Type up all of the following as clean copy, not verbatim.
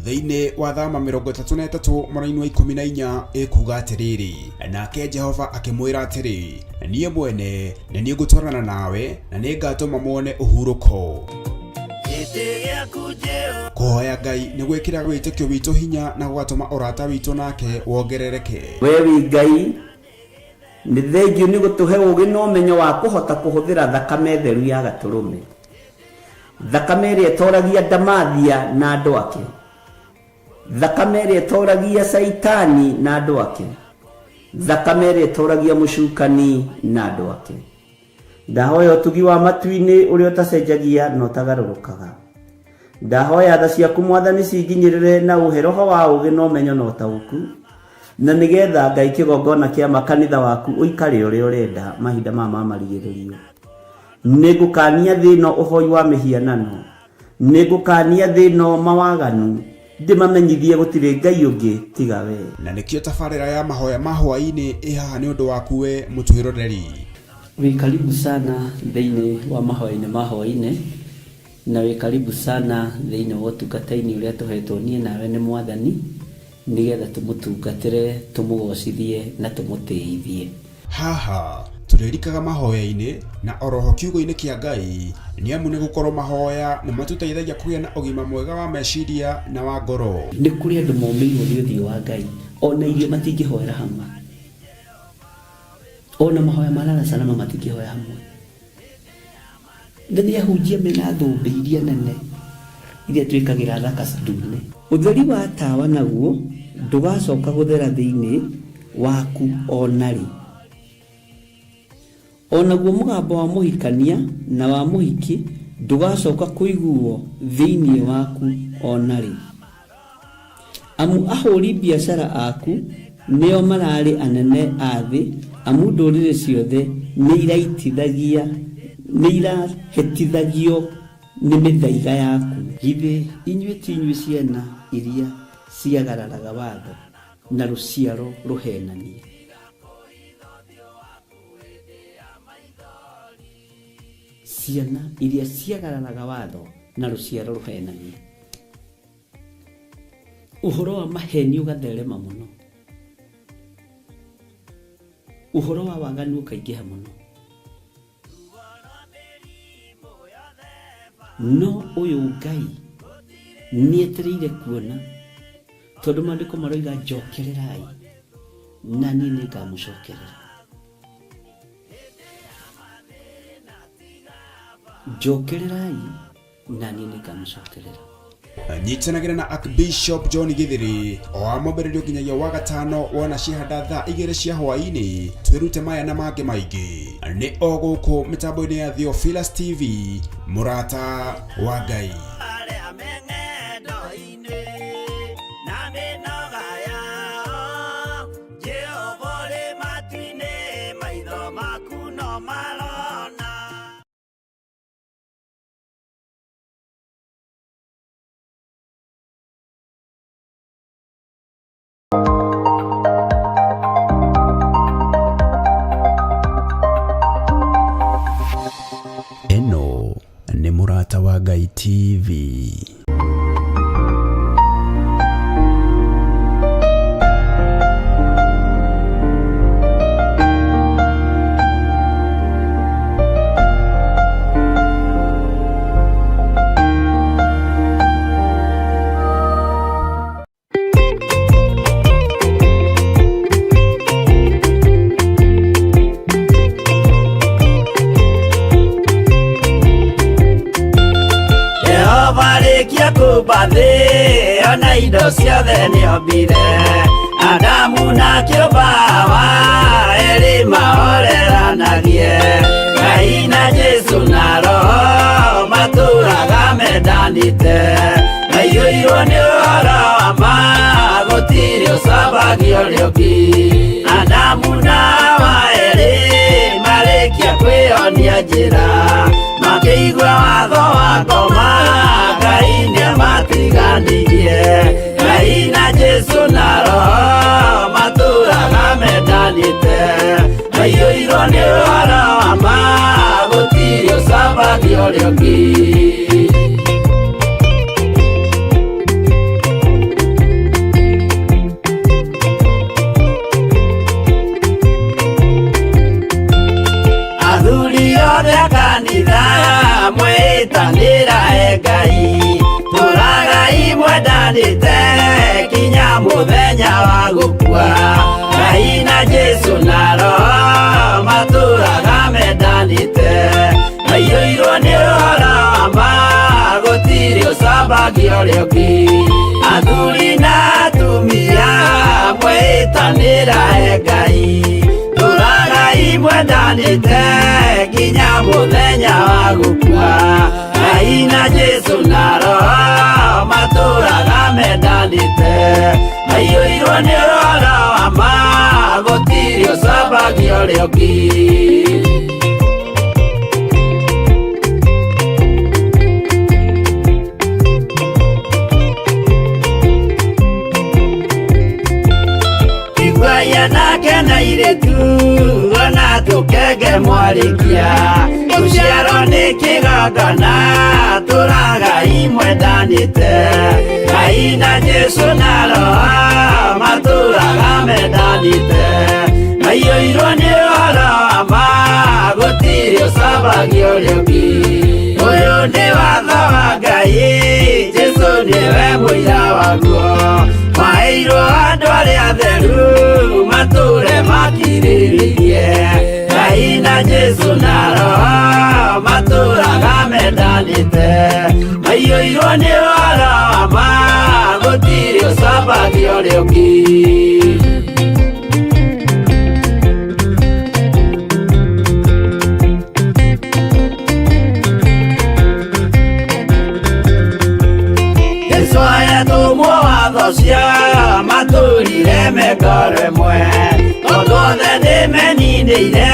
Thĩinĩ wa Thama 33 mũraini wa 14 ĩkuga atĩrĩrĩ, nake Jehova akĩmwĩra atĩrĩ, niĩ mwene nĩ niĩ ngũtwarana nawe na nĩ ngatũma muone ũhurũko. Kũhoya Ngai nĩ gwĩkĩraga wĩtĩkio witũ hinya na gũgatũma ũrata witũ nake wongerereke. We wĩ Ngai, nĩ thengiũ nĩ gũtũhe ũũgĩ na ũmenyo wa kũhota kũhũthĩra thakame theru ya Gatũrũme, thakame ĩrĩa ĩtoragia ndamathia na andũ ake, thakame ĩrĩa ĩtoragia Caitani na andũ ake, thakame ĩrĩa ĩtoragia mũcukani na andũ ake. Ndahoya ũtugi wa matu-inĩ ũrĩa ũtacenjagia na ũtagarũrũkaga. Ndahoya tha ciaku Mwathani cinginyĩrĩre na ũhe roho wa ũũgĩ na ũmenyo na ũtaũku, na nĩgetha Ngai kĩgongona kĩa ma kanitha waku ũikare ũrĩa ũrenda mahinda maya ma marigĩrĩrio. Nĩngũkania thĩ ĩno ũhoi wa mĩhianano, nĩngũkania thĩ ĩno mawaganu, ndĩmamenyithie gũtirĩ Ngai ũngĩ tiga we. Na nĩkĩo tabarĩra ya mahoya ma hwaĩ-inĩ ĩ haha nĩ ũndũ waku we mũtwĩroreri. Wĩ karibu sana thĩinĩ wa mahoya-inĩ ma hwaĩ-inĩ, na wĩ karibu sana thĩinĩ wa ũtungata-inĩ ũrĩa tũhetwo niĩ nawe nĩ Mwathani, nĩgetha tũmũtungatĩre, tũmũgocithie na tũmũtĩithie. Haha tũrĩrikaga mahoya-inĩ na oroho kiugo-inĩ kĩa Ngai, nĩamu nĩ gũkorwo mahoya nĩ matũteithagia kũgĩa na ũgima mwega wa meciria na wa ngoro. Nĩ kũrĩ andũ momĩirwo nĩ ũthiũ wa Ngai, ona irio matingĩhoera hamwe, ona mahoya ma lala salama matingĩhoya hamwe. Na nĩ ahunjia mena thũmbĩ iria nene iria twĩkagĩra thaka ndune. Ũtheri wa tawa naguo ndũgacoka gũthera thĩinĩ waku o na rĩ. O naguo mũgambo wa mũhikania na wa mũhiki ndũgacoka kũiguwo thĩinĩ waku o na rĩ. Amu ahũri biacara aku nĩo mararĩ anene a thĩ, amu ndũrĩrĩ ciothe nĩirahĩtithagio nĩ mĩthaiga yaku. Githĩ inyuĩ ti inyuĩ ciana iria ciagararaga watho, na rũciaro rũheenania? Ciana iria ciagararaga watho, na rũciaro rũheenania. Ũhoro wa maheni ũgatherema mũno, ũhoro wa waganu ũkaingĩha mũno. No ũyũ Ngai nĩetereire kuona, tondũ maandĩko maroiga njokererai na niĩ nĩngamũcokerera. Njokererai na niĩ nĩngamũcokerera. Nyitanagĩra na Archbishop John Githiri o wa mwambĩrĩrio nginyagia wa gatano wona ciahanda thaa 2 cia hwaĩ-inĩ, twĩrute maya na mangĩ maingĩ nĩ o gũkũ mĩtambo-inĩ ya Theophilus TV, mũrata wa Ngai. Arĩa me ng'endo-inĩ na mĩnoga yao, Jehova ũrĩ matu-inĩ, maitho maku no marona. Ĩno nĩ Mũrata wa Ngai TV. Jehova arĩkia kũmba thĩ ona indo ciothe nĩombire, Adamu na kĩũmba Hawa erĩ mahoreranagie, Ngai na Jesu na Roho matũraga mendanĩte, maiyũirwo nĩ ũhoro wa ma gũtirĩ ũcambagio ũrĩa ũngĩ. Adamu na Hawa erĩ marĩkia kwĩyonia njĩra, makĩigua watho wa ngoma, Ngai nĩamatiganirie. Ngai na Jesu na Roho matũraga mendanĩte, maiyũirwo nĩ ũhoro wa ma gũtirĩ ũcambagio ũrĩa ũngĩ. Kanitha mwĩtanĩra e Ngai tũragai mwendanĩte kinya mũthenya wa gũkua Ngai na Jesũ na Roho matũraga mendanĩte maiyũirwo nĩ ũhoro wa ma gũtirĩ ũcambagia ũrĩa ũngĩ athuri na atumia mwĩtanĩra e Ngai tũragai mwendanĩte nginya mũthenya wa gũkua Ngai na Jesũ na Roho matũraga mendanĩte maiyũirwo nĩ ũhoro wa ma gũtirĩ ũcambagia ũrĩa ũngĩ. Iguaia nake na irĩtu ona tũkenge mwarĩkia rũciaro nĩ kĩgongona tũragai mwendanĩte Ngai na Jesũ na Roho matũraga mendanĩte maiyũirwo nĩ ũhoro wa ma gũtirĩ ũcambagia ũrĩa ũngĩ ũyũ nĩ watho wa Ngai Jesũ nĩwe mũira waguo maheirwo andũ arĩa atheru matũre makirĩrĩirie Ngai na Jesũ na Roho matũraga mendanĩte maiyũirwo nĩ ũhoro wa ma gũtirĩ ũcambagia ũrĩa ũngĩ. Jesũ ayatũmwo watho cia matũrire mengoro ĩmwe tondũ othe nĩmeninĩire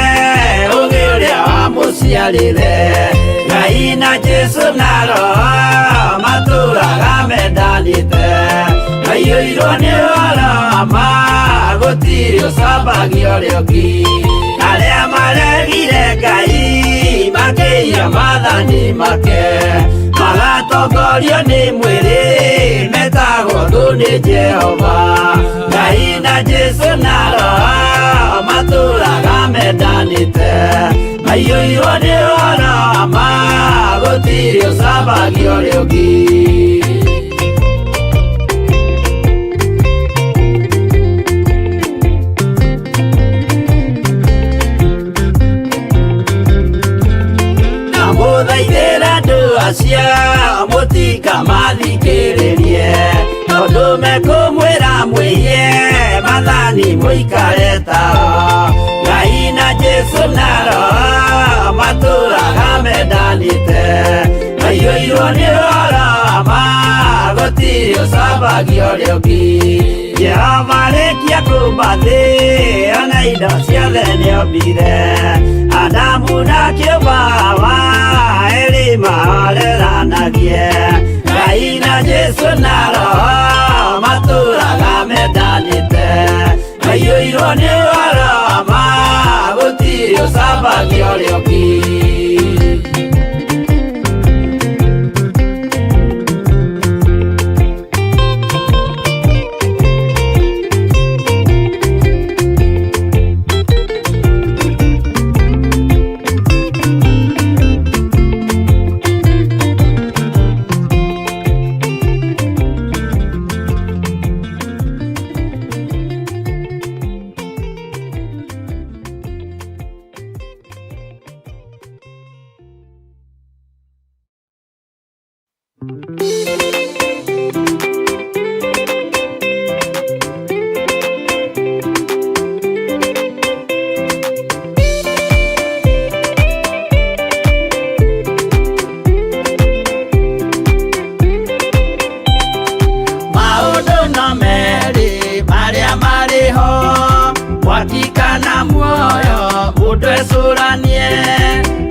ũgĩ ũrĩa wamũciarire Ngai na Jesũ na Roho matũraga mendanĩte maiyũirwo nĩ ũhoro wa ma gũtirĩ ũcambagia ũrĩa ũngĩ arĩa maregire Ngai makĩiya maathani make magatongorio nĩ mwĩrĩ metagwo thũ nĩ Jehova Ngai na Jesũ na Roho matũraga mendanĩte maiyũirwo nĩ ũhoro wa ma gũtirĩ ũcambagia ũrĩa ũngĩ. Ndamũthaithĩra andũ acio mũtikamathikĩrĩrie tondũ mekũmwĩra mwĩiye maathani mũikare tao Ngai na Jesũ na Roho matũraga mendanĩte maiyũirwo nĩ ũhoro wa ma gũtirĩ ũcambagia ũrĩa ũngĩ Jehova arĩkia kũũmba thĩ ona indo ciothe nĩombire Adamu na kĩũmba Hawa erĩ mahoreranagie Ngai na Jesũ na Roho matũraga mendanĩte maiyũirwo nĩ ũhoro wa ma gũtirĩ ũcambagia ũrĩa ũngĩ. Maũndũ no merĩ marĩa marĩ ho mwaki kana muoyo mũndũ ecũranie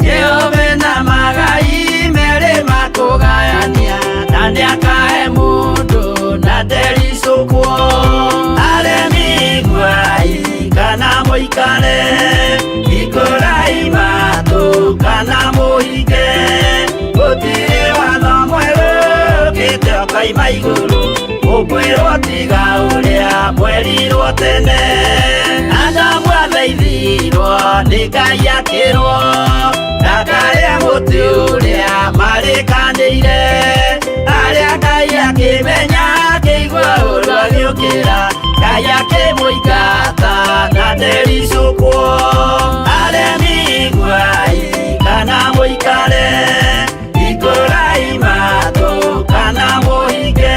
Jehova na magai merĩ makũgayania na nĩakahe mũndũ na ndericũkwo aremi iguai kana mũikare ikũrai matũ kana mũhinge gũtirĩ watho mwerũ ũkĩte ũkoima igũrũ ũkwĩrwo tiga ũrĩa mwerirwo tene Adamu athaithirwo nĩ Ngai akĩrwo ndakarĩe Arĩkanĩire arĩa Ngai akĩmenya akĩigua ũru agĩũkĩra Ngai akĩmũingata na ndericũkwo. Aremi iguai kana mũikare, hingũrai matũ kana mũhinge,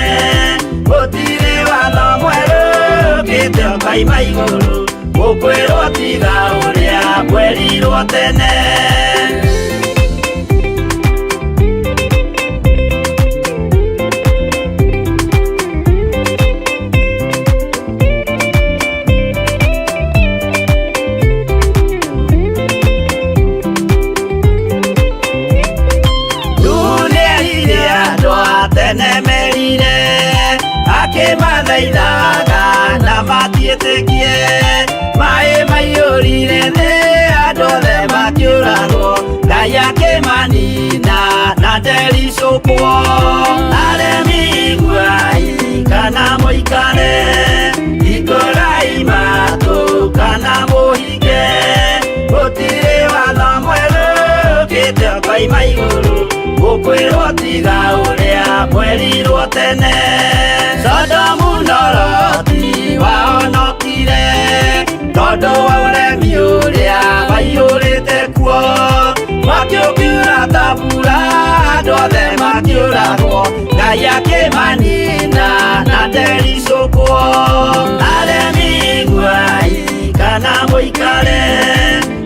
gũtirĩ watho mwerũ ũkĩte ũkoima igũrũ, mũkwĩrwo tiga ũrĩa mwerirwo tene. Nĩerire andũ a tene merire, akĩmathaithaga na matiĩtĩkie. Maĩ maiyũrire thĩ, andũ othe makĩũragwo, Ngai akĩmanina na ndericũkwo. Aremi iguai kana mũikare, hingũrai matũ kana mũhinge, gũtirĩ watho mwerũ ũkĩte ũkoima igũrũ, mũkwĩrwo tiga ũrĩa mwerirwo tene. Sodomu na Loti wahonokire tondũ wa ũremi ũrĩa waiyũrĩte kuo, mwaki ũkiura ta mbura, andũ othe makĩũragwo, Ngai akĩmanina na ndericũkwo. Aremi iguai kana mũikare,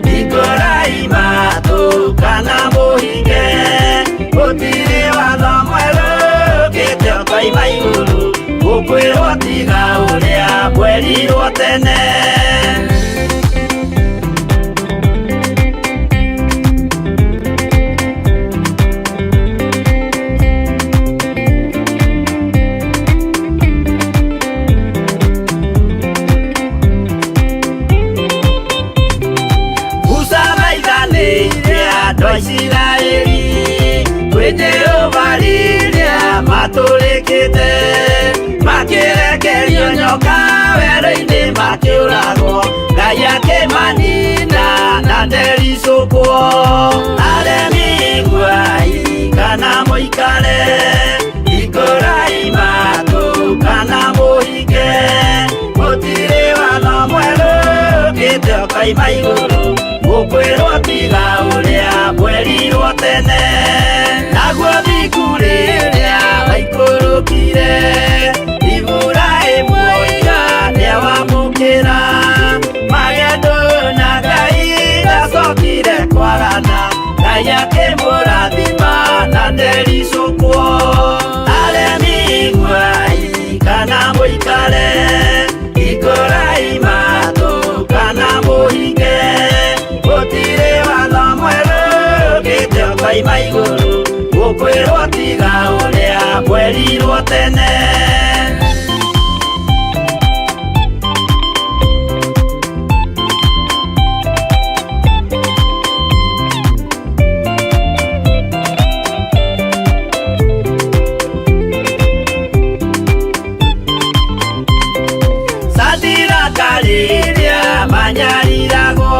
hingũrai matũ kana mũhinge, gũtirĩ watho mwerũ ũkĩte ũkoima igũrũ, mũkwĩrwo tiga ũrĩa mwerirwo tene. Musa thaithanĩire andũ a Isiraeli kwĩ Jehova rĩrĩa matũrĩkĩte, makĩrekerio nyoka werũ-inĩ makĩũragwo, Ngai akĩmanina na ndericũkwo. Aremi iguai kana mũikare, hingũrai matũ kana mũhinge, gũtirĩ watho mwerũ ũkĩte ũkoima igũrũ, mũkwĩrwo tiga ũrĩa mwerirwo tene. Naguo thingu rĩrĩa waikũrũkire, Iburahĩmu oiga nĩawamũkĩra, magendo na Ngai ndacokire kwarana, Ngai akĩmũrathima na ndericũkwo. Aremi iguai kana mũikare, hingũrai matũ kana mũhinge, gũtirĩ watho mwerũ ũkĩte ũkoima igũrũ, mũkwĩrwo tiga ũrĩa mwerirwo tene. Sadiraka rĩrĩa manyariragwo,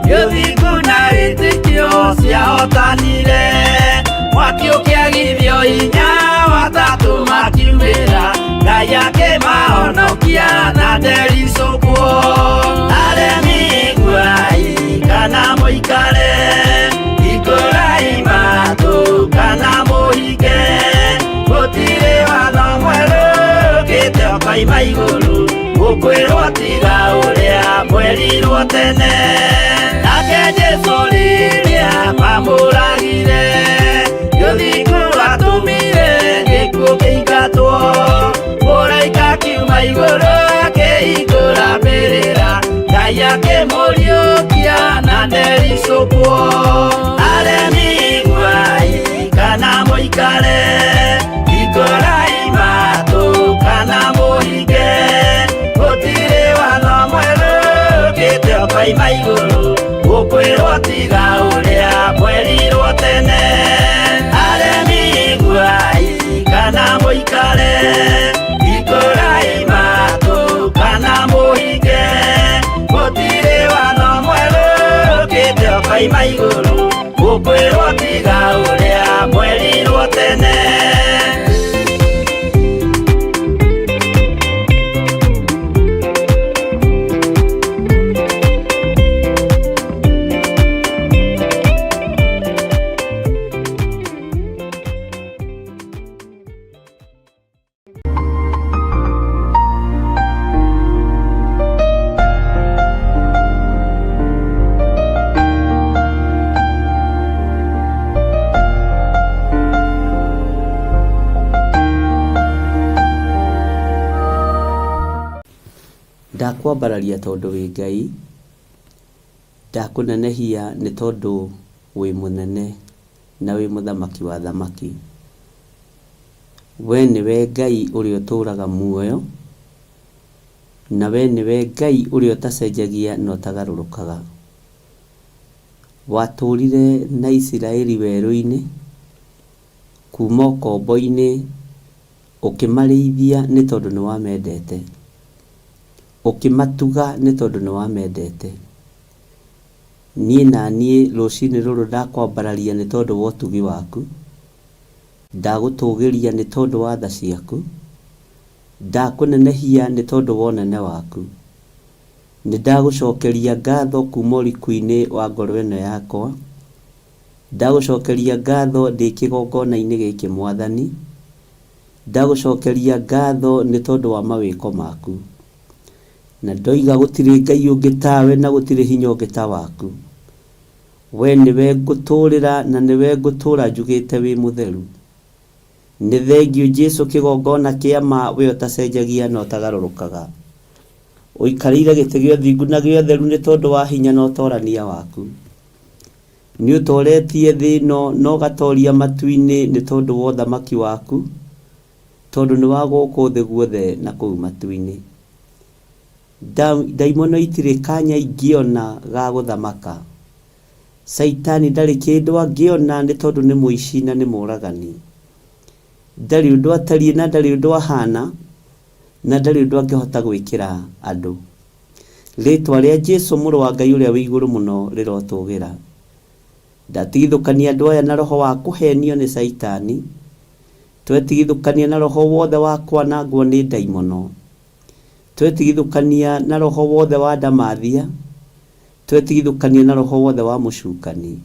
gĩthingu na wĩtĩkio ciahotanire, mwaki ũkĩagithio hinya watatũ makiumĩra, Ngai akĩmahonokia na ndericũkwo. Aremi iguai kana mũikare, hingũrai matũ kana mũhinge, gũtirĩ watho mwerũ ũkĩte ũkoima igũrũ, mũkwĩrwo tiga ũrĩa mwerirwo tene. Nake Jesũ rĩrĩa mamũragire, gĩthingu atũmire gĩkuũ kĩingatwo, mũraika akiuma igũrũ akĩhingũra mbĩrĩra, Ngai akĩmũriũkia na ndericũkwo. Aremi iguai kana mũikare, hingũrai matũ kana mũhinge, gũtirĩ watho mwerũ ũkĩte ũkoima igũrũ, mũkwĩrwo tiga ũrĩa mwerirwo tene. Aremi iguai kana mũikare, hingũrai matũ kana mũhinge, gũtirĩ watho mwerũ ũkĩte ũkoima igũrũ, mũkwĩrwo tiga ũrĩa mwerirwo. tene. Ndakwambararia tondũ wĩ Ngai, ndakũnenehia nĩ tondũ wĩ mũnene na wĩ mũthamaki wa athamaki. We nĩwe Ngai ũrĩa ũtũraga muoyo, na we nĩwe Ngai ũrĩa ũtacenjagia na ũtagarũrũkaga. Watũrire na Isiraeli werũ-inĩ, kuma ũkombo-inĩ, ũkĩmarĩithia nĩ tondũ nĩ wamendete, ũkĩmatuga nĩ tondũ nĩ wamendete. Niĩ na niĩ rũcinĩ rũrũ ndakwambararia nĩ tondũ wa ũtugi waku, ndagũtũgĩria nĩ tondũ wa tha ciaku, ndakũnenehia nĩ tondũ wa ũnene waku. Nĩ ndagũcokeria ngatho kuma ũriku-inĩ wa ngoro ĩno yakwa, ndagũcokeria ngatho ndĩ kĩgongona-inĩ gĩkĩ Mwathani, ndagũcokeria ngatho nĩ tondũ wa mawĩko maku. Na ndoiga gũtirĩ Ngai ũngĩ tawe na gũtirĩ hinya ũngĩ ta waku. We nĩwe ngũtũrĩra na nĩwe ngũtũra njugĩte wĩ mũtheru. Nĩ thengiũ Jesu kĩgongona kĩa ma we ũtacenjagia na ũtagarũrũkaga. Ũikarĩire gĩtĩ gĩa ũthingu na gĩa ũtheru nĩ tondũ wa hinya na ũtorania waku. Nĩ ũtoretie thĩ ĩno na ũgatoria matu-inĩ nĩ tondũ wa ũthamaki waku, tondũ nĩ wa gũkũ thĩ guothe na kũu matu-inĩ. Ndaimono itirĩ kanya ingĩona ga gũthamaka. Caitani ndarĩ kĩndũ angĩona nĩ tondũ nĩ mũici na nĩ mũragani. Ndarĩ ũndũ atariĩ na ndarĩ ũndũ ahana na ndarĩ ũndũ angĩhota gwĩkĩra andũ. Rĩtwa rĩa Jesu mũrũ wa Ngai ũrĩa wĩ igũrũ mũno rĩrotũgĩra. Ndatigithũkania andũ aya na roho wa kũhenio nĩ Caitani. Twetigithũkania na roho wothe wa kwanangwo nĩ ndaimono. Twetigithũkania na roho wothe wa ndamathia. Twetigithũkania na roho wothe wa mũcukani.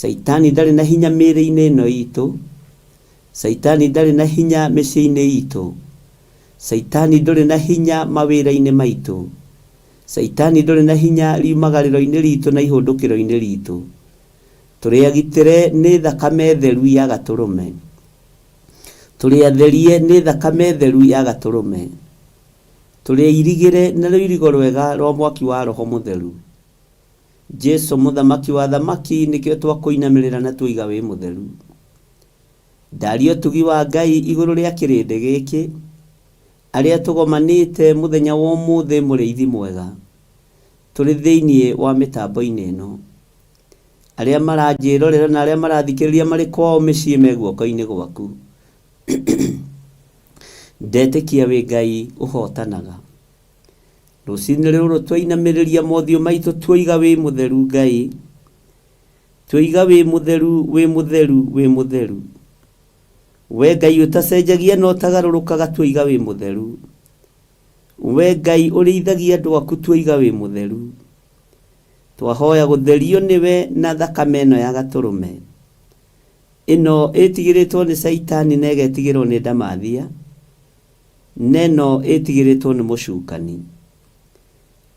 Caitani ndarĩ na hinya mĩĩrĩ-inĩ ĩno itũ. Caitani ndarĩ na hinya mĩciĩ-inĩ itũ. Caitani ndũrĩ na hinya mawĩra-inĩ maitũ. Caitani ndũrĩ na hinya riumagarĩro-inĩ ritũ na ihũndũkĩro-inĩ ritũ. Tũrĩ agitĩre nĩ thakame theru ya gatũrũme. Tũrĩ atherie nĩ thakame theru ya gatũrũme. Tũrĩ airigĩre na rũirigo rwega rwa mwaki wa roho mũtheru. Jesu mũthamaki wa athamaki nĩkĩo twakũinamĩrĩra na tuoiga wĩ mũtheru. Ndaria ũtugi wa Ngai igũrũ rĩa kĩrĩndĩ gĩkĩ, arĩa tũgomanĩte mũthenya wa ũmũthĩ mũrĩithi mwega, tũrĩ thĩinĩ wa mĩtambo-inĩ ĩno. Arĩa maranjĩrorera na arĩa marathikĩrĩria marĩ kwao mĩciĩ me guoko-inĩ gwaku. Ndetĩkia wĩ Ngai ũhotanaga. Rũcinĩ rũrũ twainamĩrĩria mothiũ maitũ tuoiga wĩ mũtheru Ngai. Tuoiga wĩ mũtheru, wĩ mũtheru, wĩ mũtheru. We Ngai ũtacenjagia na ũtagarũrũkaga tuoiga wĩ mũtheru. We Ngai ũrĩithagia andũ aku tuoiga wĩ mũtheru. Twahoya gũtherio nĩwe na thakame ĩno ya gatũrũme. Ĩno ĩtigĩrĩtwo nĩ Caitani na ĩgetigĩrwo nĩ ndamathia, na ĩno ĩtigĩrĩtwo nĩ mũcukani.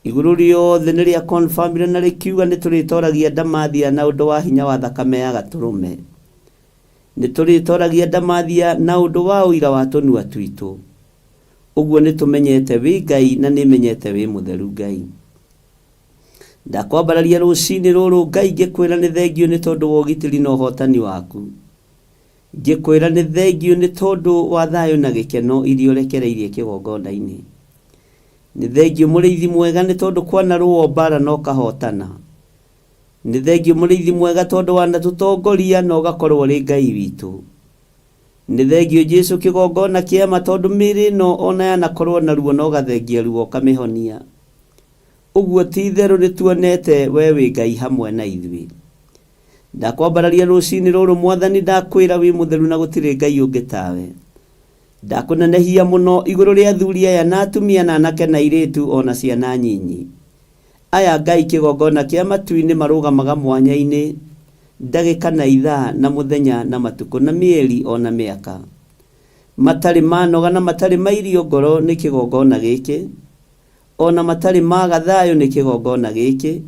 Igũrũ rĩothe nĩ rĩa confirmire na rĩkiuga nĩ tũrĩtoragia ndamathia na ũndũ wa hinya wa thakame ya gatũrũme. Nĩ tũrĩtoragia ndamathia na ũndũ wa ũira wa tũnua twitũ. Ũguo nĩ tũmenyete wĩ Ngai na nĩ menyete wĩ mũtheru Ngai. Ndakwambararia rũcinĩ rũrũ Ngai ngĩkwĩra nĩ thengiũ nĩ tondũ wa ũgitĩri na ũhotani waku. Ngĩkwĩra nĩ thengiũ nĩ tondũ wa thayũ na gĩkeno iria ũrekereirie kĩgongona-inĩ. Nĩ thengiũ mũrĩithi mwega nĩ tondũ kwanarũo mbara na ũkahotana. Nĩ thengiũ mũrĩithi mwega tondũ wanatũtongoria na ũgakorwo ũrĩ Ngai witũ. Nĩ thengiũ Jesu kĩgongona kĩama tondũ mĩĩrĩ ĩno ona yanakorwo na ruo na ũgathengia ruo ũkamĩhonia. Ũguo ti itherũ nĩ tuonete we wĩ Ngai hamwe na ithuĩ. Ndakwambararia rũcinĩ rũrũ Mwathani, ndakwĩra wĩ mũtheru na gũtirĩ Ngai ũngĩ tawe. Ndakũnenehia mũno igũrũ rĩa athuri aya na atumia na anake na airĩtu o na ciana nyinyi. Aya Ngai kĩgongona kĩa matu-inĩ marũgamaga mwanya-inĩ ndagĩka na ithaa na mũthenya na matukũ na mĩeri o na mĩaka. Matarĩ manoga na matarĩ mairio ngoro nĩ kĩgongona gĩkĩ, o na matarĩ maga thayũ nĩ kĩgongona gĩkĩ,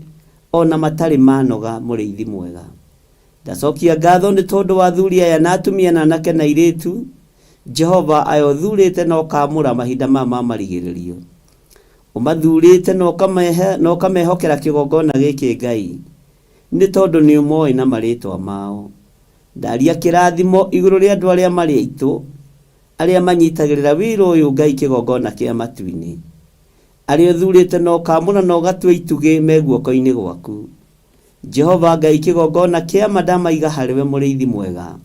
o na matarĩ manoga mũrĩithi mwega. Ndacokia ngatho nĩ tondũ wa athuri aya na atumia na anake na airĩtu, Jehova aya ũthurĩte na ũkaamũra mahinda maya ma marigĩrĩrio. Ũmathurĩte na ũkamehe na ũkamehokera kĩgongona gĩkĩ Ngai, nĩ tondũ nĩ ũmoĩ na marĩtwa mao. Ndaria kĩrathimo igũrũ rĩa andũ arĩa marĩ aitũ, arĩa manyitagĩrĩra wĩra ũyũ Ngai kĩgongona kĩa matu-inĩ. Arĩa ũthurĩte na ũkaamũra na ũgatua itugĩ me guoko-inĩ gwaku. Jehova Ngai kĩgongona kĩa ma ndamaiga harĩwe mũrĩithi mwega.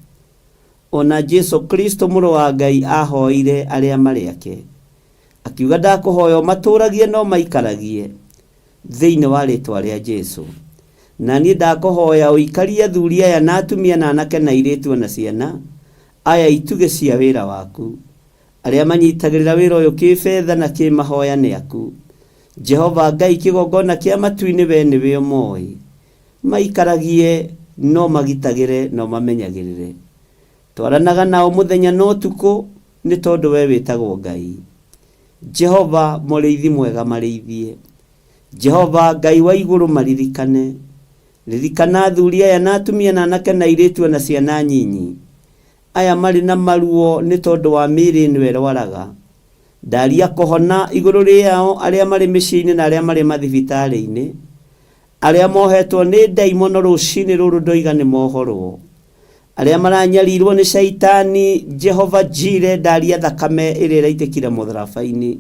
Ona Jesu Kristo mũrũ wa Ngai ahoire arĩa marĩ ake. Akiuga ndakũhoya ũmatũragie no maikaragie thĩinĩ wa rĩtwa rĩa Jesu. Na niĩ ndakũhoya ũikarie athuri aya na atumia na anake na airĩtu na ciana aya itugĩ cia wĩra waku. Arĩa manyitagĩrĩra wĩra ũyũ kĩbetha na kĩmahoya nĩ aku. Jehova Ngai kĩgongona kĩa matu-inĩ we nĩwe ũmoĩ. Maikaragie no magitagĩre no mamenyagĩrĩre. Twaranaga nao mũthenya na ũtukũ nĩ tondũ we wĩtagwo Ngai. Jehova mũrĩithi mwega marĩithie. Jehova Ngai wa igũrũ maririkane. Ririkana athuri aya na atumia na anake na airĩtu na ciana nyinyi. Aya marĩ na maruo nĩ tondũ wa mĩĩrĩ ĩno ĩrwaraga. Ndaria kũhona igũrũ rĩao arĩa marĩ mĩciĩ-inĩ na arĩa marĩ mathibitarĩ-inĩ. Arĩa mohetwo nĩ ndaimono rũcinĩ rũrũ ndoiga nĩ mohorwo. Arĩa maranyarirwo nĩ caitani Jehova Jire ndaria thakame ĩrĩa ĩraitĩkire mũtharaba-inĩ.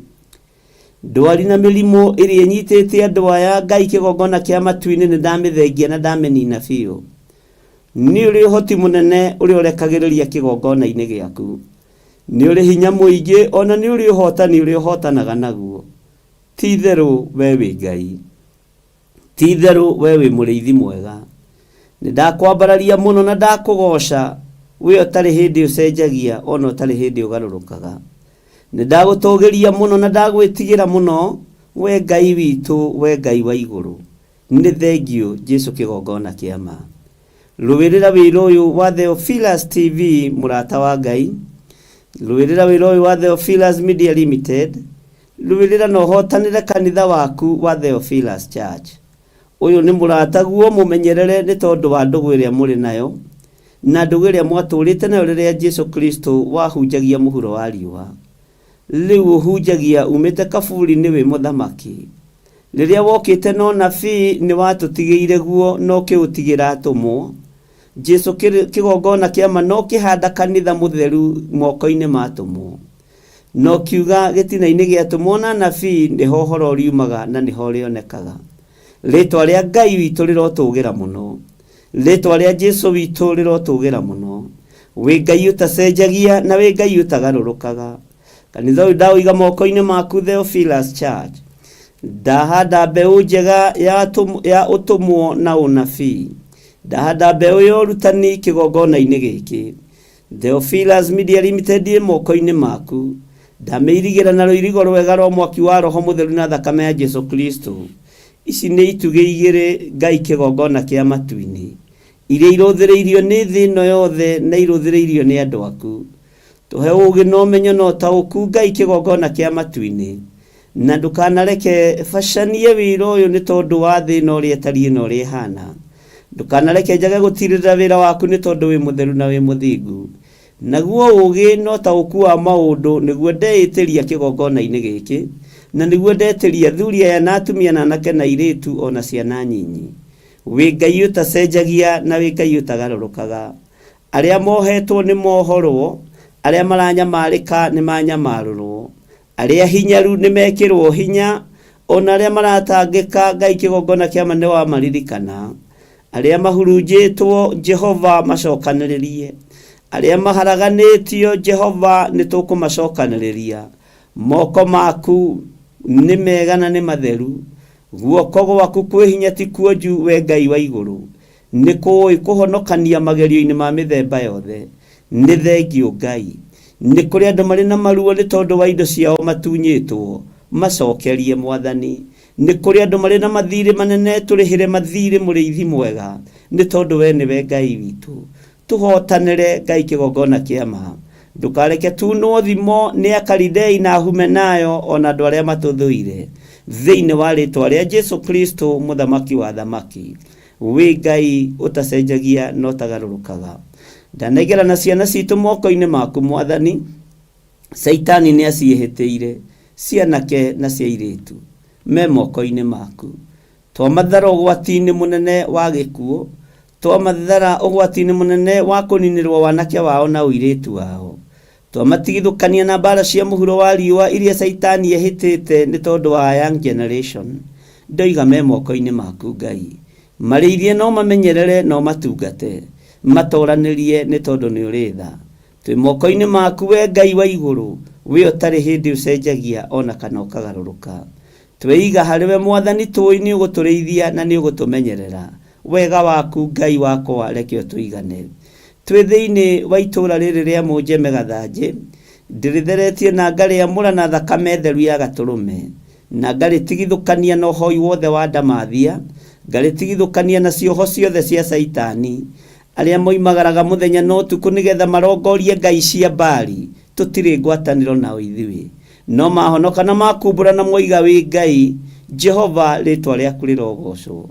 Ndwari na mĩrimũ ĩrĩa ĩnyitĩte andũ aya Ngai kĩgongona kĩa matu-inĩ nĩ ndamĩthengia na ndamĩnina biũ. Nĩ ũrĩ ũhoti mũnene ũrĩa ũrekagĩrĩria kĩgongona-inĩ gĩaku. Nĩ ũrĩ hinya mũingĩ ona nĩ ũrĩ ũhotani ũrĩa ũhotanaga naguo. Ti itherũ we wĩ Ngai. Ti itherũ we wĩ mũrĩithi mwega. Nĩ ndakwambararia mũno na ndakũgoca, we ũtarĩ hĩndĩ ũcenjagia ona ũtarĩ hĩndĩ ũgarũrũkaga. Nĩ ndagũtũgĩria mũno na ndagwĩtigĩra mũno, we Ngai witũ, we Ngai wa igũrũ. Nĩ thengiũ Jesu kĩgongona kĩa ma. Rũĩrĩra wĩra ũyũ wa Theophilus TV mũrata wa Ngai. Rũĩrĩra wĩra ũyũ wa Theophilus Media Limited. Rũĩrĩra na ũhotanĩre kanitha waku wa Theophilus Church. Ũyũ nĩ mũrataguo mũmenyerere nĩ tondũ wa ndũgũ ĩrĩa mũrĩ nayo na ndũgũ ĩrĩa mwatũrĩte nayo rĩrĩa Jesu Kristo wahunjagia mũhuro wa riũa. Rĩu ũhunjagia umĩte kaburi-inĩ wĩ mũthamaki. Rĩrĩa wokĩte na ũnabii nĩ watũtigĩire guo na ũkĩũtigĩra atũmwo. Jesu kĩgongona kĩa ma na ũkĩhanda kanitha mũtheru moko-inĩ ma atũmwo. Na ũkiuga gĩtina-inĩ gĩa atũmwo na anabii nĩho ũhoro ũriumaga na nĩho ũrĩonekaga. Rĩtwa rĩa Ngai witũ rĩrotũgĩra mũno. Rĩtwa rĩa Jesu witũ rĩrotũgĩra mũno. Wĩ Ngai ũtacenjagia na wĩ Ngai ũtagarũrũkaga. Kanitha ũyũ ndaũiga moko-inĩ maku Theophilus Church. Ndahanda mbeũ njega ya, ya ũtũmwo na ũnabii. Ndahanda mbeũ ya ũrutani kĩgongona-inĩ gĩkĩ. Theophilus Media Limited ĩ moko-inĩ maku. Ndamĩirigĩra na rũirigo rwega rwa mwaki wa Roho Mũtheru na thakame ya Jesu Kristo. Ici nĩ itugĩ igĩrĩ Ngai kĩgongona kĩa matu-inĩ, iria irũthĩrĩirio nĩ thĩ ĩno yothe na irũthĩrĩirio nĩ andũ aku. Tũhe ũũgĩ na ũmenyo na ũtaũku Ngai kĩgongona kĩa matu-inĩ, na ndũkanareke bacanie wĩra ũyũ nĩ tondũ wa thĩ ĩno ũrĩa ĩtariĩ na ũrĩa ĩhana. Ndũkanareke njage gũtirĩrĩra wĩra waku nĩ tondũ wĩ mũtheru na wĩ mũthingu. Naguo ũũgĩ na ũtaũku wa maũndũ nĩguo ndeĩtĩria kĩgongona-inĩ gĩkĩ, na nĩguo ndetĩria athuri aya na atumia na anake na airĩtu o na ciana nyinyi. Wĩ Ngai ũtacenjagia na wĩ Ngai ũtagarũrũkaga. Arĩa mohetwo nĩ mohorwo, arĩa maranyamarĩka nĩ manyamarũrwo, arĩa hinyaru nĩ mekĩrwo hinya, ona arĩa maratangĩka Ngai kĩgongona kĩa ma nĩ wamaririkana. Arĩa mahurunjĩtwo Jehova macokanĩrĩrie, arĩa maharaganĩtio Jehova nĩ tũkũmacokanĩrĩria. Moko maku nĩ mega na nĩ matheru, guoko gwaku kwĩ hinya ti kuonju we Ngai wa igũrũ. Nĩ kũũĩ kũhonokania magerio-inĩ ma mĩthemba yothe. Nĩ thengiũ Ngai. Nĩ kũrĩ andũ marĩ na maruo nĩ tondũ wa indo ciao matunyĩtwo. Macokerie Mwathani. Nĩ kũrĩ andũ marĩ na mathirĩ manene, tũrĩhĩre mathirĩ mũrĩithi mwega, nĩ tondũ we nĩwe Ngai witũ. Tũhotanĩre Ngai kĩgongona kĩa ma. Ndũkareke tunwo thimo nĩ Akalidei na Ahumenayo o na andũ arĩa matũthũire. Thĩinĩ wa rĩtwa rĩa Jesu Kristo mũthamaki wa athamaki. Wĩ Ngai ũtacenjagia na ũtagarũrũkaga. Ndanengerana ciana citũ moko-inĩ maku Mwathani. Caitani nĩ aciĩhĩtĩire, cianake na cia airĩtu. Me moko-inĩ maku. Twamathara ũgwati-inĩ mũnene wa gĩkuũ, twamathara ũgwati-inĩ mũnene wa kũninĩrwo wanake wao na ũirĩtu wao. Twamatigithũkania na mbara cia mũhuro wa riũa iria Caitani ehĩtĩte nĩ tondũ wa young generation. Ndoiga me moko-inĩ maku Ngai. Marĩithie na ũmamenyerere na ũmatungate. Matoranĩrie nĩ tondũ nĩ ũrĩ tha. Twĩ moko-inĩ maku we Ngai wa igũrũ, we ũtarĩ hĩndĩ ũcenjagia o na kana ũkagarũrũka. Tweiga harĩ we Mwathani tũĩ nĩ ũgũtũrĩithia na nĩ ũgũtũmenyerera. Wega waku Ngai wakwa reke ũtũigane. Twĩ thĩinĩ wa itũũra rĩrĩ rĩa Mũnjeme Gathanjĩ, ndĩrĩtheretie na ngarĩamũra na thakame theru ya gatũrũme, na ngarĩtigithũkania na ũhoi wothe wa ndamathia, ngarĩtigithũkania na cioho ciothe cia Caitani, arĩa moimagaraga mũthenya na ũtukũ nĩgetha marongorie ngai cia Baali, tũtirĩ ngwatanĩro nao ithuĩ. No mahonoka na makumbũra na moiga wĩ Ngai, Jehova, rĩĩtwa rĩaku rĩrogoocwo.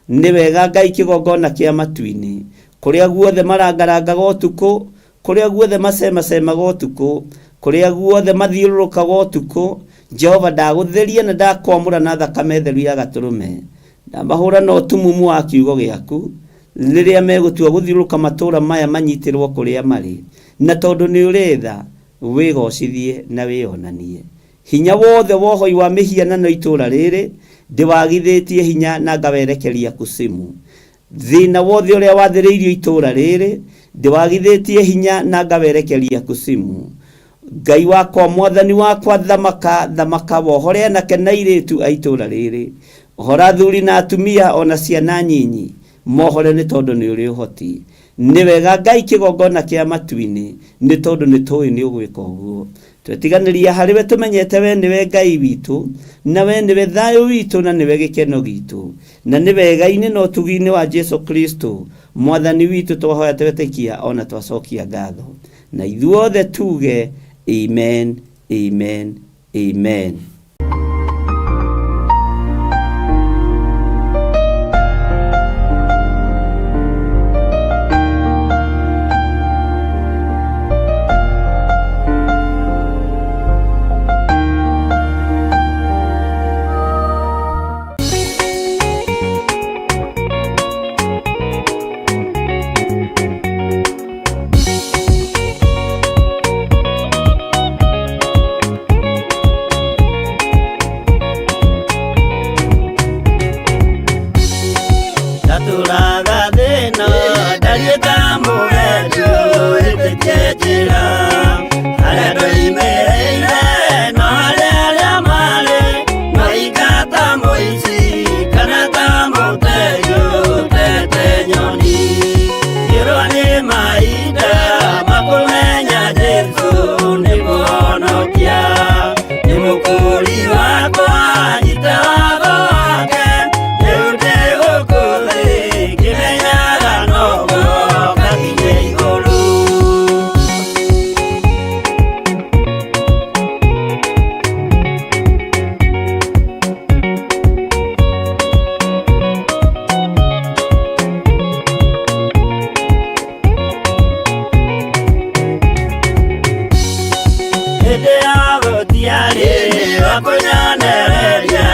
Nĩ wega Ngai kĩgongona kĩa matu-inĩ, kũrĩa guothe marangarangaga ũtukũ, kũrĩa guothe macemacemaga ũtukũ, kũrĩa guothe mathiũrũrũkaga ũtukũ, Jehova ndagũtheria na ndakwamũra na thakame theru ya gatũrũme. Ndamahũra na ũtumumu wa kiugo gĩaku, rĩrĩa megũtua gũthiũrũrũka matũũra maya manyitĩrwo kũrĩa marĩ. Na tondũ nĩ ũrĩ tha, wĩgocithie na wĩonanie. Hinya wothe wa ũhoi wa mĩhianano itũũra rĩrĩ, ndĩwagithĩtie hinya na ngawerekeria kusimu. Thĩna wothe ũrĩa wathĩrĩirio itũũra rĩrĩ, ndĩwagithĩtie hinya na ngawerekeria kusimu. Ngai wakwa, Mwathani wakwa, thamaka, thamaka, wohore anake na airĩtu a itũũra rĩrĩ. Ohora athuri na atumia o na ciana nyinyi, mohore nĩ tondũ nĩ ũrĩ ũhoti. Nĩ wega Ngai kĩgongona kĩa matu-inĩ, nĩ tondũ nĩ tũĩ nĩ ũgwĩka ũguo. Twetiganĩria harĩ we tũmenyete we nĩwe Ngai witũ, na we nĩwe thayũ witũ na nĩwe gĩkeno gitũ. Na nĩ wega-inĩ na ũtugi-inĩ wa Jesu Kristo, Mwathani witũ twahoya twetĩkia o na twacokia ngatho. Na ithuothe tuge amen, amen, amen. Ndatũraga thĩna ndariĩ ta mũgendi ũhĩtĩtie njĩra harĩa ndoimĩrĩire no harĩa arĩa marĩ no ingata mũici kana ta mũtegi ũtete nyoni ngĩrwo nĩ mahinda makũmenya Jesũ nĩ mũhonokia nĩ mũkũri wakwa nyita watho wake rĩu ndĩ gũkũ thĩ ngĩmenyaga noguo ngakinye igũrũ. Hĩndĩ ya gũtiarĩ wa kũnyonereria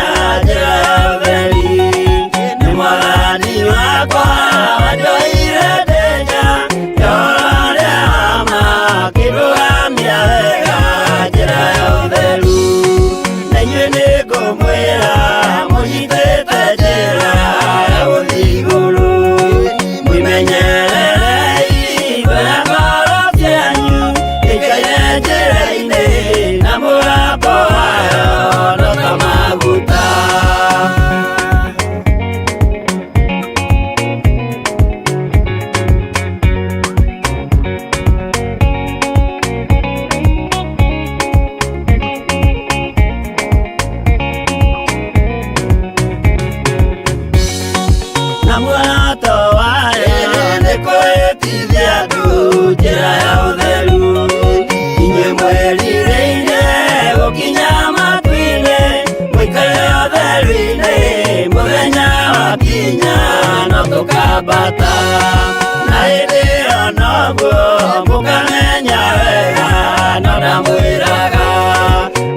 njĩra ya ũtheri nĩ mwathani wakwa wanjoire ndĩ nja ndora rĩa ma akĩndũgamia wega njĩra ya ũtheru na inyuĩ nĩ ngũmwĩra mũnyitĩte njĩra ya gũthiĩ igũrũ mwĩmenyererei ngoro ngoro cianyu ĩkaire njĩra-inĩ na mũgambo wayo no ta maguta. arata na hĩndĩ ĩyo noguo mũkamenya wega no ndamwĩraga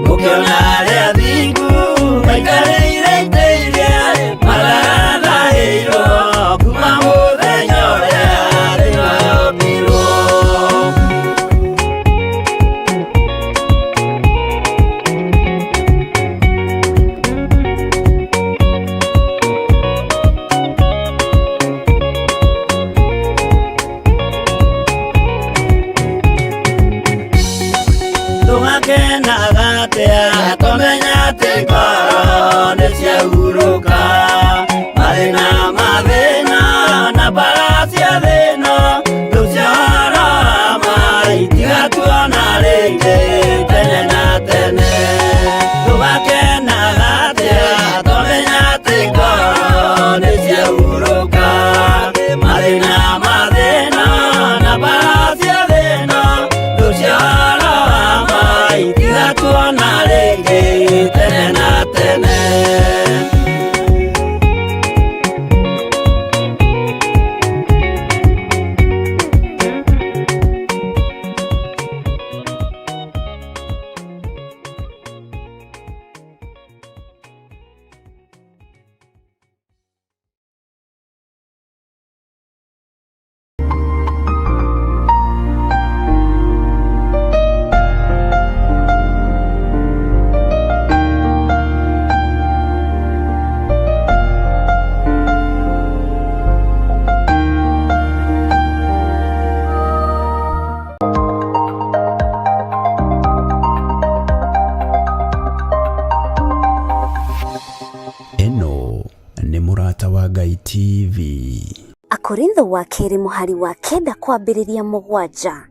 mũkĩona arĩa athingu maikarĩire itĩ iria matarathahĩirwo kuma mũthenya ũrĩa thĩ yombirwo. Tũgakenaga atĩa tũmenya atĩ ngoro nĩ ciahurũka mathĩna mathĩna na mbara cia thĩna rĩu ciahoro ma itigatuona rĩngĩ tene na tene. Tũgakenaga atĩa tũmenya atĩ ngoro nĩ ciahurũka mathĩna mathĩna na mbara cia thĩna rĩu ciahoro ma itigatuona rĩngĩ tene na tene. Ĩno nĩ Mũrata wa Ngai TV. Akorintho wa kerĩ mũhari wa 9 kwambĩrĩria 7.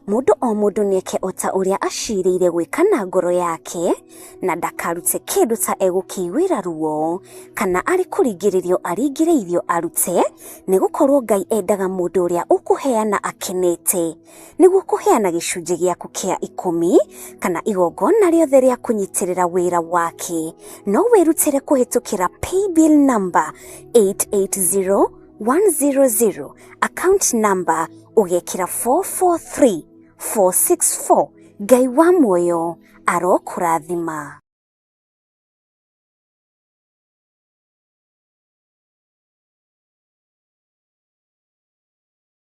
Mũndũ o mũndũ nĩeke o ta ũrĩa acirĩire gwĩka na ngoro yake, na ndakarute kĩndũ ta egũkĩiguĩra ruo, kana arĩ kũringĩrĩrio aringĩrĩirio arute, nĩgũkorwo Ngai endaga mũndũ ũrĩa ũkũheana akenete. Nĩguo kũheana gĩcunjĩ gĩaku kĩa 10 kana igongona rĩothe rĩa kũnyitĩrĩra wĩra wake, no wĩrutĩre kũhĩtũkĩra paybill number 880100, account number ũgekĩra 443464. Ngai wa muoyo arokũrathima.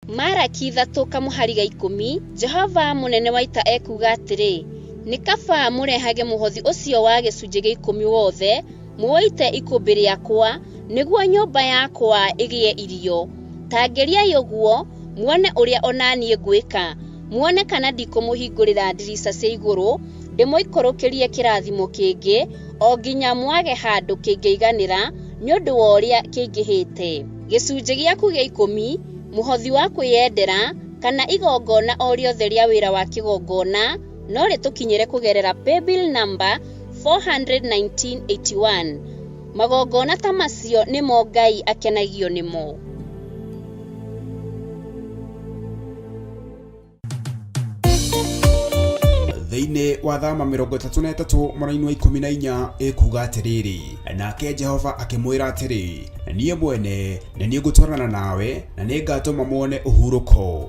Maraki 3 kamũhari ga 10. Jehova mũnene wa ita ekuuga atĩrĩ, nĩ kaba mũrehage mũhothi ũcio wa gĩcunjĩ gĩa 10 wothe mũũite ikũmbĩ rĩakwa, nĩguo nyũmba yakwa ĩgĩe irio. Ta ngeriai ũguo muone ũrĩa o na niĩ ngwĩka, muone kana ndikũmũhingũrĩra ndirica cia igũrũ ndĩmũikũrũkĩrie kĩrathimo kĩngĩ, o nginya mwage handũ kĩngĩiganĩra nĩ ũndũ wa ũrĩa kĩingĩhĩte. Gĩcunjĩ gĩaku gĩa 10, mũhothi wa kwĩyendera, kana igongona o rĩothe rĩa wĩra wa kĩgongona no rĩtũkinyĩre kũgerera paybill number 41981. Magongona ta macio nĩmo Ngai akenagio nĩmo. Thĩinĩ wa thama 33 mũraini wa 14 ĩkuga atĩrĩrĩ, nake Jehova akĩmwĩra atĩrĩ, niĩ mwene nĩ niĩ ngũtwarana nawe na nĩngatũma muone ũhurũko.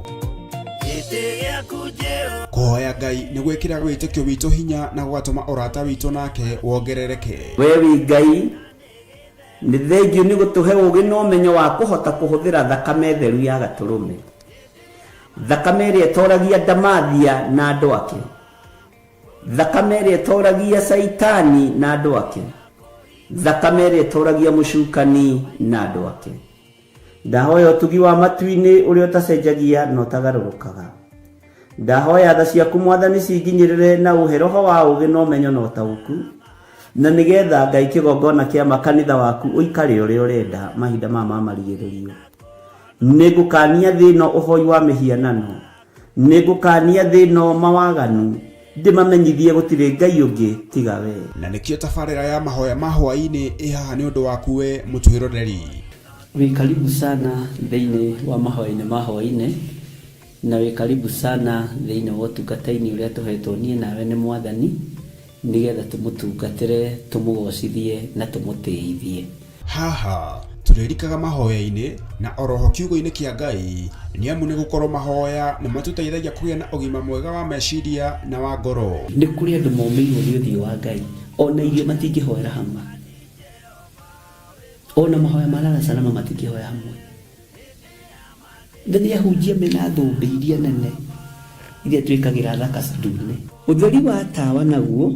Kũhoya Ngai nĩ gwĩkĩraga wĩtĩkio witũ hinya na gũgatũma ũrata witũ nake wongerereke. We wĩ Ngai, nĩ thengiũ nĩ gũtũhe ũũgĩ na ũmenyo wa kũhota kũhũthĩra thakame theru ya gatũrũme, thakame ĩrĩa ĩtoragia ndamathia na andũ ake, thakame ĩrĩa ĩtoragia caitani na andũ ake, thakame ĩrĩa ĩtoragia mũcukani na andũ ake. Ndahoya ũtugi wa matu-inĩ ũrĩa ũtacenjagia na ũtagarũrũkaga. Ndahoya tha ciaku Mwathani cinginyĩrĩre na ũhe roho wa ũũgĩ na ũmenyo na ũtaũku, na nĩgetha Ngai kĩgongona kĩa makanitha waku ũikare ũrĩa ũrenda mahinda maya ma marigĩrĩrio. Nĩngũkania thĩ ĩno ũhoi wa mĩhianano, nĩngũkania thĩ ĩno mawaganu, ndĩmamenyithie gũtirĩ Ngai ũngĩ tiga we. Na nĩkĩo tabarĩra ya mahoya ma hwaĩ-inĩ ĩ haha nĩ ũndũ waku we mũtwĩroreri. Wĩ karibu sana thĩinĩ wa mahoya-inĩ ma hwaĩ-inĩ, na wĩ karibu sana thĩinĩ wa ũtungata-inĩ ũrĩa tũhetwo niĩ nawe nĩ Mwathani, nĩgetha tũmũtungatĩre, tũmũgocithie na tũmũtĩithie. Haha Tũrĩrikaga mahoya-inĩ na oroho kiugo-inĩ kĩa Ngai, nĩ amu nĩ gũkorwo mahoya nĩ matũteithagia kũgĩa na ũgima mwega wa meciria na wa ngoro. Nĩ kũrĩ andũ momĩirwo nĩ ũthiũ wa Ngai, ona irio matingĩhoera hamwe, ona mahoya ma lala salama matingĩhoya hamwe. Na nĩ ahunjia mena thũmbĩ iria nene iria twĩkagĩra thaka ndune. Ũtheri wa tawa naguo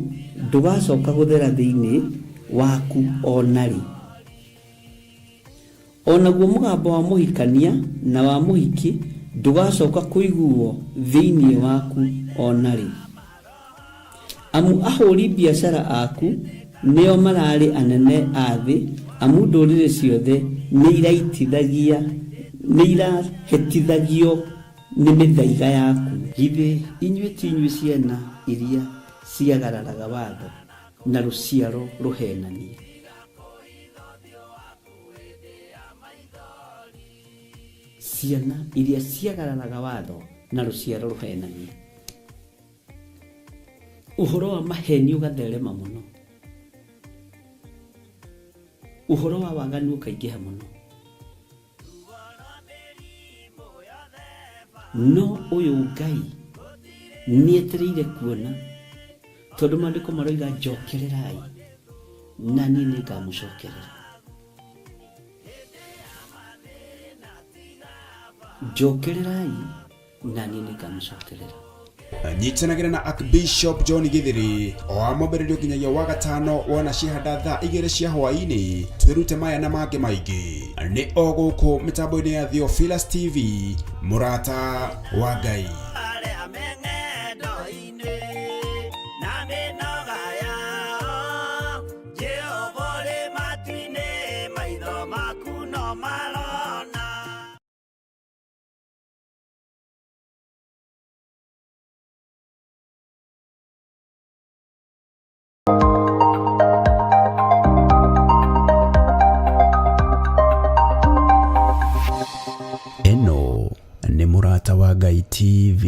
ndũgacoka gũthera thĩinĩ waku o na rĩ. O naguo mũgambo wa mũhikania na wa mũhiki ndũgacoka kũiguo thĩinĩ waku o na rĩ. Amu ahũri biacara aku nĩo mararĩ anene a thĩ, amu ndũrĩrĩ ciothe nĩiraitithagia nĩirahĩtithagio nĩ mĩthaiga yaku. Githĩ inyuĩ ti inyuĩ ciana iria ciagararaga watho, na rũciaro rũheenania? Ciana iria ciagararaga watho na rũciaro rũheenania. Ũhoro wa maheni ũgatherema mũno, ũhoro wa waganu ũkaingĩha mũno. No ũyũ Ngai nĩetereire kuona, tondũ maandĩko maroiga njokererai na niĩ nĩngamũcokerera. Njokererai na niĩ nĩngamũcokerera. Nyitanagĩra na Archbishop John Githiri o wa mwambĩrĩrio nginyagia wa gatano wona ciahanda thaa 2 cia hwaĩ-inĩ, twĩrute maya na mangĩ maingĩ. Nĩ o gũkũ mĩtambo-inĩ ya Theophilus TV, mũrata wa Ngai. Arĩa me ng'endo-inĩ na mĩnoga yao, Jehova ũrĩ matu-inĩ, maitho maku no marona. Ĩno nĩ Mũrata wa Ngai TV.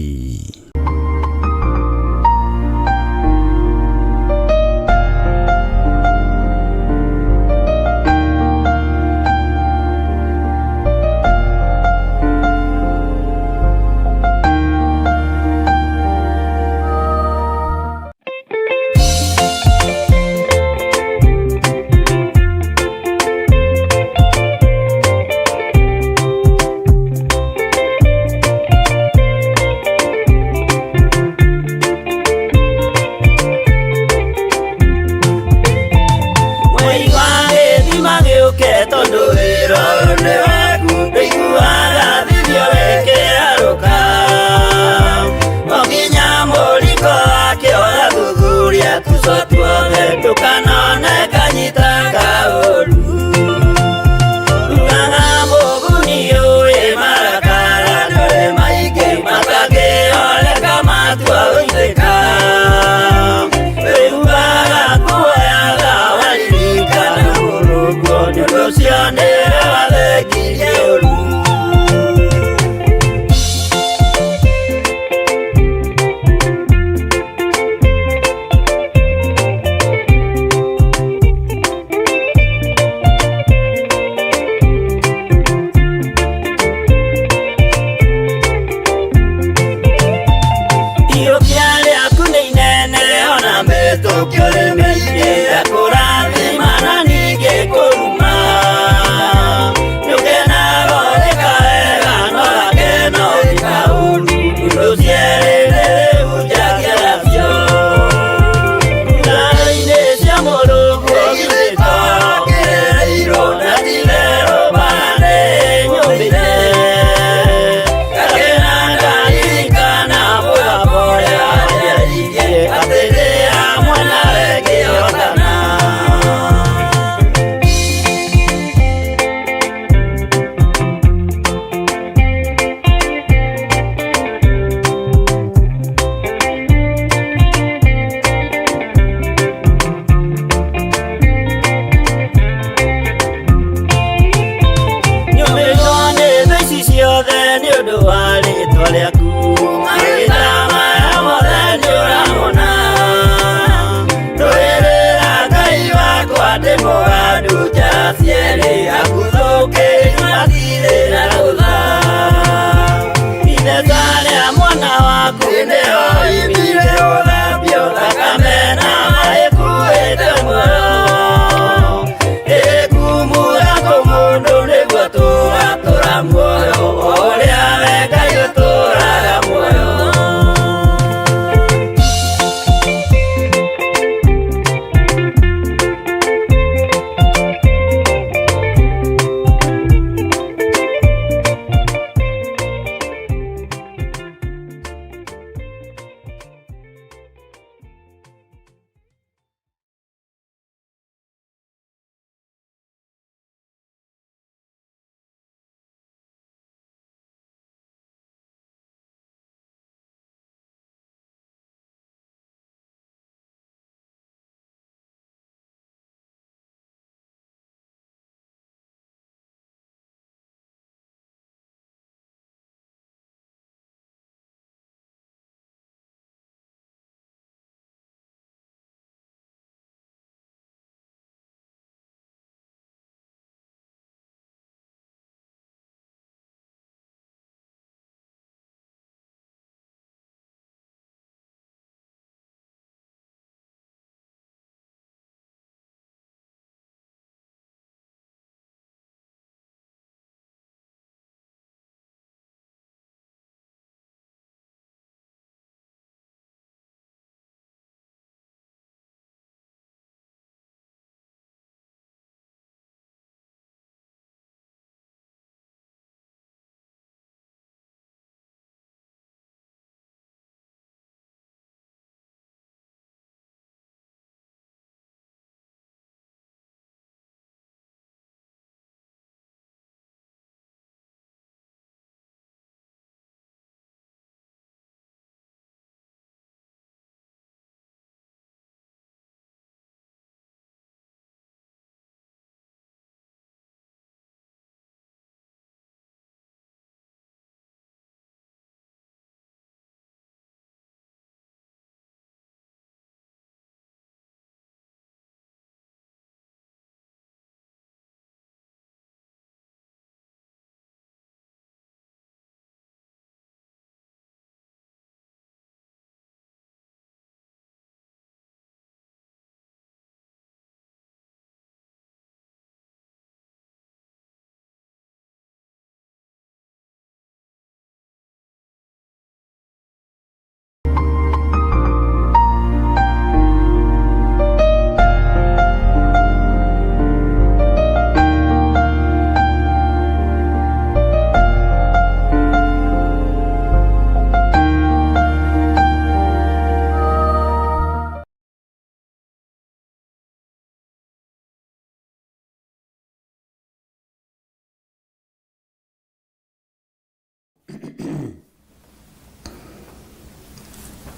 Mwei wa gĩthima gĩũke tondũ wĩra ũyũ nĩ waku, ndũiguaga thithio wĩkĩarũka. O nginya mũriko wake ũgathuthuria tuco tuothe, ndũkanone kanyita kaũru. Ugaga mũguni ũĩ marakara ndũrĩ maingĩ matangĩoleka matua gũitĩka. Wĩhubaga kuoyaga waririkana mũrũguo, nĩ ũndũ ũcio nĩwe wathengirie ũru. Iyũkia rĩaku nĩ inene ona mĩtũkio nĩ mĩingĩ, ekũrathima na ningĩ kũruma. Nĩũkenaga ũgĩka wega no gakena ũgĩka ũũru, indo cierĩ nĩrĩhunjagia nacio. Nguraro-inĩ cia Mũrungu githĩ to kĩrĩrĩirwo, na ti-itherũ mbara nĩnyũmĩte. Ngakena ngaririkana mũgambo ũrĩa wanjaririe, atĩ ndĩ hamwe nawe ngĩhotana. Nyũmĩtwo nĩ thũ ici ciothe nĩ ũndũ wa rĩtwa rĩaku, mahinda maya mothe nĩũramona. Ndũĩrĩra Ngai wakwa ndĩ mũgandu njara cierĩ, akuthũ Matirĩ na rũtha. Itheka rĩa mwana waku nĩo imbire gũthambio thakame na maĩ kuĩte muoyo. Ĩkumura kũmũndũ nĩguo tũratũra muoyo ũrĩa we Ngai ũtũraga muoyo.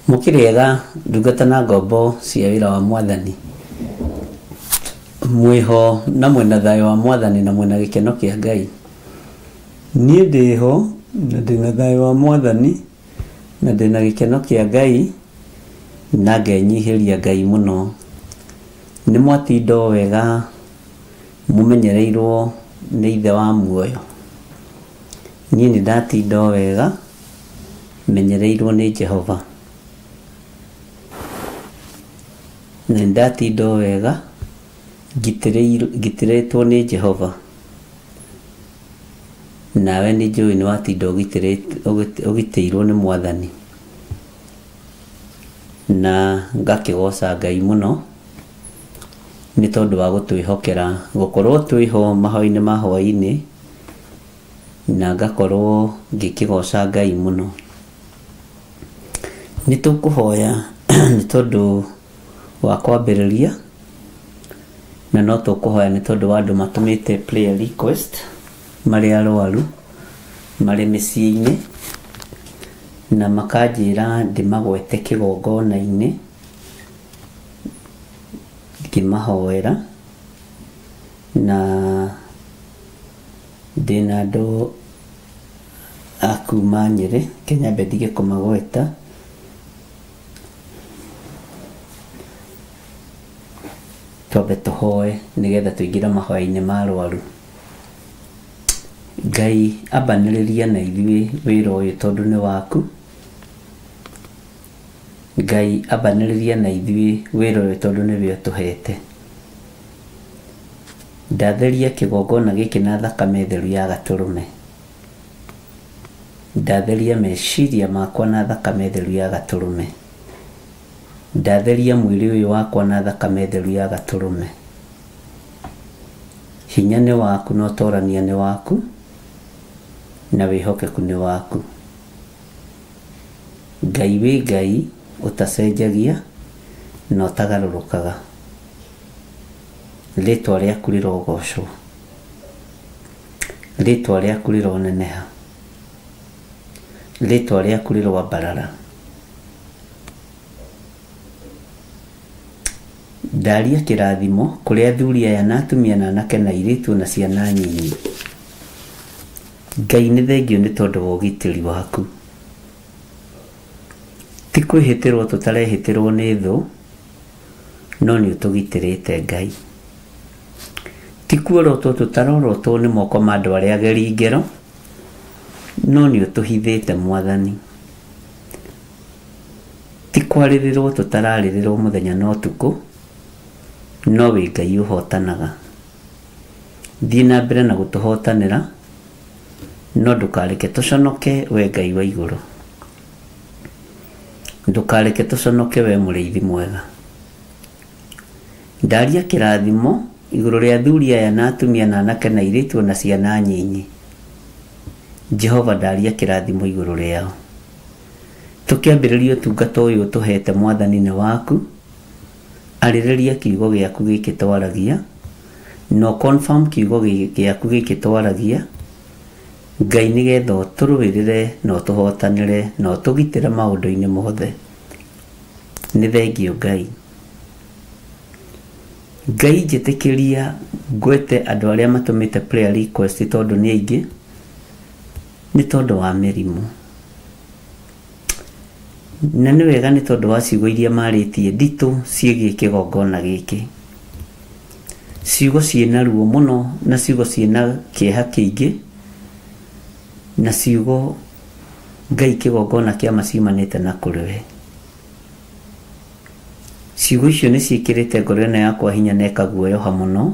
Mũkĩrĩega ndungata na ngombo cia wĩra wa mwathani, mwĩho na mwĩna thayũ wa mwathani na mwĩna gĩkeno kĩa Ngai. Niĩ ndĩho na ndĩna thayũ wa mwathani na ndĩna gĩkeno kĩa Ngai na ngenyihĩria Ngai mũno. Nĩ mwatinda o wega mũmenyereirwo nĩ ithe wa muoyo. Niĩ nĩ ndatinda o wega menyereirwo nĩ Jehova. Na nĩ ndatinda o wega ngitĩrĩtwo nĩ Jehova. Nawe nĩ njũĩ nĩ watinda ũgitĩirwo nĩ mwathani. Na ngakĩgoca Ngai mũno nĩ tondũ wa gũtwĩhokera gũkorwo twĩho mahoya-inĩ ma hwaĩ-inĩ, na ngakorwo ngĩkĩgoca Ngai mũno. Nĩ tũkũhoya nĩ tondũ wa kwambĩrĩria, na no tũkũhoya nĩ tondũ wa andũ matũmĩte prayer request marĩ arwaru marĩ mĩciĩ-inĩ, na makanjĩra ndĩmagwete kĩgongona-inĩ ngĩmahoera, na ndĩna andũ a kuma Nyĩrĩ, reke nyambe ndige kũmagweta. Twambe tũhoe nĩgetha tũingĩre mahoya-inĩ ma arwaru. Ngai ambanĩrĩria na ithuĩ wĩra ũyũ tondũ nĩ waku. Ngai ambanĩrĩria na ithuĩ wĩra ũyũ tondũ nĩwe ũtũhete. Ndatheria kĩgongona gĩkĩ na thakame theru ya gatũrũme. Ndatheria meciria makwa na thakame theru ya gatũrũme. Ndatheria mwĩrĩ ũyũ wakwa na thakame theru ya gatũrũme. Hinya nĩ waku na ũtorania nĩ waku na wĩhokeku nĩ waku. Ngai wĩ Ngai ũtacenjagia na ũtagarũrũkaga. Rĩtwa rĩaku rĩrogocwo. Rĩtwa rĩaku rĩroneneha. Rĩtwa rĩaku rĩroambarara. Ndaria kĩrathimo kũrĩ athuri aya na atumia na anake na airĩtu na ciana nyinyi. Ngai nĩ thengio nĩ tondũ wa ũgitĩri waku. Ti kwĩhĩtĩrwo tũtarehĩtĩrwo nĩ thũ, no nĩ ũtũgitĩrĩte Ngai. Ti kuorotwo tũtarorotwo nĩ moko ma andũ arĩa ageri ngero, no nĩ ũtũhithĩte Mwathani. Ti kwarĩrĩrwo tũtararĩrĩrwo mũthenya na ũtukũ, no wĩ Ngai ũhotanaga. Thiĩ na mbere na gũtũhotanĩra, no ndũkareke tũconoke we Ngai wa igũrũ. Ndũkareke tũconoke we mũrĩithi mwega. Ndaria kĩrathimo igũrũ rĩa athuri aya na atumia na anake na airĩtu na ciana nyinyi. Jehova ndaria kĩrathimo igũrũ rĩao. Tũkĩambĩrĩria ũtungata ũyũ ũtũhete Mwathani nĩ waku, arĩrĩria kiugo gĩaku gĩkĩ twaragia, na confirm kiugo gĩaku gĩkĩ twaragia, Ngai nĩgetha ũtũrũĩrĩre na ũtũhotanĩre na ũtũgitĩre maũndũ-inĩ mothe. Nĩ thengio Ngai. Ngai njĩtĩkĩria ngwete andũ arĩa matũmĩte prayer request tondũ nĩ aingĩ, nĩ tondũ wa mĩrimũ. Na nĩ wega nĩ tondũ wa ciugo iria marĩtie nditũ ciĩgiĩ kĩgongona gĩkĩ. Ciugo ciĩna ruo mũno na ciugo ciĩna kĩeha kĩingĩ na ciugo Ngai kĩgongona kĩama ciumanĩte na kũrĩ we. Ciugo icio nĩ ciĩkĩrĩte ngoro ĩno yakwa hinya na ĩkaguoyoha mũno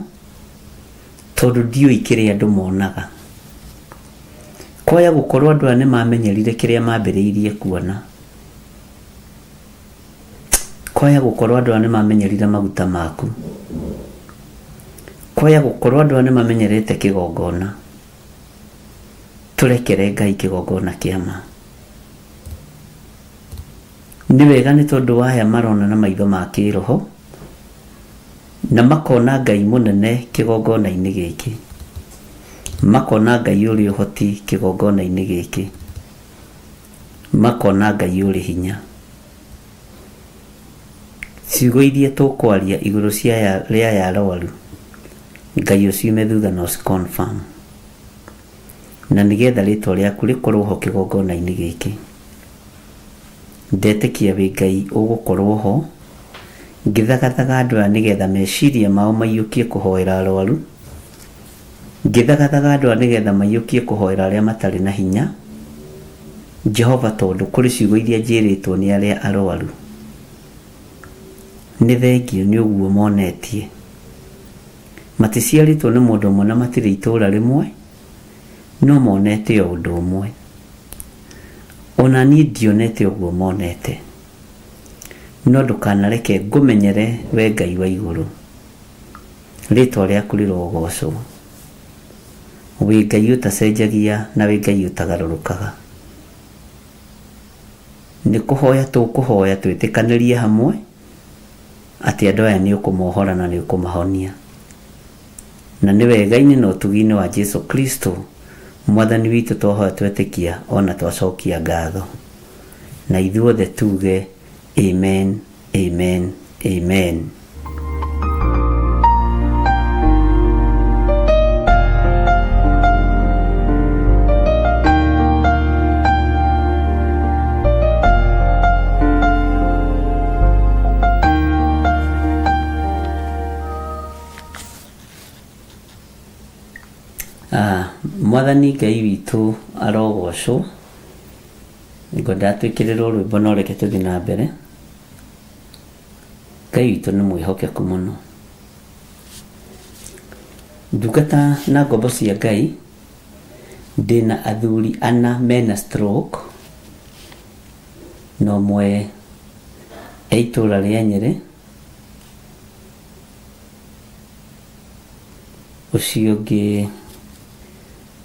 tondũ ndiũĩ kĩrĩa andũ monaga. Kwaya gũkorwo andũ aya nĩ mamenyerire kĩrĩa mambĩrĩirie kuona. Kwaya gũkorwo andũ aya nĩ mamenyerire maguta maku. Kwaya gũkorwo andũ aya nĩ mamenyerete kĩgongona. Tũrekere Ngai kĩgongona kĩa ma. Nĩ wega nĩ tondũ wa aya marona na maitho ma kĩroho na makona Ngai mũnene kĩgongona-inĩ gĩkĩ. Makona Ngai ũrĩ ũhoti kĩgongona-inĩ gĩkĩ. Makona Ngai ũrĩ hinya. Ciugo iria tũkwaria igũrũ cia rĩa aya arwaru, Ngai ũciume thutha na ũci confirm. Na nĩgetha rĩtwa rĩaku rĩkorwo ho kĩgongona-inĩ gĩkĩ. Ndetĩkia wĩ Ngai ũgũkorwo ho, ngĩthagathaga andũ aya nĩgetha meciria mao maiyũkie kũhoera arwaru, ngĩthagathaga andũ aya nĩgetha maiyũkie kũhoera arĩa matarĩ na hinya, Jehova tondũ kũrĩ ciugo iria njĩrĩtwo nĩ arĩa arwaru. Nĩ thengio nĩ ũguo monetie. Maticiarĩtwo nĩ mũndũ ũmwe na matirĩ itũũra rĩmwe, no monete o ũndũ ũmwe. Ona niĩ ndionete ũguo monete. No ndũkanareke ngũmenyere we Ngai wa igũrũ. Rĩtwa rĩaku rĩrogocwo. Wĩ Ngai ũtacenjagia na wĩ Ngai ũtagarũrũkaga. Nĩ kũhoya tũkũhoya twĩtĩkanĩrie hamwe atĩ andũ aya nĩ ũkũmohora na nĩ ũkũmahonia. Na nĩ wega-inĩ na ũtugi-inĩ wa Jesu Kristo Mwathani witũ twahoya twetĩkia ona twacokia ngatho. Na ithuothe tuge amen, amen, amen. Ah, Mwathani Mwathani Ngai witũ arogocwo. Ngwendaga twĩkĩrĩrwo rwĩmbo no reke tũthiĩ na mbere. Ngai witũ nĩ mwĩhokeku mũno. Ndungata na ngombo cia Ngai, ndĩna athuri ana mena stroke, na ũmwe e itũra rĩa Nyĩrĩ, ũcio ũngĩ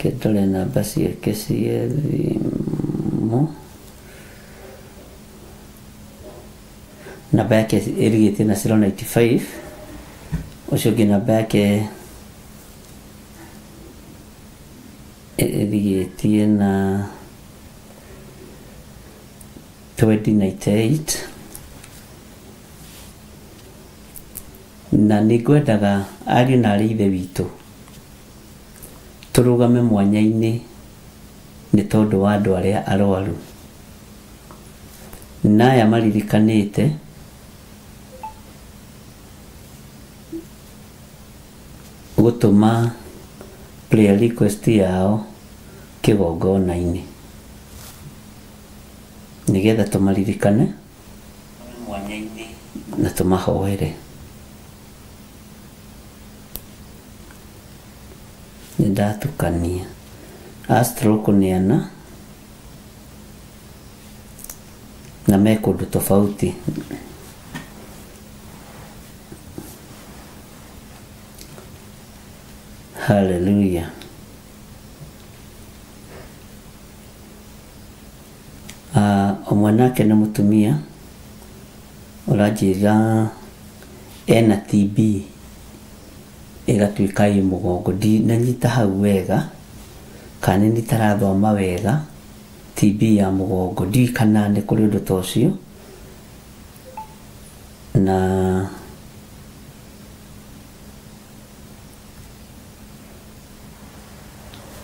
reke ndore namba ciake cia thimũ, namba yake ĩrigĩtie na 095, ũcio ũngĩ namba yake ĩrigĩtie na 2098. Na nĩ ngwendaga ariũ na arĩ ithe witũ tũrũgame mwanya-inĩ nĩ tondũ wa andũ arĩa arwaru na aya maririkanĩte gũtũma prayer request yao kĩgongona-inĩ nĩgetha tũmaririkane na tũmahoere. Nĩ ndatukania a stroke nĩ ana na me kũndũ tofauti. Hallelujah. Ũmwe nake nĩ mũtumia ũranjĩra ena TB ĩgatuĩka ĩ mũgongo. Ndinanyita hau wega kana nĩ itarathoma wega TB ya mũgongo, ndiũĩ kana nĩ kũrĩ ũndũ ta ũcio. Na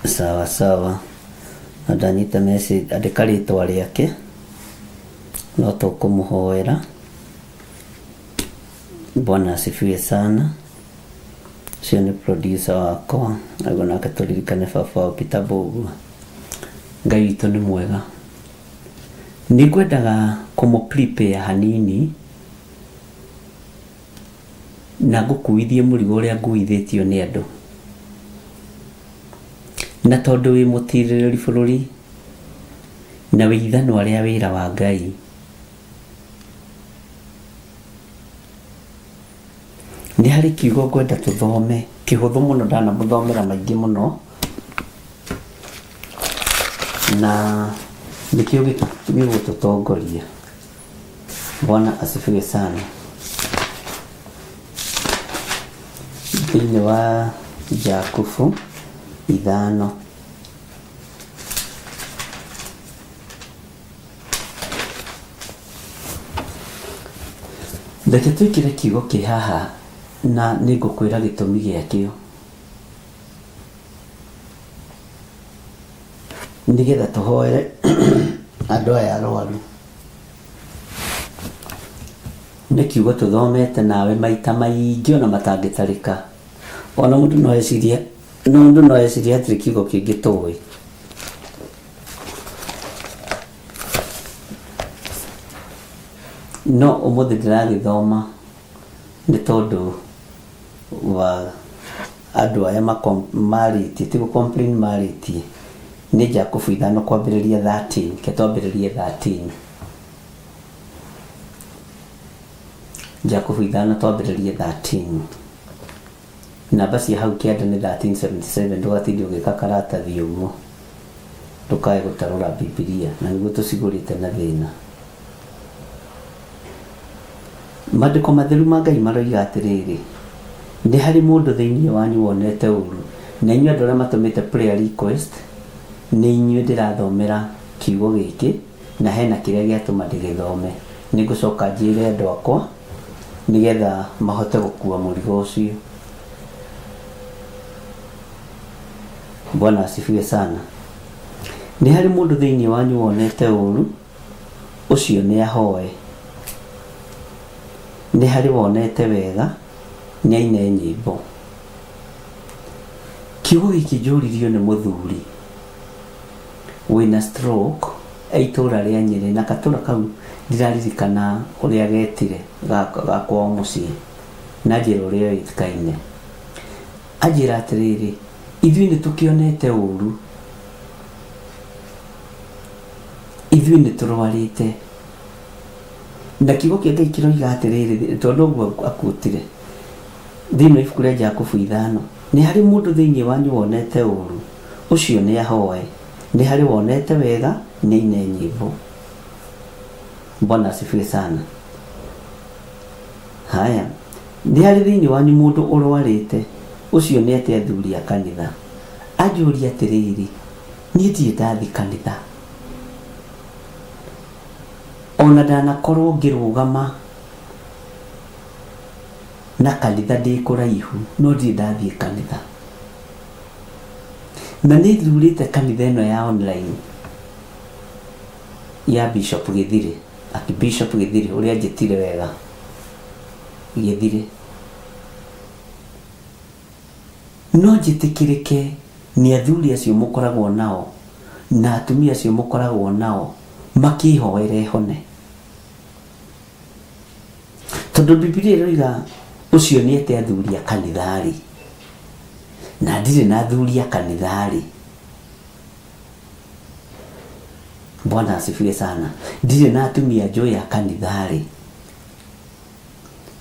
sawa sawa, na ndanyita message, andĩka rĩtwa rĩake no tũkũmũhoera. Bwana asifiwe sana. Ũcio nĩ producer wakwa, naguo nake tũririkane baba wao Peter Mbũgua. Ngai witũ nĩ mwega. Nĩ ngwendaga kũmũ prepare hanini na ngũkuithie mũrigo ũrĩa nguithĩtio nĩ andũ. Na tondũ wĩ mũtirĩrĩri bũrũri na wĩ ithanwa rĩa wĩra wa Ngai, nĩ harĩ kiugo ngwenda tũthome kĩhũthũ mũno, ndanamũthomera maingĩ mũno, na nĩkĩo gĩgũtũtongoria. Bwana asifiwe sana. Thĩinĩ wa Jakubu 5, reke twĩkĩre kiugo kĩ haha na nĩ ngũkwĩra gĩtũmi gĩakĩo nĩgetha tũhoere andũ aya arwaru. Nĩ kiugo tũthomete nawe maita maingĩ ona matangĩtarĩka. Ona mũndũ no ecirie, no mũndũ no ecirie hatirĩ kiugo kĩngĩ tũĩ. No ũmũthĩ ndĩragĩthoma nĩ tondũ wa andũ aya marĩtie, ti gũ complain marĩtie. Nĩ Jakubu 5 kwambĩrĩria 13, reke twambĩrĩrie 13. Jakubu 5 twambĩrĩrie 13. Namba cia hau kĩanda nĩ 1377, ndũgatinde ũgĩka karatathi ũguo, ndũkae gũtarũra Bibilia, na nĩguo tũcigũrĩte na thĩna. Maandĩko matheru ma Ngai maroiga atĩrĩrĩ, nĩ harĩ mũndũ thĩinĩ wanyu wonete ũru, na inyuĩ andũ arĩa matũmĩte prayer request, nĩ inyuĩ ndĩrathomera kiugo gĩkĩ, na hena kĩrĩa gĩatũma ndĩgĩthome. Nĩ ngũcoka njĩre andũ akwa nĩgetha mahote gũkua mũrigo ũcio. Bwana asifiwe sana. Nĩ harĩ mũndũ thĩinĩ wanyu wonete ũru, ũcio nĩ ahoe. Nĩ harĩ wonete wega, nĩ aine nyĩmbo. Kiugo gĩkĩ njũririo nĩ mũthuri wĩna stroke e itũra rĩa Nyĩrĩ na gatũra kau ndiraririkana ũrĩa getire ga kwao mũciĩ na njĩra ũrĩa yoĩkaine. Anjĩra atĩrĩrĩ, ithuĩ nĩ tũkĩonete ũru, ithuĩ nĩ tũrwarĩte na kiugo kĩa Ngai kĩroiga atĩrĩrĩ, tondũ ũguo akuĩtire thĩinĩ wa ibuku rĩa Jakubu 5, nĩ harĩ mũndũ thĩinĩ wanyu wonete ũru, ũcio nĩ ahoe, nĩ harĩ wonete wega, nĩ aine nyĩmbo. Bwana asifiwe sana. Haya, nĩ harĩ thĩinĩ wanyu mũndũ ũrwarĩte, ũcio nĩ ete athuri a kanitha. Anjũria atĩrĩrĩ, niĩ ndirĩ ndathiĩ kanitha, ona ndanakorwo ngĩrũgama na kanitha ndĩ kũraihu, no ndirĩ ndathiĩ kanitha. Na nĩ thurĩte kanitha ĩno ya online ya Bishop Gĩthirĩ, Archbishop Gĩthirĩ ũrĩa anjĩtire wega, Gĩthirĩ. No njĩtĩkĩrĩke nĩ athuri acio mũkoragwo nao na atumia acio mũkoragwo nao makĩhoere hone. Tondũ Bibilia ĩroiga ũcio nĩ ete athuri a kanitha-rĩ, na ndirĩ na athuri a kanitha-rĩ, Bwana asifiwe sana, ndirĩ na atumia njũĩ a kanitha-rĩ,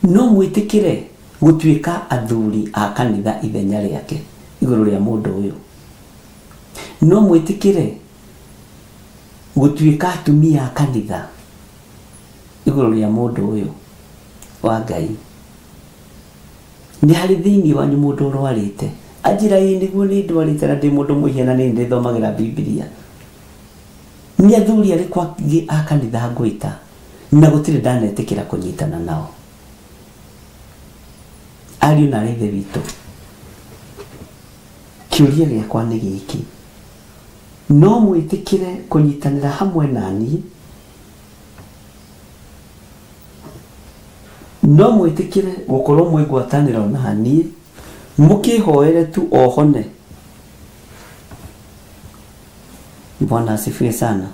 no mwĩtĩkĩre gũtuĩka athuri a kanitha ithenya rĩake igũrũ rĩa mũndũ ũyũ? No mwĩtĩkĩre gũtuĩka atumia a kanitha igũrũ rĩa mũndũ ũyũ wa Ngai? Nĩ harĩ thĩinĩ wanyu mũndũ ũrwarĩte? Anjĩra ĩĩ nĩguo nĩ ndwarĩte na ndĩ mũndũ mũihia na nĩ ndĩthomagĩra Bibilia. Nĩ athuri arĩkũ angĩ a kanitha ngwĩta na gũtirĩ ndanetĩkĩra kũnyitana nao? Ariũ na aarĩ a Ithe witũ, kĩũria gĩakwa nĩ gĩkĩ, no mwĩtĩkĩre kũnyitanĩra hamwe na niĩ? No mwĩtĩkĩre gũkorwo mwĩ ngwatanĩro na niĩ, mũkĩhoere tu o hone? Bwana asifiwe sana.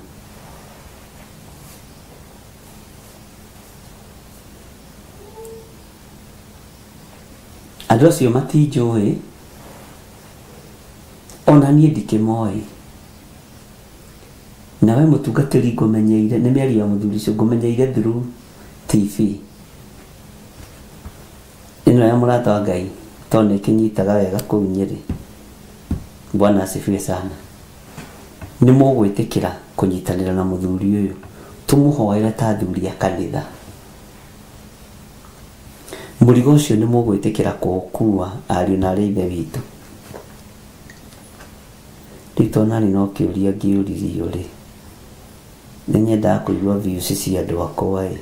Andũ acio matinjũĩ, ona niĩ ndikĩmoĩ. Nawe mũtungatĩri ngũmenyeire, nĩ mĩario ya mũthuri ũcio, ngũmenyeire through TV. Ĩno ya mũrata wa Ngai, tondũ nĩ ĩkĩnyitaga wega kũu Nyĩrĩ. Bwana asifiwe sana. Nĩ mũgwĩtĩkĩra kũnyitanĩra na mũthuri ũyũ, tũmũhoere ta athuri a kanitha. Mũrigo ũcio nĩ mũgwĩtĩkĩra kũũkua ariũ na aarĩ a Ithe witũ. Rĩu tondũ nani no kĩũria ngĩũririo rĩ, nĩ nyendaga kũigua views cia andũ akwa ĩ,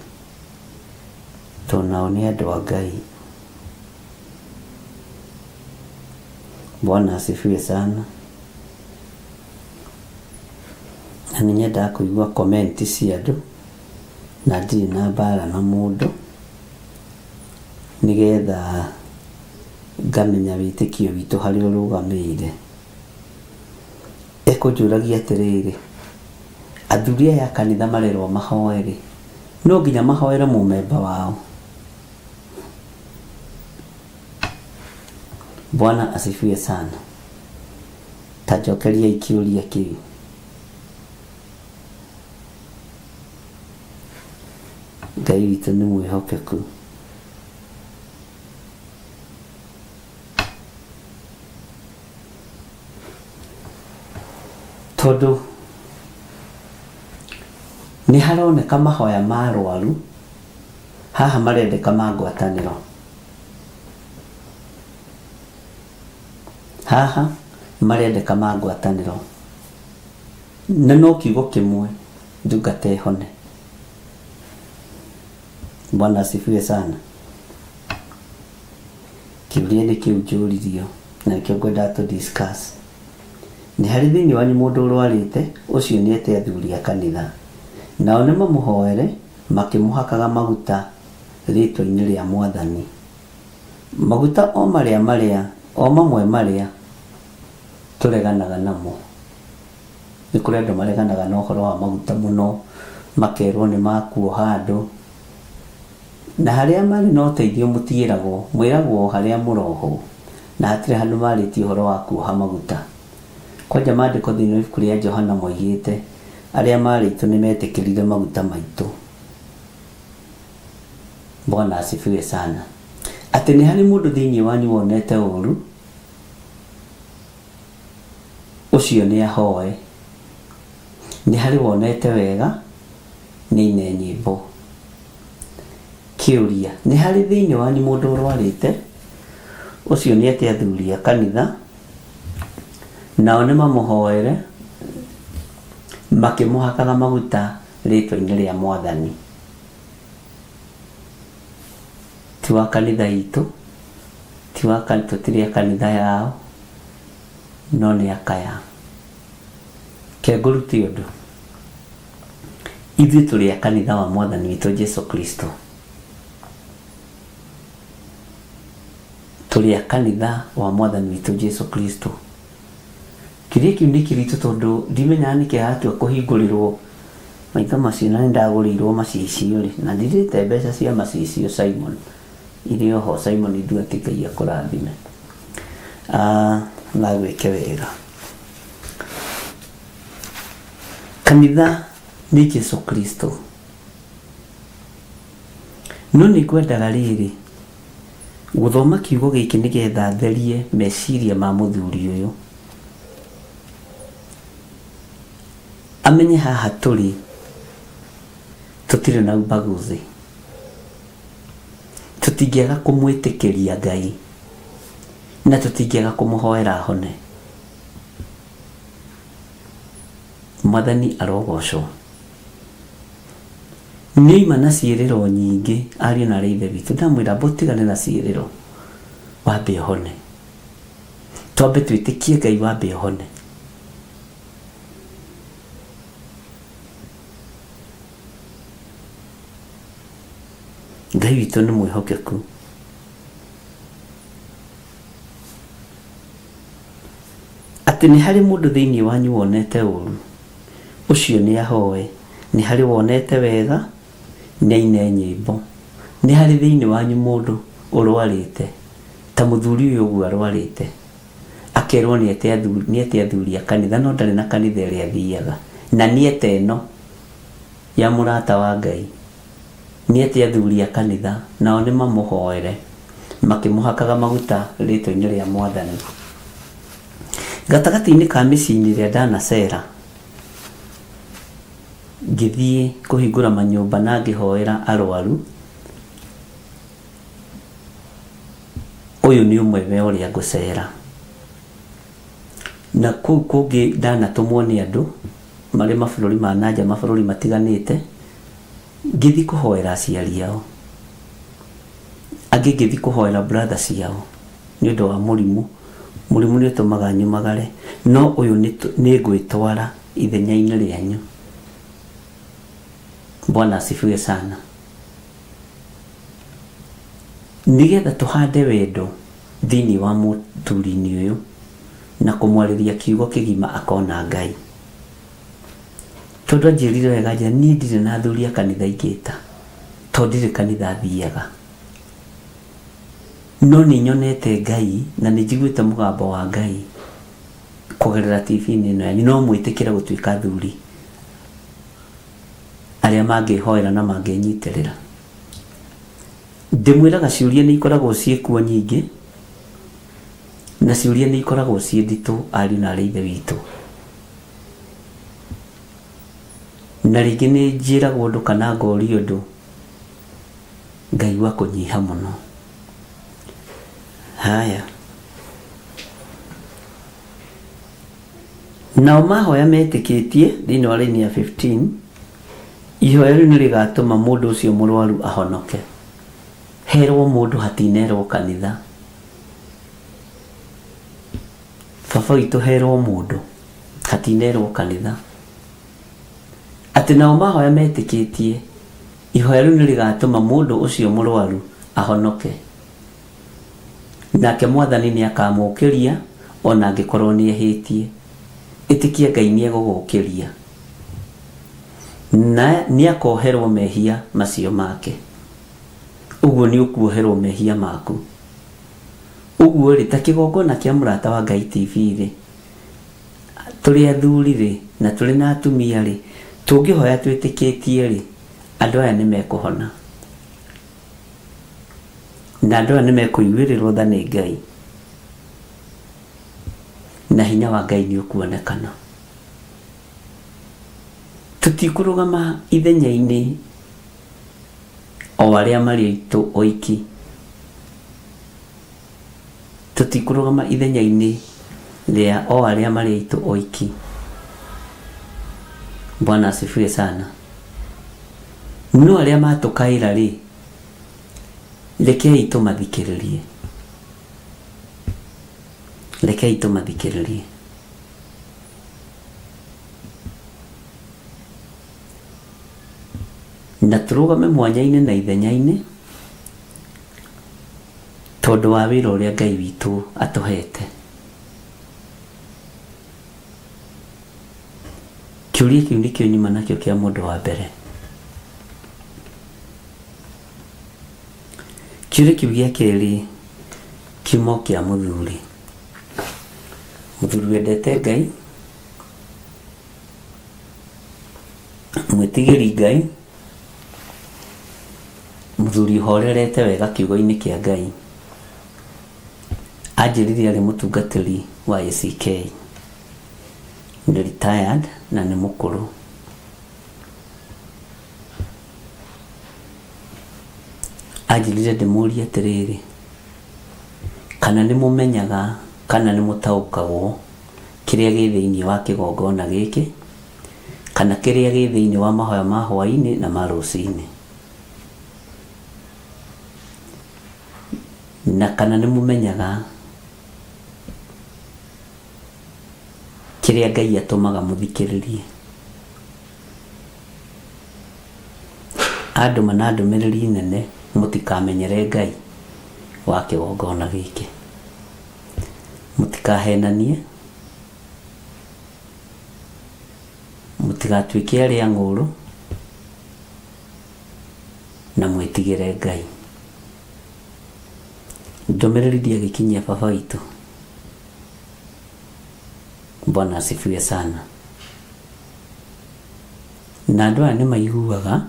tondũ nao nĩ andũ a Ngai. Bwana asifiwe sana. Na nĩ nyendaga kũigua comment cia andũ, na ndirĩ na mbara na mũndũ, nĩgetha ngamenya wĩtĩkio witũ harĩa ũrũgamĩire. Ekũnjũragia atĩrĩrĩ, athuri aya a kanitha marerwo mahoe rĩ, no nginya mahoere mũmemba wao? Bwana asifiwe sana. Ta njokeriai kĩũria kĩu. Ngai witũ nĩ mwĩhokeku. Tondũ nĩ haroneka mahoya ma arwaru haha marendeka ma ngwatanĩro. Haha marendeka ma ngwatanĩro. Na no kiugo kĩmwe ndungata ĩhone. Bwana asifiwe sana. Kĩũria nĩ kĩu njũririo na nĩkĩo ngwendaga tũ discuss. Nĩ harĩ thĩinĩ wanyu mũndũ ũrwarĩte, ũcio nĩ ete athuri a kanitha. Nao nĩ mamũhoere makĩmũhakaga maguta rĩĩtwa-inĩ rĩa Mwathani. Maguta o marĩa marĩa, o mamwe marĩa. Tũreganaga namo. Nĩ kũrĩ andũ mareganaga na ũhoro wa maguta mũno, makerwo nĩ makuoha andũ. Na harĩa marĩ na ũteithio mũtiĩragwo, mwĩragwo o harĩa mũrohwo. Na hatirĩ handũ marĩtie ũhoro wa kuoha maguta. Kwanja maandĩko thĩinĩ wa ibuku rĩa Johana moigĩte, arĩa maarĩ aitũ nĩ metĩkĩrire maguta maitũ. Bwana asifiwe sana. Atĩ nĩ harĩ mũndũ thĩinĩ wanyu wonete ũũru, ũcio nĩ ahoe. Nĩ harĩ wonete wega, nĩ aine nyĩmbo. Kĩũria, Nĩ harĩ thĩinĩ wanyu mũndũ ũrwarĩte? Ũcio nĩ ete athuri a kanitha, nao nĩ mamũhoere makĩmũhakaga maguta rĩĩtwa-inĩ rĩa Mwathani. Ti wa kanitha itũ, ti wa tũtirĩ a kanitha yao, no nĩ akaya. Ke ngũrute ũndũ. Ithuĩ tũrĩ a kanitha wa Mwathani witũ Jesu Kristo. Tũrĩ a kanitha wa Mwathani witũ Jesu Kristo. Kĩrĩa kĩu nĩ kĩritũ tondũ ndimenyaga nĩkĩ hatua kũhingũrĩrwo maitho macio na nĩndagũrĩirwo macicio rĩ, na ndirĩte mbeca cia macicio Simon, irĩ oho Simon Nduati Ngai akũrathime. Ah, na agwĩke wega. Kanitha nĩ Jesu Kristo. No nĩ ngwendaga rĩrĩ, gũthoma kiugo gĩkĩ nĩgetha therie meciria ma mũthuri ũyũ. Amenye haha tũrĩ tũtirĩ na ubaguzi. Tũtingĩaga kũmwĩtĩkĩria Ngai na tũtingĩaga kũmũhoera ahone. Mwathani arogocwo. Nĩoima na ciĩrĩro nyingĩ ariũ na aarĩ a Ithe witũ. Ndamwĩra amba ũtigane na ciĩrĩro wambe ũhone. Twambe twĩtĩkie Ngai wambe ũhone. Ngai witũ nĩ mwĩhokeku. Atĩ nĩ harĩ mũndũ thĩinĩ wanyu wonete ũũru, ũcio nĩ ahoe. Nĩ harĩ wonete wega, nĩ aine nyĩmbo. Nĩ harĩ thĩinĩ wanyu mũndũ ũrwarĩte, ta mũthuri ũyũ ũguo arwarĩte, akerwo nĩ ete athuri, nĩ ete athuri a kanitha, no ndarĩ na kanitha ĩrĩa athiaga. Na nĩ ete ĩno ya mũrata wa Ngai. Nĩ ete athuri a kanitha, nao nĩ mamũhoere, makĩmũhakaga maguta rĩĩtwa-inĩ rĩa Mwathani. Gatagatĩ-inĩ ka mĩciĩ-inĩ ĩrĩa ndanacera, ngĩthiĩ kũhingũra manyũmba na ngĩhoera arwaru, ũyũ nĩ ũmwe wa ũrĩa ngũcera. Na kũu kũngĩ ndanatũmwo nĩ andũ marĩ mabũrũri ma na nja, mabũrũri matiganĩte, Ngĩthiĩ kũhoera aciari ao. Angĩ ngĩthiĩ kũhoera brother ciao nĩ ũndũ wa mũrimũ. Mũrimũ nĩ ũtũmaga nyumagare, no ũyũ nĩ ngwĩtwara ithenya-inĩ rĩanyu. Bwana asifiwe sana. Nĩgetha tũhande wendo thĩinĩ wa mũturi-inĩ ũyũ na kũmwarĩria kiugo kĩgima akona Ngai. Tondũ anjĩrire wega anjĩra niĩ ndirĩ na athuri a kanitha ingĩta tondũ ndirĩ kanitha thiaga. No nĩ nyonete Ngai na nĩ njiguĩte mũgambo wa Ngai kũgerera TV-inĩ ĩno yanyu. No mwĩtĩkĩre gũtuĩka athuri arĩa mangĩhoera na mangĩnyitĩrĩra. Ndĩmwĩraga ciũria nĩ ikoragwo ciĩ kuo nyingĩ na ciũria nĩ ikoragwo ciĩ nditũ ariũ na aarĩ a Ithe witũ. Na rĩngĩ nĩ njĩragwo ũndũ kana ngorio ũndũ ngaigua kũnyiha mũno. Haya. Nao mahoya metĩkĩtie, thĩinĩ wa raini ya 15, ihoya rĩu nĩ rĩgatũma mũndũ ũcio mũrwaru ahonoke. Herwo mũndũ hatinerwo kanitha. Baba witũ herwo mũndũ hatinerwo kanitha. Atĩ nao mahoya metĩkĩtie, ihoya rĩu nĩ rĩgatũma mũndũ ũcio mũrwaru ahonoke. Nake Mwathani nĩ akamũũkĩria, Ona angĩkorwo nĩ ehĩtie, ĩtĩkia Ngai nĩ egũgũkĩria na nĩ akoherwo mehia macio make. Ũguo nĩ ũkuoherwo mehia maku. Ũguo rĩ, ta kĩgongona kĩa Mũrata wa Ngai TV rĩ, tũrĩ athuri rĩ, na tũrĩ na atumia rĩ, tũngĩhoya twĩtĩkĩtie rĩ, andũ aya nĩ mekũhona. Na andũ aya nĩ mekũiguĩrĩrwo tha nĩ Ngai. Na hinya wa Ngai nĩ ũkuonekana. Tũtikũrũgama ithenya-inĩ o arĩa marĩ aitũ oiki. Tũtikũrũgama ithenya-inĩ rĩa o arĩa marĩ aitũ oiki. Bwana asifiwe sana. No arĩa matũkaĩra rĩ, rekei tũmathikĩrĩrie. Rekei tũmathikĩrĩrie. Na tũrũgame mwanya-inĩ na ithenya-inĩ tondũ wa wĩra ũrĩa Ngai witũ atũhete. Kĩũria kĩu nĩkĩo nyuma nakĩo kĩa mũndũ wa mbere. Kĩũria kĩu gĩa kerĩ kiuma o kĩa mũthuri. Mũthuri wendete Ngai, mwĩtigĩri Ngai, mũthuri ũhorerete wega kiugo-inĩ kĩa Ngai. Anjĩrire arĩ mũtungatĩri wa ACK. Nĩ retired na nĩ mũkũrũ. Anjĩrire ndĩmũrie atĩrĩrĩ, kana nĩ mũmenyaga kana nĩ mũtaũkagwo kĩrĩa gĩ thĩinĩ wa kĩgongona gĩkĩ, kana kĩrĩa gĩ thĩinĩ wa mahoya ma hwaĩ-inĩ na ma rũcinĩ. Na kana nĩ mũmenyaga kĩrĩa Ngai atũmaga mũthikĩrĩrie. Andũma na ndũmĩrĩri nene mũtikamenyere Ngai wa kĩgongona gĩkĩ. Mũtikahenanie, mũtigatuĩke arĩa ng'ũũrũ, na mwĩtigĩre Ngai. Ndũmĩrĩri ndiagĩkinyia baba witũ. Bwana asifiwe sana. Na andũ aya nĩ maiguaga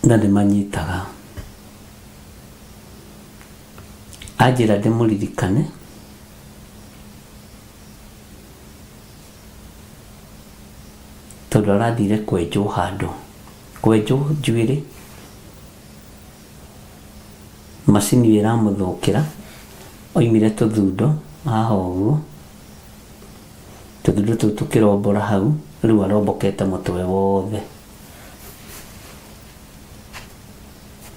na nĩ manyitaga. Anjĩra ndĩmũririkane tondũ arathire kwenjwo handũ, kwenjwo njuĩrĩ, macini ĩyo ĩramũthũkĩra, oimire tũthundo haha ũguo, tũthundo tũu tũkĩrombora hau, rĩu arombokete mũtwe wothe.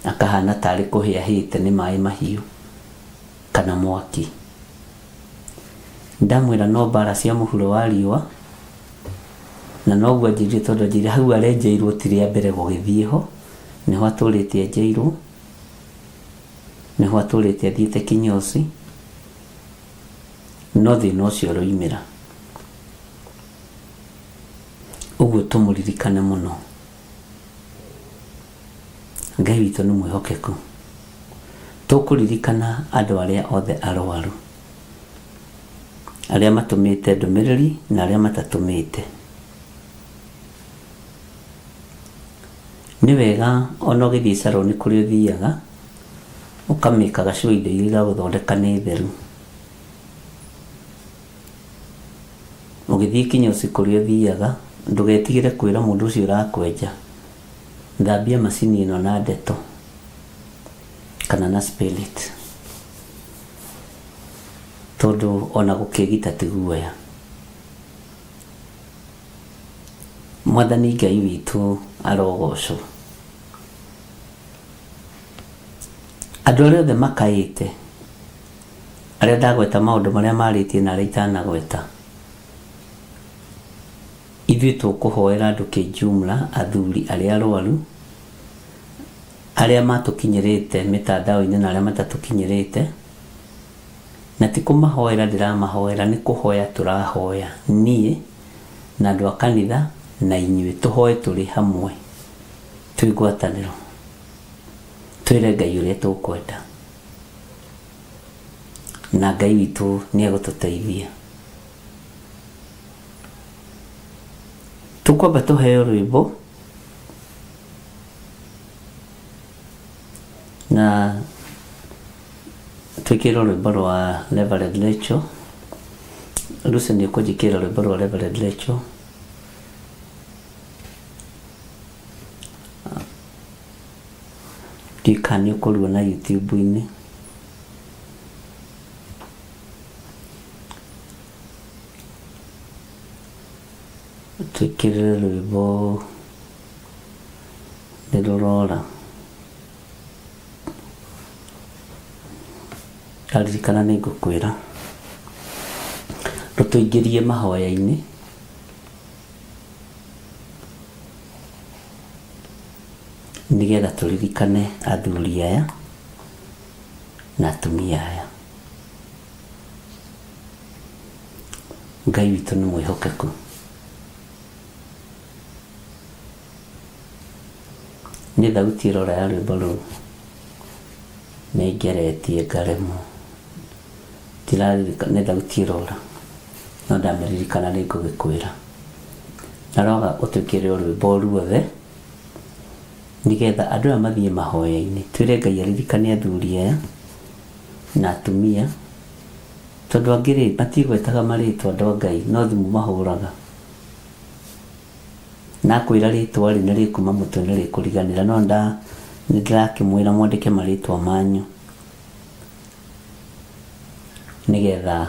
Akahana tarĩ kũhĩa ahĩte nĩ maĩ mahiũ kana mwaki. Ndamwĩra no mbara cia mũhuro wa riũa, na noguo anjĩrire tondũ anjĩrire hau arenjeirwo ti rĩa mbere gũgĩthiĩ ho, nĩho atũrĩte enjeirwo, nĩho atũrĩte athiĩte kinyozi, no thĩna ũcio ũroimĩra. Ũguo tũmũririkane mũno. Ngai witũ nĩ mwĩhokeku. Tũkũririkana andũ arĩa othe arwaru, arĩa matũmĩte ndũmĩrĩri na arĩa matatũmĩte. Nĩ wega ona ũgĩthiĩ caroni kũrĩa ũthiaga, ũkamĩkaga sure indo iria iragũthondeka nĩ theru. Ũgĩthiĩ kinyozi kũrĩa ũthiaga, ndũgetigĩre kwĩra mũndũ ũcio ũrakwenja, thambia macini ĩno na ndeto kana na spirit, tondũ ona gũkĩgita ti guoya. Mwathani Ngai witũ arogocwo. Andũ arĩa othe makaĩte, arĩa ndagweta maũndũ marĩa marĩtie na arĩa itanagweta, ithuĩ tũkũhoera andũ kĩjumla, athuri arĩa arwaru, arĩa matũkinyĩrĩte mĩtandao-inĩ na arĩa matatũkinyĩrĩte, Na ti kũmahoera ndĩramahoera, nĩ kũhoya tũrahoya niĩ na andũ a kanitha na inyuĩ, tũhoe tũrĩ hamwe twĩ ngwatanĩro, twĩre Ngai ũrĩa tũkwenda, na Ngai witũ nĩ egũtũteithia. Tũkwamba tũheo rwĩmbo na twĩkĩrwo rwĩmbo rwa Reverend Rachel. Lucy nĩ ũkũnjĩkĩra rwĩmbo rwa Reverend Rachel. Ndiũĩ kana nĩ ũkũruona YouTube-inĩ. Twĩkĩrĩre rwĩmbo nĩ rũrora. Ndaririkana nĩ ngũkwĩra. Rũtũingĩrie mahoya-inĩ. Nĩgetha tũririkane athuri aya na atumia aya. Ngai witũ nĩ mwĩhokeku. Nĩ thauti ĩrora ya rwĩmbo rũu nĩ ngeretie ngaremwo. Ndiraririkana nĩ thauti ĩrora no ndamĩririkana nĩ ngũgĩkwĩra. Na roga ũtwĩkĩre o rwĩmbo ruothe nĩgetha andũ aya mathiĩ mahoya-inĩ. Twĩre Ngai aririkane athuri aya na atumia tondũ angĩ rĩ matigwetaga marĩtwa andũ a Ngai no thimũ mahũraga. Na akwĩra rĩtwa rĩ nĩ rĩkuma mũtwe nĩ rĩkũriganĩra no nda nĩ ndĩrakĩmwĩra mwandĩke marĩtwa manyu nĩgetha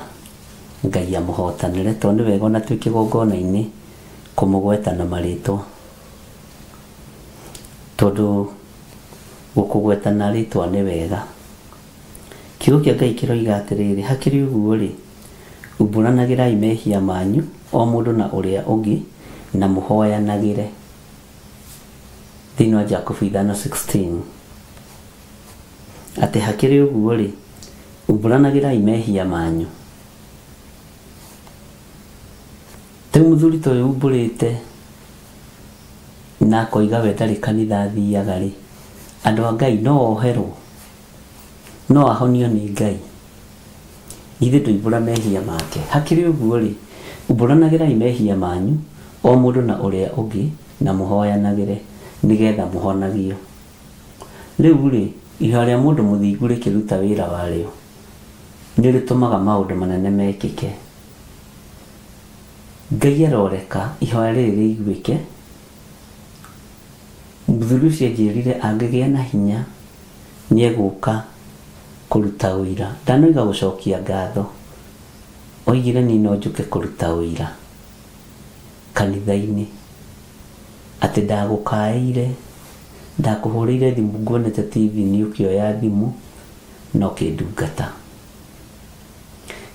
Ngai amũhotanĩre tondũ nĩ wega ona twĩ kĩgongona-inĩ kũmũgweta na marĩtwa tondũ gũkũgweta na rĩtwa nĩ wega. Kiugo kĩa Ngai kĩroiga atĩrĩrĩ, hakĩrĩ ũguo-rĩ, umbũranagĩrai mehia manyu o mũndũ na ũrĩa ũngĩ na mũhoyanagĩre. Thĩinĩ wa Jakubu 5:16 atĩ hakĩrĩ ũguo-rĩ, umbũranagĩrai mehia manyu. Rĩu mũthuri ta ũyũ umbũrĩte na akoiga we ndarĩ kanitha athiaga-rĩ, andũ a Ngai no oherwo? No ahonio nĩ Ngai? Githĩ ndoimbũra mehia make? Hakĩrĩ ũguo-rĩ, umbũranagĩrai mehia manyu o mũndũ na ũrĩa ũngĩ na mũhoyanagĩre, nĩ getha mũhonagio. Rĩu-rĩ, ihoya rĩa mũndũ mũthingu rĩkĩruta wĩra warĩo, nĩrĩtũmaga maũndũ manene mekĩke. Ngai aroreka ihoya rĩrĩ rĩiguĩke. Mũthuri ũcio anjĩrire angĩgĩa na hinya nĩegũka kũruta ũira. Ndanoiga gũcokia ngatho, oigire niĩ no njũke kũruta ũira kanitha-inĩ atĩ ndagũkaĩire, ndakũhũrĩire thimũ nguonete TV-inĩ ũkĩoya thimũ na ũkĩndungata.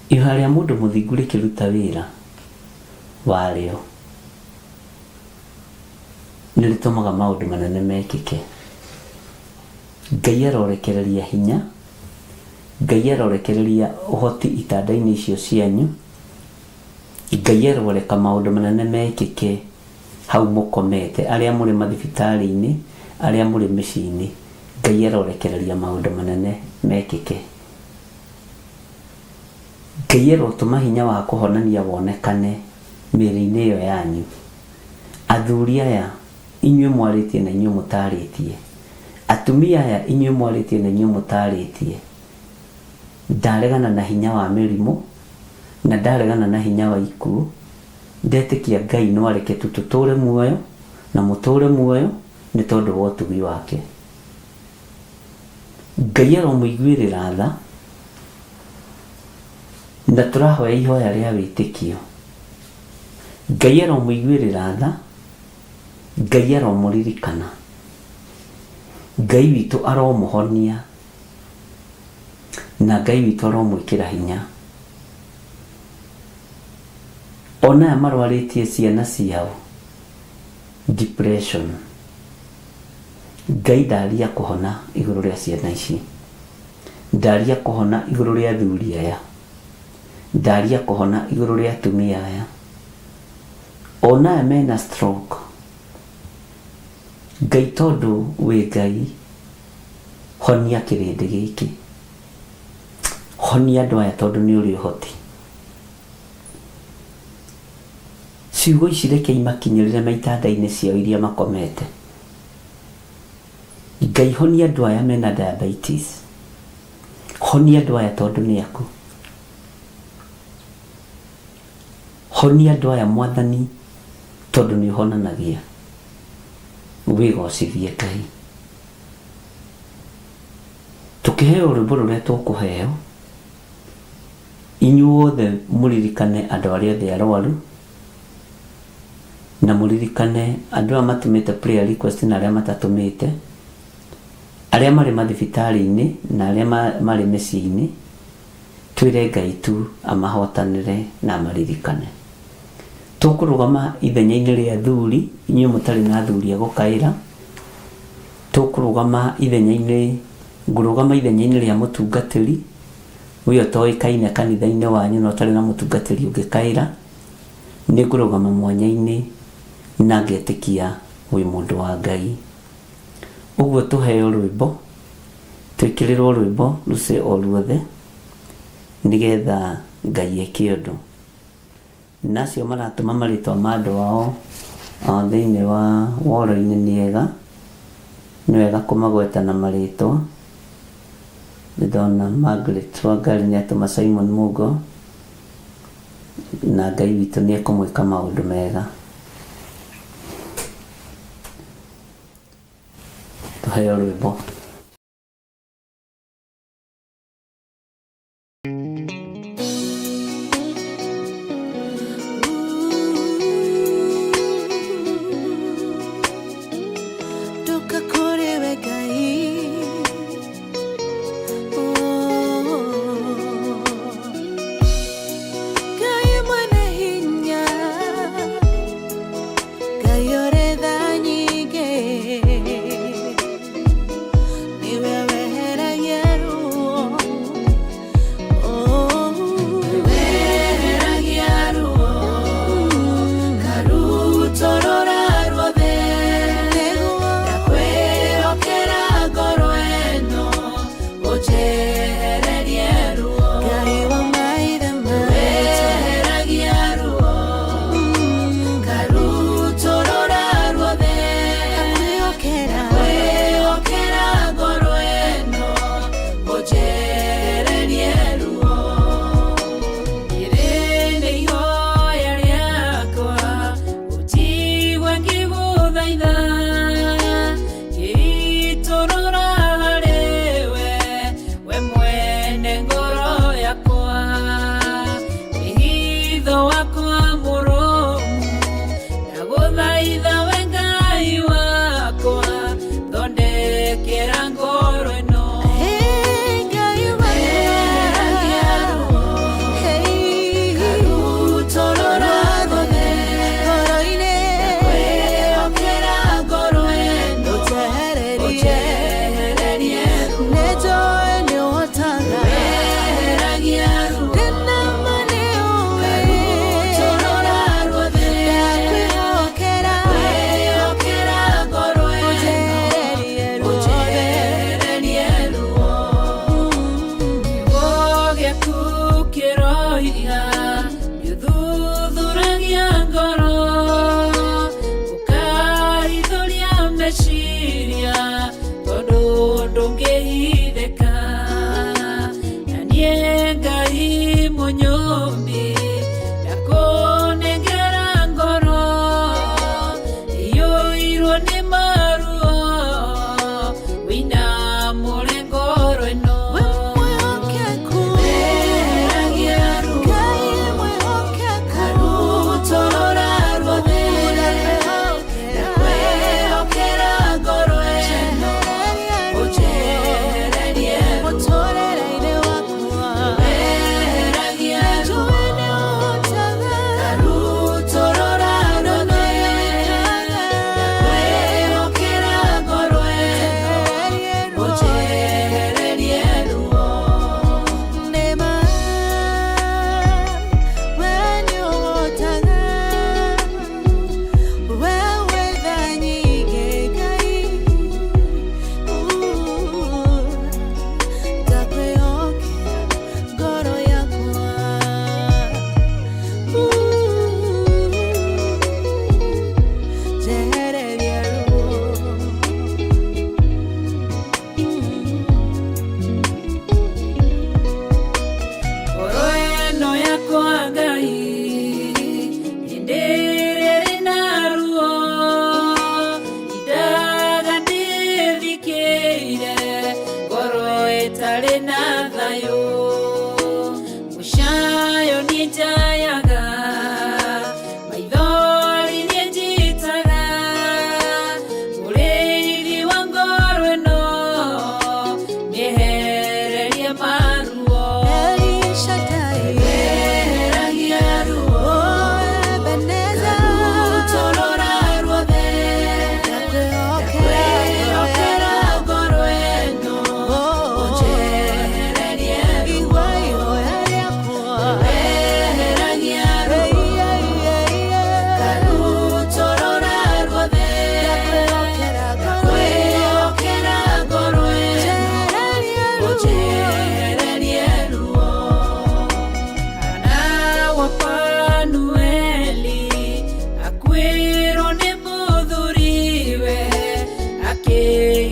Ihoya rĩa mũndũ mũthingu rĩkĩruta wĩra warĩo nĩ rĩtũmaga maũndũ manene mekĩke. Ngai arorekereria hinya, Ngai arorekereria ũhoti itanda-inĩ icio cianyu, Ngai aroreka maũndũ manene mekĩke hau mũkomete, arĩa mũrĩ mathibitarĩ-inĩ, arĩa mũrĩ mĩciĩ-inĩ, Ngai arorekereria maũndũ manene mekĩke. Ngai arotũma hinya wa kũhonania wonekane mĩĩrĩ-inĩ ĩyo yanyu. Athuri aya, inyuĩ mwarĩtie na inyuĩ mũtarĩtie, atumia aya, inyuĩ mwarĩtie na inyuĩ mũtarĩtie, ndaregana na hinya wa mĩrimũ, na ndaregana na hinya wa ikuũ, ndetĩkia Ngai no areke tu tũtũre muoyo, na mũtũre muoyo, nĩ tondũ wa ũtugi wake. Ngai aromũiguĩrĩra tha, na tũrahoya ihoya rĩa wĩtĩkio. Ngai aromũiguĩrĩra tha, Ngai aromũririkana, Ngai witũ aromũhonia, na Ngai witũ aromwĩkĩra hinya. Ona aya marwarĩtie ciana ciao depression, Ngai ndaria kũhona igũrũ rĩa ciana ici, ndaria kũhona igũrũ rĩa athuri aya. Ndaria kũhona igũrũ rĩa atumia aya. Ona aya mena stroke. Ngai tondũ wĩ Ngai, honia kĩrĩndĩ gĩkĩ. Honia andũ aya tondũ nĩ ũrĩ ũhoti. Ciugo ici reke imakinyĩrĩre me itanda-inĩ ciao iria makomete. Ngai honia andũ aya mena diabetes. Honia andũ aya tondũ nĩ aku. Honia andũ aya Mwathani tondũ nĩ ũhonanagia. Wĩgocithie Ngai. Tũkĩheo rwĩmbo rũrĩa tũkũheo, inyuothe mũririkane andũ arĩa othe arwaru, na mũririkane andũ aya matũmĩte prayer request na arĩa matatũmĩte, arĩa marĩ mathibitarĩ-inĩ na arĩa marĩ mĩciĩ-inĩ, twĩre Ngai tu amahotanĩre na amaririkane. Tũkũrũgama ithenya-inĩ rĩa athuri, inyuĩ mũtarĩ na athuri a gũkaĩra, tũkũrũgama ithenya-inĩ, ngũrũgama ithenya-inĩ rĩa mũtungatĩri, we ũtoĩkaine kanitha-inĩ wanyu na ũtarĩ na mũtungatĩri ũngĩkaĩra, nĩ ngũrũgama mwanya-inĩ na ngetĩkia wĩ mũndũ wa Ngai. Ũguo tũheo rwĩmbo, twĩkĩrĩrwo rwĩmbo rũcio o ruothe, nĩgetha Ngai eke ũndũ. Na acio maratũma marĩtwa ma andũ ao thĩinĩ wa woro-inĩ nĩ ega, nĩ wega kũmagweta na marĩtwa. Nĩ ndona Margaret Wangari nĩ atũma Simon Mugo, na Ngai witũ nĩ ekũmwĩka maũndũ mega. Tũheo rwĩmbo. Ndoka kũrĩ we Ngai. Oh. Ngai mwene hinya, Ngai ũrĩ tha nyingĩ, nĩwe weheragia ruo. Oh. Weheragia ruo, karutorora ruothe, ndakwĩhokera ngoro ĩno, ũnjehererie ruo. Ngai wa maithe maitũ, weheragia ruo, karutorora ruothe, ndakwĩhokera ngoro ĩno, ũnjehererie ruo. Rĩrĩ nĩ ihoya rĩakwa, ũnjigue ngĩgũthaitha, ngĩitũrũra harĩwe, we mwene ngoro yakwa. Wĩhitho wakwa mũrũmu, ndagũthaitha we Ngai wakwa, thondekera ngoro ĩno. Weheragia ruo, karutorora ruothe, ndakwĩhokera ngoro ĩno, ũnjehererie ruo. Weheragia ruo, karutorora ruothe, ndakwĩhokera ngoro ĩno, ũnjehererie ruo. Kiugo gĩaku kĩroiga gĩthuthuragia ngoro, ũkahithũria meciria, tondũ ndũngĩhithĩka. Na niĩ Ngai mũnyũmbi, ndakũnengera ngoro iyũirwo nĩ maruo, wĩinamũre ngoro ĩno. Weheragia ruo, karutorora ruothe, ndakwĩhokera ngoro ĩno, ũnjehererie.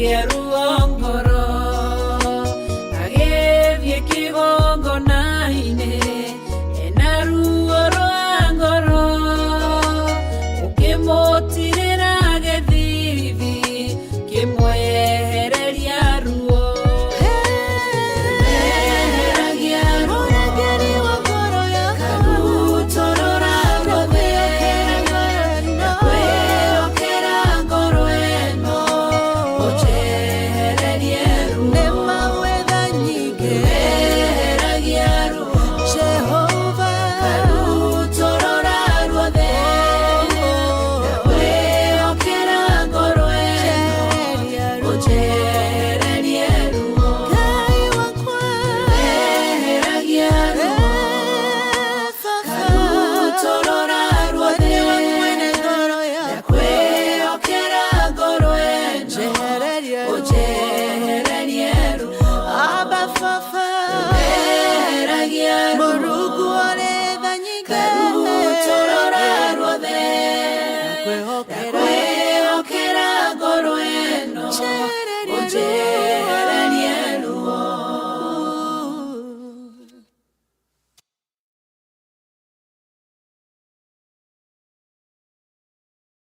Akĩgĩa ruo ngoro, agĩthiĩ kĩgongona-inĩ ena ruo rwa ngoro, ũkĩmũtirĩra gĩthithi kĩmwehereria ruo. Eheragia ruo, karutũrũra ruothe, ndakwĩhokera ngoro ĩno, ũnjehererie ruo. Eheragia ruo, karutũrũra ruothe, ndakwĩhokera ngoro ĩno, ũnjehererie ruo. Eheragia ruo, karutũrũra ruothe, ndakwĩhokera ngoro ĩno, ũnjehererie ruo. Eheragia ruo, karutũrũra ruothe, ndakwĩhokera ngoro ĩno, ũnjehererie ruo.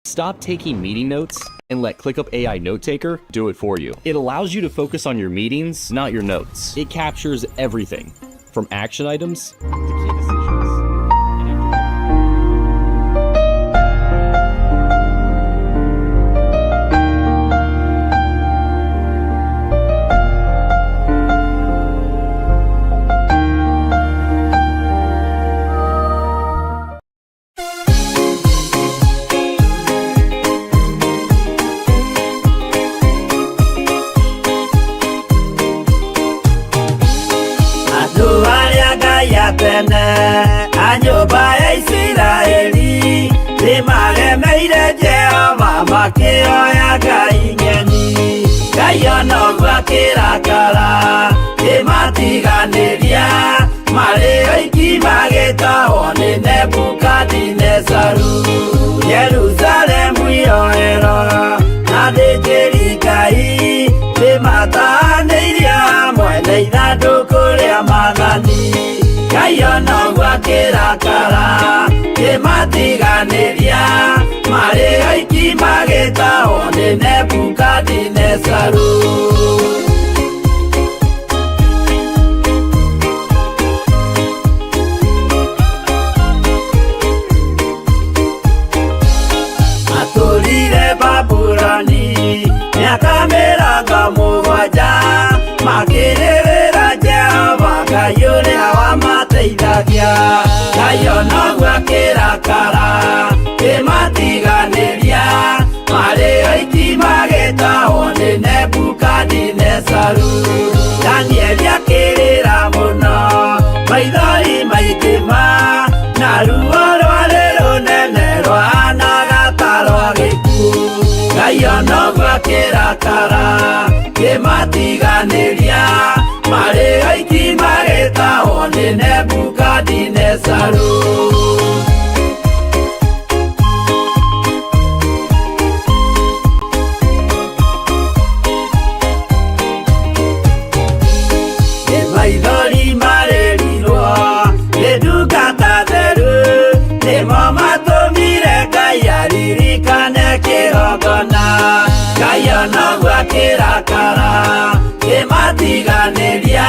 Stop taking meeting notes and let ClickUp AI Notetaker do it for you. It allows you to focus on your meetings, not your notes. It captures everything from action items to key decisions. And after Andũ arĩa Ngai a tene a nyũmba ya Isiraeli nĩmaremeire Jehova makĩoya ngai ng'eni. Ngai ona ũguo akĩrakara kĩmatiganĩria marĩ oiki magĩtahwo nĩ Nebukadinezaru. Jerusalemu yoerwo na athĩnjĩri Ngai nĩmatahanĩirie hamwe na ithandũkũ rĩa maathani. Ngai ona ũguo akĩrakara kĩmatiganĩria marĩ oiki magĩtahwo nĩ Nebukadinezaru. Matũrire Babuloni mĩaka 70 makĩrĩrĩra Jehova Ngai ũrĩa wamateithagia. Ngai ona ũguo akĩrakara kĩmatiganĩria marĩ oiki magĩtahwo nĩ Nebukadinezaru. Danieli akĩrĩra mũno maithori maingĩ ma na ruo rwarĩ rũnene rwahanaga ta rwa gĩkuũ. Ngai ona ũguo akĩrakara kĩmatiganĩria marĩ oiki magĩtahwo nĩ Nebukadinezaru. Nĩ maithori marĩrirwo nĩ ndungata theru nĩmo matũmire Ngai aririkane kĩgongona. Ngai ona ũguo akĩrakara kĩmatiganĩria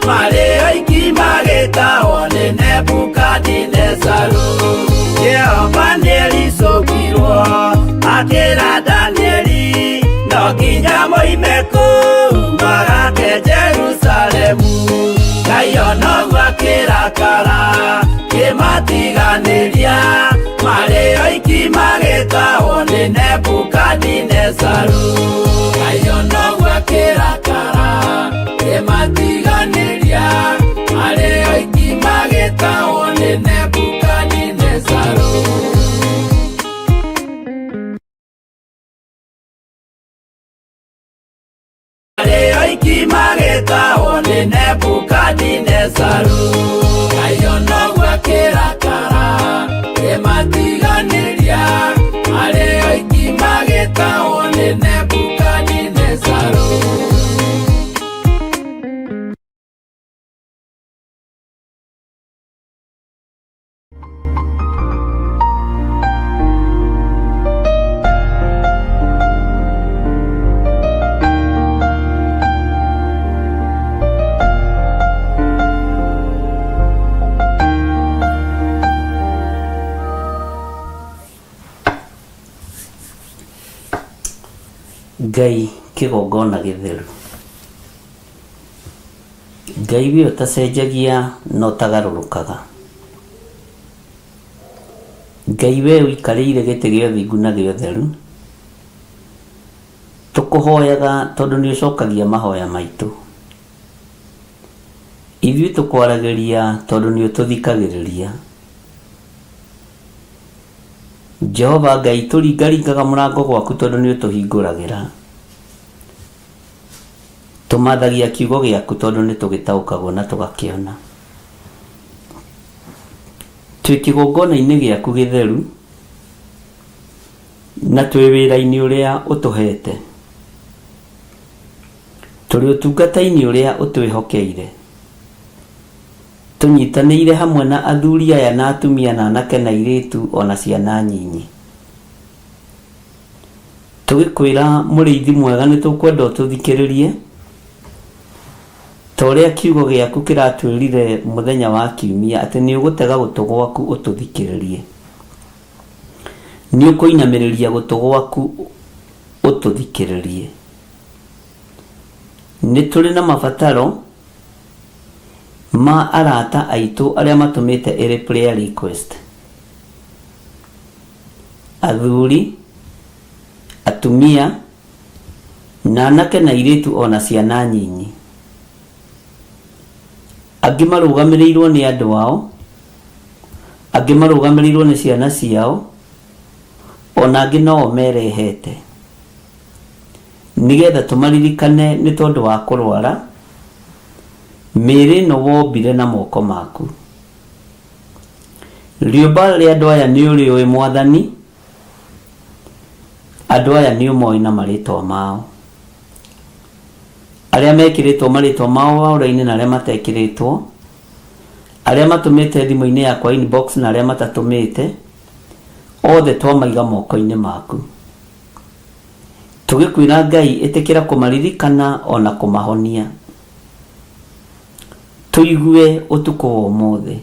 marĩ oiki magĩtahwo nĩ Nebukadinezaru. Jehova nĩericũkirwo akĩra Danieli no nginya moime kũu magake Jerusalemu. Ngai ona ũguo akĩrakara kĩmatiganĩria marĩ oiki magĩtahwo nĩ Nebukadinezaru. Ngai ona ũguo akĩrakara kĩmatiganĩria marĩ oiki magĩtahwo nĩ Nebukadinezaru. Marĩ oiki magĩtahwo nĩ Nebukadinezaru. Ngai ona ũguo akĩrakara kĩmatiganĩria marĩ oiki magĩtahwo nĩ Nebukadinezaru. Ngai kĩgongona gĩtheru. Ngai we ũtacenjagia na ũtagarũrũkaga. Ngai we ũikarĩire gĩtĩ gĩa ũthingu na gĩa ũtheru. Tũkũhoyaga tondũ nĩ ũcokagia mahoya maitũ. Ithuĩ tũkwaragĩria tondũ nĩ ũtũthikagĩrĩria. Jehova Ngai tũringaringaga mũrango gwaku tondũ nĩ ũtũhingũragĩra. Tũmathagia kiugo gĩaku tondũ nĩ tũgĩtaũkagwo na tũgakĩona. Twĩ kĩgongona-inĩ gĩaku gĩtheru na twĩ wĩra-inĩ ũrĩa ũtũhete. Tũrĩ ũtungata-inĩ ũrĩa ũtwĩhokeire. Tũnyitanĩire hamwe na athuri aya na atumia na anake na airĩtu o na ciana nyinyi. Tũgĩkwĩra mũrĩithi mwega nĩ tũkwenda ũtũthikĩrĩrie ta ũrĩa kiugo gĩaku kĩratwĩrire mũthenya wa kiumia atĩ nĩ ũgũtega gũtũ gwaku ũtũthikĩrĩrie. Nĩ ũkũinamĩrĩria gũtũ gwaku ũtũthikĩrĩrie. Nĩ tũrĩ na mabataro ma arata aitũ arĩa matũmĩte ĩrĩ prayer request. Athuri, atumia, na anake na airĩtu o na ciana nyinyi. Angĩ marũgamĩrĩirwo nĩ andũ ao, angĩ marũgamĩrĩirwo nĩ ciana ciao, o na angĩ no o merehete. Nĩgetha tũmaririkane nĩ tondũ wa kũrwara, mĩĩrĩ ĩno wombire na moko maku. Rĩũmba rĩa andũ aya nĩ ũrĩũĩ Mwathani, andũ aya nĩ ũmoĩ na marĩtwa mao. Arĩa mekĩrĩtwo marĩtwa mao waũra-inĩ na arĩa matekĩrĩtwo, arĩa matũmĩte thimũ-inĩ yakwa inbox na arĩa matatũmĩte, othe twamaiga moko-inĩ maku. Tũgĩkwĩra Ngai ĩtĩkĩra kũmaririkana ona kũmahonia. Tũigue ũtukũ wa ũmũthĩ.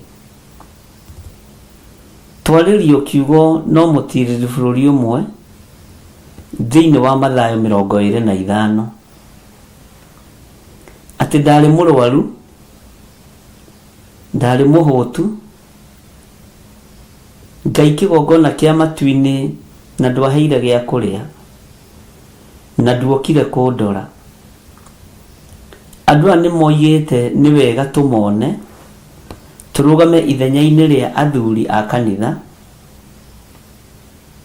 Twarĩrio kiugo no mũtirĩrĩri bũrũri ũmwe thĩinĩ wa Mathayo 25. Atĩ ndarĩ mũrwaru, ndarĩ mũhũtu, Ngai kĩgongona kĩa matu-inĩ na ndwaheire gĩa kũrĩa, na nduokire kũndora. Andũ aya nĩ moigĩte nĩ wega tũmone, tũrũgame ithenya-inĩ rĩa athuri a kanitha,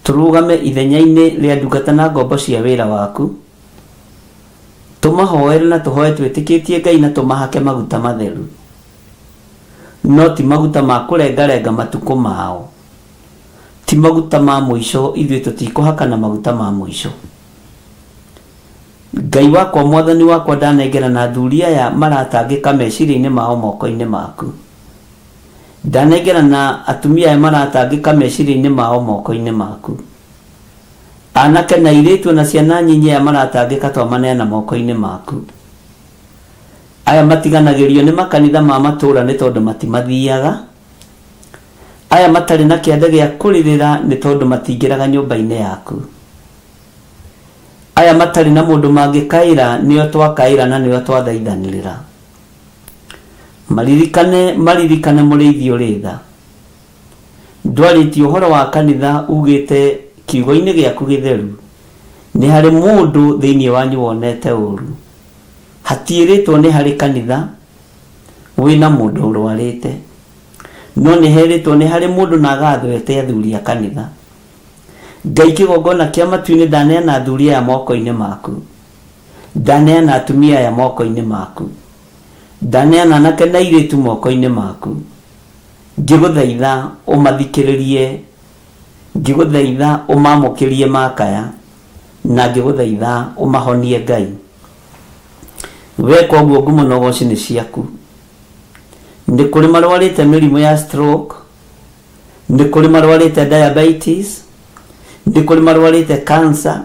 tũrũgame ithenya-inĩ rĩa ndungata na ngombo cia wĩra waku, tũmahoere na tũhoe twĩtĩkĩtie Ngai na tũmahake maguta matheru. No ti maguta ma kũrengarenga matukũ mao. Ti maguta ma mũico, ithuĩ tũtikũhakana maguta ma mũico. Ngai wakwa mwathani wakwa ndanengerana athuri aya maratangĩka meciria-inĩ mao moko-inĩ maku. Ndanengerana atumia aya maratangĩka meciria-inĩ mao moko-inĩ maku. Anake na airĩtu na ciana nyinyi aya maratangĩka twamaneana moko-inĩ maku. Aya matiganagĩrio nĩ makanitha ma matũũra nĩ tondũ matimathiaga. Aya matarĩ na kĩande gĩa kũrĩrĩra nĩ tondũ matingĩraga nyũmba-inĩ yaku. Aya matarĩ na mũndũ mangĩkaĩra nĩo twakaĩra na nĩo twathaithanĩrĩra. Maririkane, maririkane mũrĩithi ũrĩ tha. Ndwarĩtie ũhoro wa kanitha ugĩte kiugo-inĩ gĩaku gĩtheru nĩ harĩ mũndũ thĩinĩ wanyu wonete ũru. Hatiĩrĩtwo nĩ harĩ kanitha wĩna mũndũ ũrwarĩte, no nĩ herĩtwo nĩ harĩ mũndũ na agathwo ete athuri a kanitha. Ngai kĩgongona kĩa matu-inĩ ndaneana athuri aya moko-inĩ maku. Ndaneana atumia aya moko-inĩ maku. Ndaneana anake na airĩtu moko-inĩ maku. Ngĩgũthaitha ũmathikĩrĩrie, ngĩgũthaitha ũmamũkĩrie makaya, na ngĩgũthaitha ũmahonie Ngai. Weka ũguo ngumo na ũgoci nĩ ciaku. Nĩ kũrĩ marwarĩte mĩrimũ ya stroke, nĩ kũrĩ marwarĩte diabetes, nĩ kũrĩ marwarĩte cancer,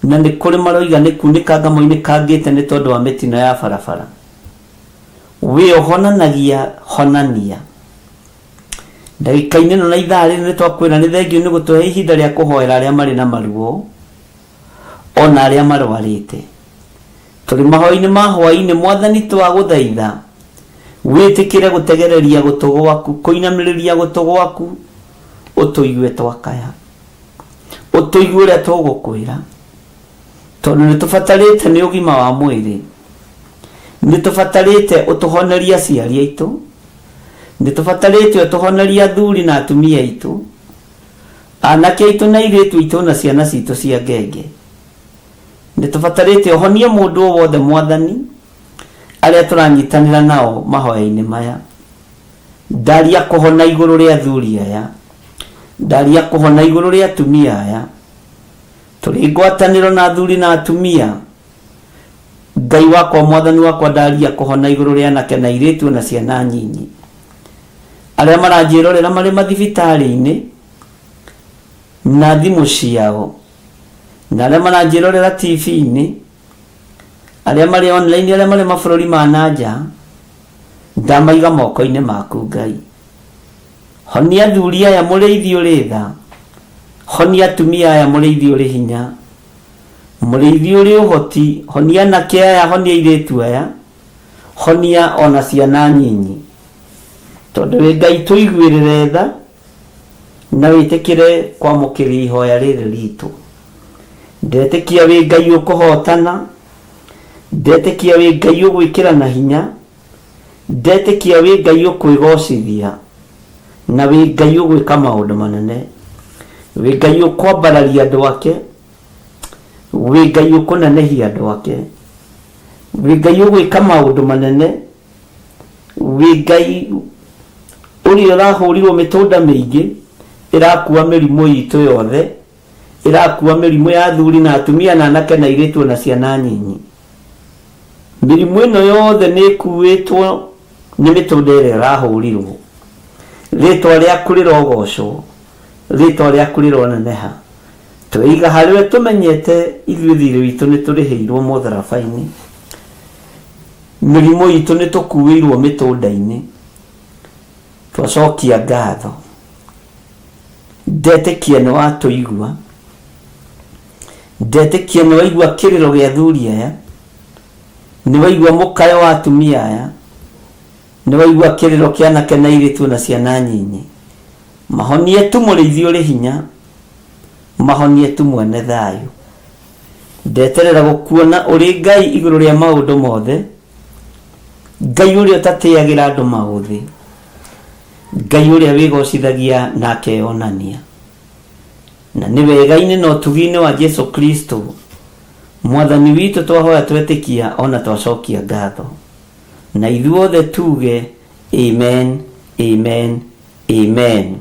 na nĩ kũrĩ maroiga nĩ kunĩkanga moinĩkangĩte nĩ tondũ wa mĩtino ya barabara. We ũhonanagia honania. Ndagĩka-inĩ ĩno na ithaa rĩrĩ nĩ twakwĩra nĩ thengiũ nĩ gũtũhe ihinda rĩa kũhoera arĩa marĩ na maruo. Ona arĩa marwarĩte. Tũrĩ mahoya-inĩ ma hwaĩ-inĩ, Mwathani twagũthaitha wĩtĩkĩre gũtegereria gũtũ gwaku, kũinamĩrĩria gũtũ gwaku, ũtũigue twakaya, ũtũigue ũrĩa tũgũkwĩra, tondũ nĩ tũbatarĩte nĩ ũgima wa mwĩrĩ, nĩ tũbatarĩte ũtũhonerie aciari aitũ, nĩ tũbatarĩte ũtũhonerie athuri na atumia aitũ, anake aitũ na airĩtu aitũ na ciana citũ cia ngenge. Nĩ tũbatarĩte ũhonie mũndũ o wothe Mwathani, arĩa tũranyitanĩra nao mahoya-inĩ maya. Ndaria kũhona igũrũ rĩa athuri aya, ndaria kũhona igũrũ rĩa atumia aya, tũrĩ ngwatanĩro na athuri na atumia. Ngai wakwa, Mwathani wakwa, ndaria kũhona igũrũ rĩa anake na airĩtu na ciana nyinyi, arĩa maranjĩrorera marĩ mathibitarĩ-inĩ na thimũ ciao, na arĩa maranjĩrorera TV-inĩ, arĩa marĩ online, arĩa marĩ mabũrũri ma na nja, ndamaiga moko-inĩ maku Ngai. Honia athuri aya mũrĩithi ũrĩ tha, honia atumia aya mũrĩithi ũrĩ hinya, mũrĩithi ũrĩ ũhoti, honia anake aya, honia airĩtu aya, honia ona ciana nyinyi, tondũ wĩ Ngai tũiguĩrĩre tha na wĩtĩkĩre kwamũkĩria ihoya rĩrĩ ritũ. Ndetĩkia wĩ Ngai ũkũhotana, ndetĩkia wĩ Ngai ũgwĩkĩra na hinya, ndetĩkia wĩ Ngai ũkwĩgocithia, na wĩ Ngai ũgwĩka maũndũ manene, wĩ Ngai ũkwambararia andũ ake, wĩ Ngai ũkũnenehia andũ ake, wĩ Ngai ũgwĩka maũndũ manene, wĩ Ngai ũrĩa ũrahũrirwo mĩtũnda mĩingĩ ĩrakua mĩrimũ itũ yothe, ĩrakua mĩrimũ ya athuri na atumia na anake na airĩtu na ciana nyinyi. Mĩrimũ ĩno yothe nĩ ĩkuĩtwo nĩ mĩtũnda ĩrĩa ĩrahũrirwo. Rĩtwa rĩaku rĩrogocwo, rĩtwa rĩaku rĩroneneha. Tweiga harĩwe tũmenyete ithuĩ thirĩ witũ nĩ tũrĩhĩirwo mũtharaba-inĩ. Mĩrimũ itũ nĩ tũkuĩirwo mĩtũnda-inĩ. Twacokia ngatho. Ndetĩkia nĩ watũigua, ndetĩkia nĩ waigua kĩrĩro gĩa athuri aya, nĩ waigua mũkayo wa atumia aya, nĩ waigua kĩrĩro kĩa anake na airĩtu na ciana nyinyi. Mahonie tu mũrĩithi ũrĩ hinya, mahonie tu mwene thayũ. Ndeterera gũkuona ũrĩ Ngai igũrũ rĩa maũndũ mothe, Ngai ũrĩa ũtatĩagĩra andũ maũthĩ, Ngai ũrĩa wĩgocithagia na akeyonania. Na nĩ wega-inĩ na ũtugi-inĩ wa Jesu Kristo Mwathani witũ twahoya twetĩkia ona twacokia ngatho. Na ithuothe tuge amen, amen, amen.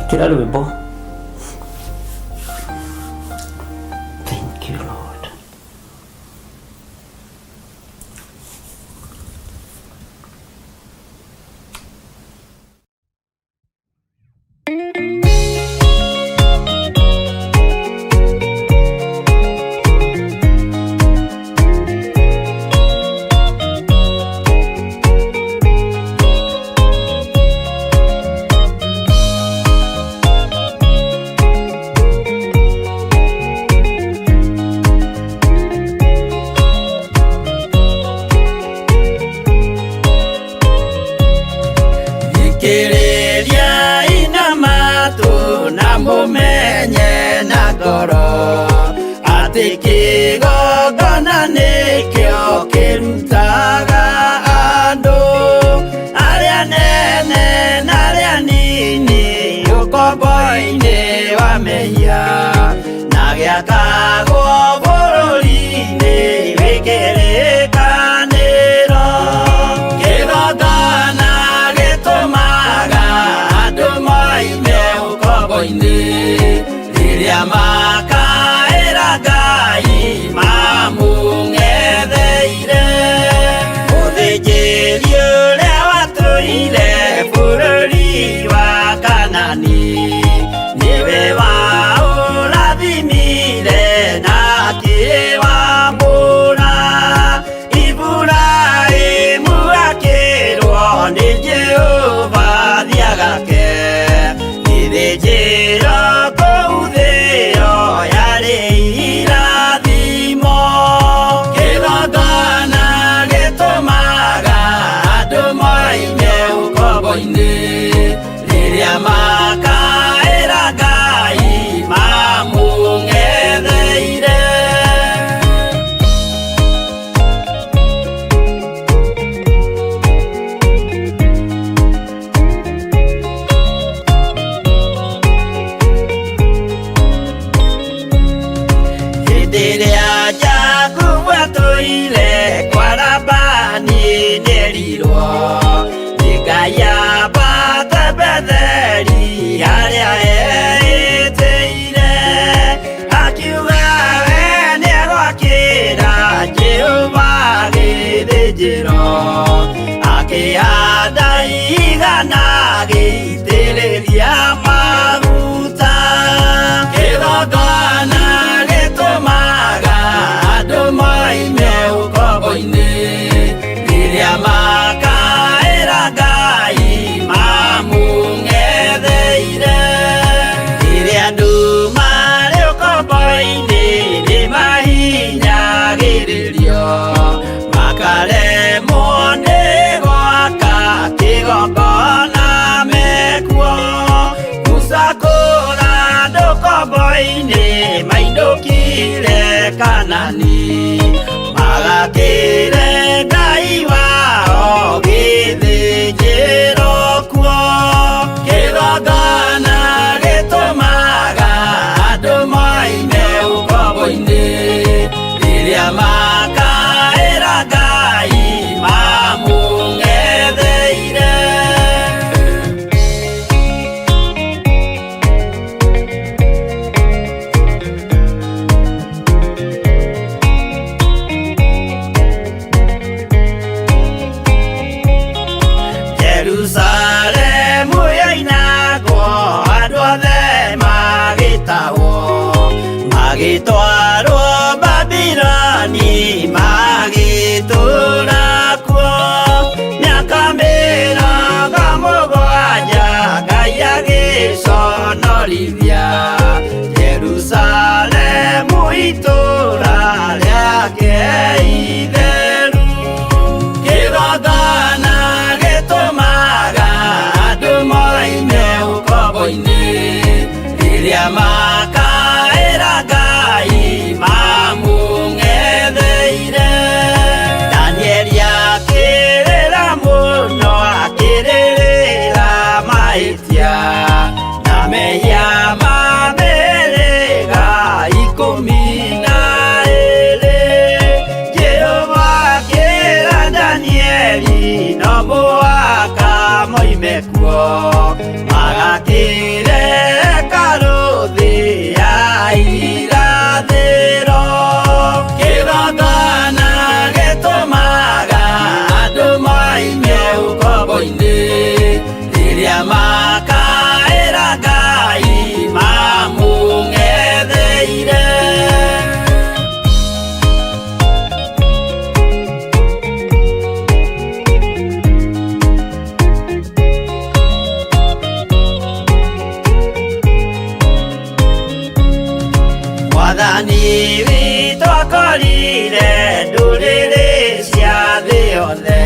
Ĩkĩra rwĩmbo. Thank you, Lord. Thikĩrĩria ina matũ na mũmenye na ngoro atĩ kĩgongona nĩkĩo kĩrutaga andũ arĩa nene na arĩa nini ũkombo-inĩ wa mehia na gĩakagwo bũrũri-inĩ wĩ kĩrĩkanĩro. Kĩgongona gĩtũmaga andũ moime ũkombo-inĩ rĩrĩa makaĩra Ngai mamũng'etheire. ũkombo-inĩ rĩrĩa makaĩra Ngai mamũng'etheire. Hĩndĩ ĩrĩa Jakubu atũire kwa Labani nĩerirwo nĩ Ngai ambate Betheli harĩa eĩtĩire, akiuga we nĩegwakĩra Jehova gĩthĩnjĩro, akĩhanda igana agĩitĩrĩria maguta. Kĩgongona gĩtũmaga andũ moime ũkombo-inĩ rĩrĩa makaĩra Ngai mamũng'etheire. Rĩrĩa andũ marĩ ũkombo-inĩ nĩmahinyagĩrĩrio, makaremwo nĩ gwaka kĩgongona mekuo. Musa kũra andũ ũkombo-inĩ mainũkire Kanani, magakĩre Ngai wao gĩthĩnjĩro kuo. Kĩgongona gĩtũmaga andũ moime ũkombo-inĩ rĩrĩa makaĩra Ngai mamũng'etheire. Jerusalemu yoinagwo andũ othe magĩtahwo, magĩtwarwo Babiloni magĩtũũra kuo. Mĩaka 70 Ngai agĩconorithia Jerusalemu itũũra rĩake itheru. Kĩgongona gĩtũmaga andũ moime ũkombo-inĩ rĩrĩa makaĩra Ngai mamũng'etheire. Danieli akĩrĩra mũno akĩrĩrĩra mahĩtia na mehia ma mĩhĩrĩga 12. Jehova akĩra Danieli no mũhaka moime kuo, magakĩre hekarũ thĩ ya irathĩro. Kĩgongona gĩtũmaga andũ moime ũkombo-inĩ rĩrĩa makaĩra Ngai mamũng'etheire. Mwathani witũ akorire ndũrĩrĩ cia thĩ yothe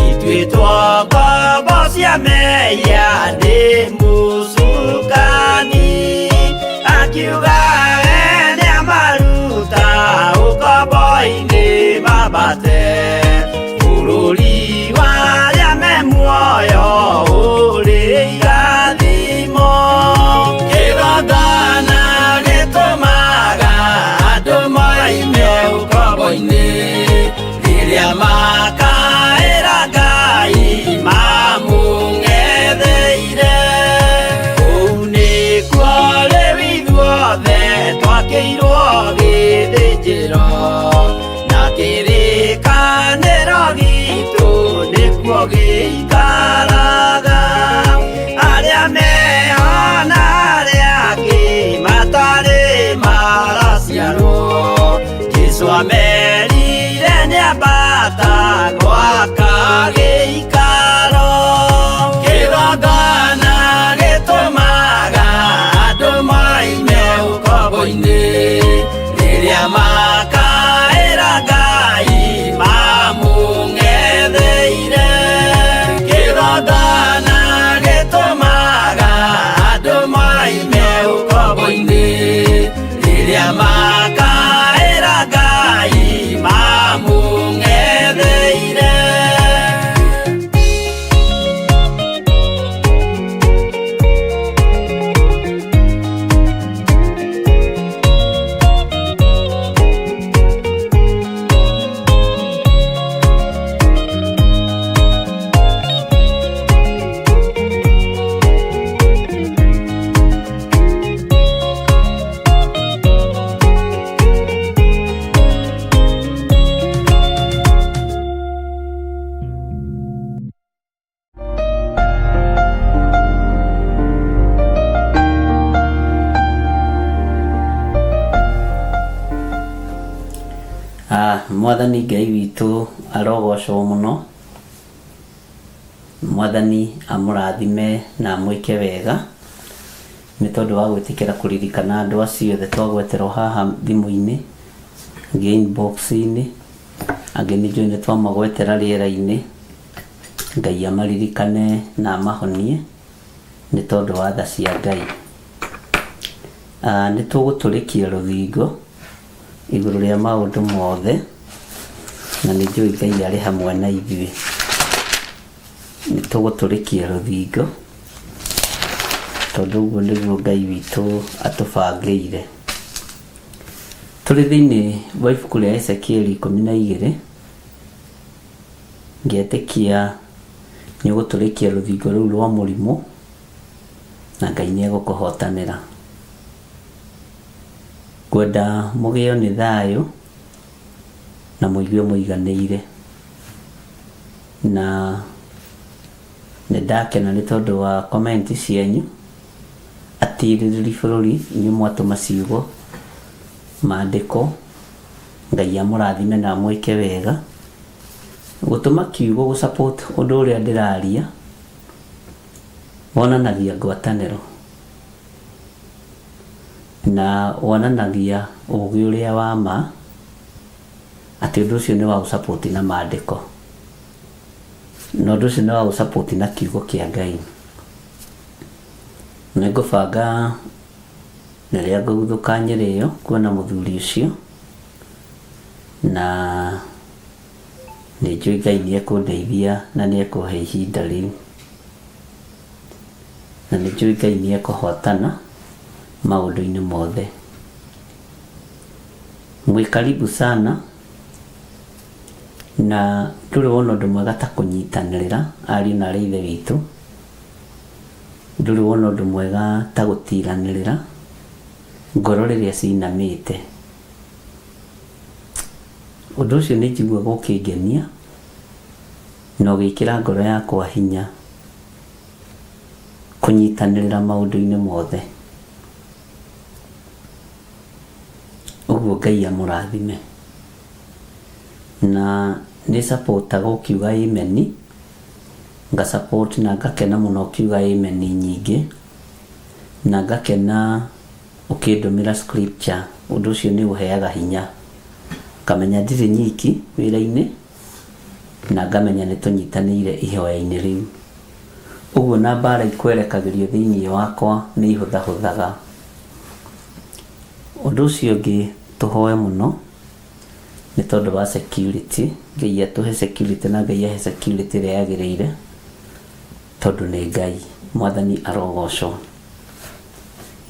ituĩtwo ngombo cia mehia nĩ mũcukani, akiuga we nĩamaruta ũkombo-inĩ mambate bũrũri wa arĩa me muoyo ũrĩ irathimo. Kĩgongona gĩtũmaga andũ moime ũkombo-inĩ rĩrĩa makaĩra Ngai mamũng'etheire. Kũu nĩkuo rĩu ithuothe twakĩirwo gĩthĩnjĩro, na kĩrĩkanĩro gitũ nĩkuo gĩikaraga. Arĩa meho na arĩa angĩ matarĩ maraciarwo, Jesũ amerire nĩambata gwaka gĩikaro. Kĩgongona gĩtũmaga andũ moime ũkombo-inĩ rĩrĩa makaĩra Ngai mamũng'etheire. Kĩgongona Mwathani Ngai witũ arogocwo mũno. Mwathani amũrathime na amwĩke wega nĩ tondũ wa gwĩtĩkĩra kũririkana andũ acio othe twagweterwo haha thimũ-inĩ, angĩ inbox-inĩ, angĩ nĩ njũĩ nĩ twamagwetera rĩera-inĩ. Ngai amaririkane na amahonie nĩ tondũ wa tha cia Ngai. Nĩ tũgũtũrĩkia rũthingo igũrũ rĩa maũndũ mothe na nĩ njũĩ Ngai arĩ hamwe na ithuĩ. Nĩ tũgũtũrĩkia rũthingo tondũ ũguo nĩguo Ngai witũ atũbangĩire. Tũrĩ thĩinĩ wa ibuku rĩa Ezekieli 12, ngetĩkia nĩ ũgũtũrĩkia rũthingo rũu rwa mũrimũ na Ngai nĩ egũkũhotanĩra. Ngwenda mũgĩo nĩ thayũ na mũigue mũiganĩire. Na nĩ ndakena nĩ tondũ wa comment cianyu, atirĩrĩri bũrũri inyuĩ mwatũma ciugo, mandĩko, Ngai amũrathime na amwĩke wega. Gũtũma kiugo gũ support ũndũ ũrĩa ndĩraria wonanagia ngwatanĩro na wonanagia ũgĩ ũrĩa wa ma atĩ ũndũ ũcio nĩ wa ũ support na mandĩko na ũndũ ũcio nĩ wa ũ support na kiugo kĩa Ngai. Nĩ ngũbanga rĩrĩa ngũguthũka Nyĩrĩ ĩyo kuona mũthuri ũcio na nĩ njũĩ Ngai nĩ ekũndeithia na nĩ ekũhe ihinda rĩu. Na nĩ njũĩ Ngai nĩ ekũhotana maũndũ-inĩ mothe. Mwĩ karibu sana na ndũrĩ wona ũndũ mwega ta kũnyitanĩrĩra ariũ na aarĩ a Ithe witũ. Ndũrĩ wona ũndũ mwega ta gũtiranĩrĩra ngoro rĩrĩa cinamĩte. Ũndũ ũcio nĩ njiguaga ũkĩngenia na ũgĩkĩra ngoro yakwa hinya kũnyitanĩrĩra maũndũ-inĩ mothe. Ũguo Ngai amũrathime. Na nĩ supportaga ũkiuga amen, nga support na ngakena mũno ũkiuga amen nyingĩ, na ngakena ũkĩndũmĩra scripture, ũndũ ũcio nĩ ũheaga hinya. Ngamenya ndirĩ nyiki wĩra-inĩ, na ngamenya nĩ tũnyitanĩire ihoya-inĩ rĩu. Ũguo na mbara ikwerekagĩrio thĩinĩ wakwa nĩ ihũthahũthaga. Ũndũ ũcio ũngĩ tũhoe mũno nĩ tondũ wa security, Ngai atũhe security na Ngai ahe security ĩrĩa yagĩrĩire tondũ nĩ Ngai. Mwathani arogocwo.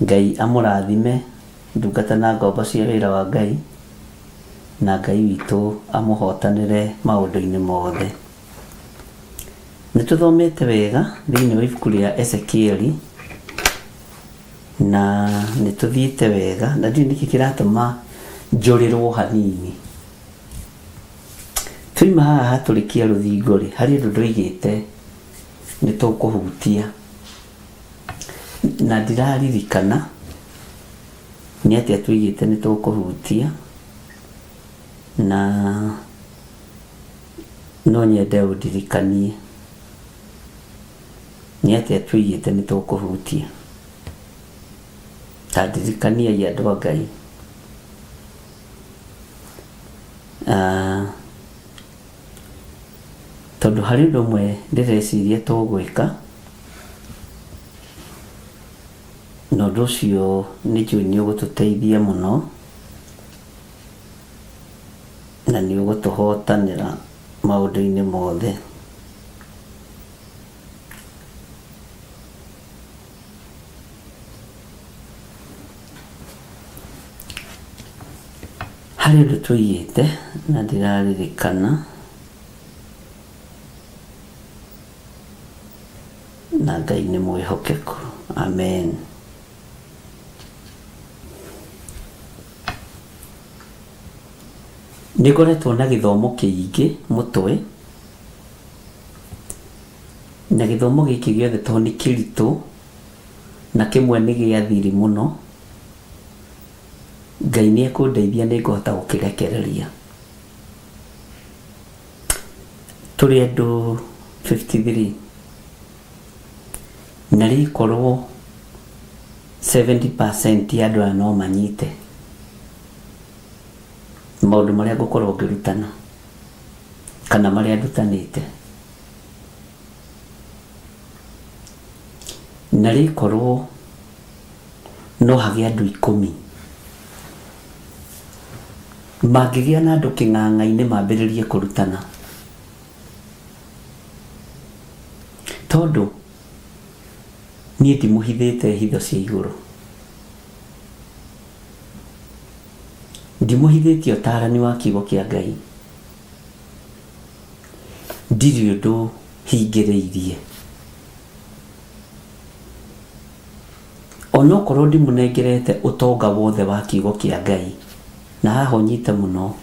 Ngai amũrathime ndungata na ngombo cia wĩra wa Ngai, na Ngai witũ amũhotanĩre maũndũ-inĩ mothe. Nĩ tũthomete wega thĩinĩ wa ibuku rĩa Ezekieli na nĩ tũthiĩte wega na ndiũĩ nĩkĩ kĩratũma njũrĩrwo hanini. Twaima haha hatũrĩkia rũthingo rĩ, harĩ ũndũ ndoigĩte nĩ tũkũhutia na ndiraririkana nĩ atĩa tũigĩte nĩ tũkũhutia na no nyende ũndirikanie nĩ atĩa tũigĩte nĩ tũkũhutia. Ta ndirikaniai andũ a Ngai. Tondũ harĩ ũndũ ũmwe ndĩreciria tũgwĩka, na ũndũ ũcio nĩ njũĩ nĩ ũgũtũteithia mũno, na nĩ ũgũtũhotanĩra maũndũ-inĩ mothe. Harĩ ũndũ tũigĩte na ndĩraririkana na Ngai nĩ mwĩhokeku. Amen. Nĩ ngoretwo na gĩthomo kĩingĩ mũtwe, na gĩthomo gĩkĩ gĩothe tondũ nĩ kĩritũ na kĩmwe nĩ gĩa thiri mũno, Ngai nĩ ekũndeithia nĩ ngũhota gũkĩrekereria. Tũrĩ andũ 53 na rĩkorwo 70% ya andũ aya no manyite maũndũ marĩa ngũkorwo ngĩrutana kana marĩa ndutanĩte, na rĩkorwo no hagĩe andũ 10 mangĩgĩa na andũ kĩng'ang'a-inĩ mambĩrĩrie kũrutana, tondũ niĩ ndimũhithĩte hitho cia igũrũ, ndimũhithĩtie ũtaarani wa kiugo kĩa Ngai, ndirĩ ũndũ hingĩrĩirie, onokorwo ndimũnengerete ũtonga wothe wa kiugo kĩa Ngai, na haha ũnyite mũno,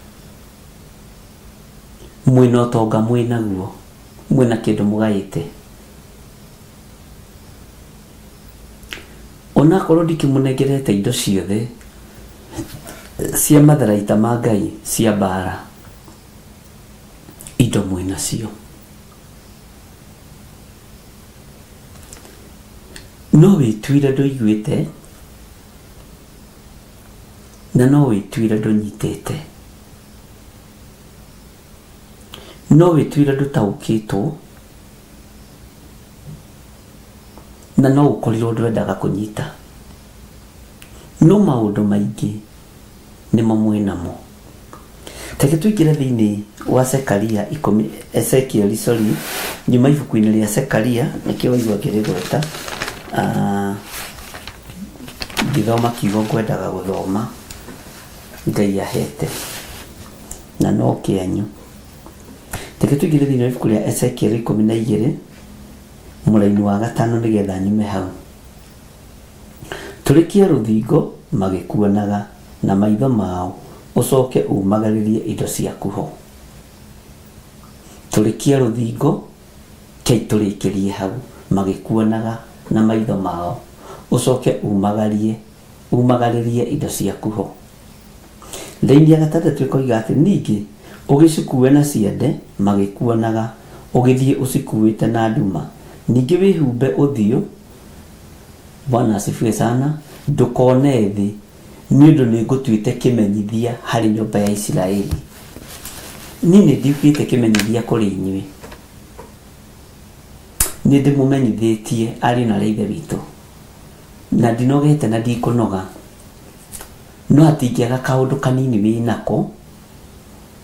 mwĩna ũtonga mwĩnaguo, mwĩna kĩndũ mũgaĩte, onakorwo ndikĩmũnengerete indo ciothe cia matharaita ma Ngai cia mbara, indo mwĩnacio, no wĩtuire ndũiguĩte na no wĩtuire ndũnyitĩte, no wĩtuire ndũtaũkĩtwo na no ũkorirwo ndwendaga kũnyita, no maũndũ maingĩ nĩmo mwĩnamo. Reke tũingĩre thĩinĩ wa Zekaria ikũmi, Ezekiel, sorry, nyuma ibuku-inĩ rĩa Zekaria, nĩkĩo waigua ngĩrĩgweta, ngĩthoma kiugo ngwendaga gũthoma Ngai ahete na no kĩanyu. Reke tũingĩre thĩinĩ wa ibuku rĩa Ezekiel 12 mũraini wa 5 nĩgetha nyume hau. Tũrĩkia rũthingo magĩkuonaga na maitho mao, ũcoke umagarĩrie indo ciaku ho. Tũrĩkia rũthingo, kei tũrĩkĩrie hau magĩkuonaga na maitho mao, ũcoke umagarie umagarĩrie indo ciaku ho. Raini ya 6 ĩkoiga atĩ ningĩ ũgĩcikue na ciande magĩkuonaga, ũgĩthiĩ ũcikuĩte na nduma, ningĩ wĩhumbe ũthiũ, Bwana asifiwe sana, ndũkone thĩ, nĩ ũndũ nĩ ngũtuĩte kĩmenyithia harĩ nyũmba ya Isiraeli. Niĩ nĩ nduĩkĩte kĩmenyithia kũrĩ inyuĩ, nĩ ndĩmũmenyithĩtie ariũ na aarĩ a Ithe witũ, na ndinogete na ndikũnoga, no hatingĩaga kaũndũ kanini wĩ nako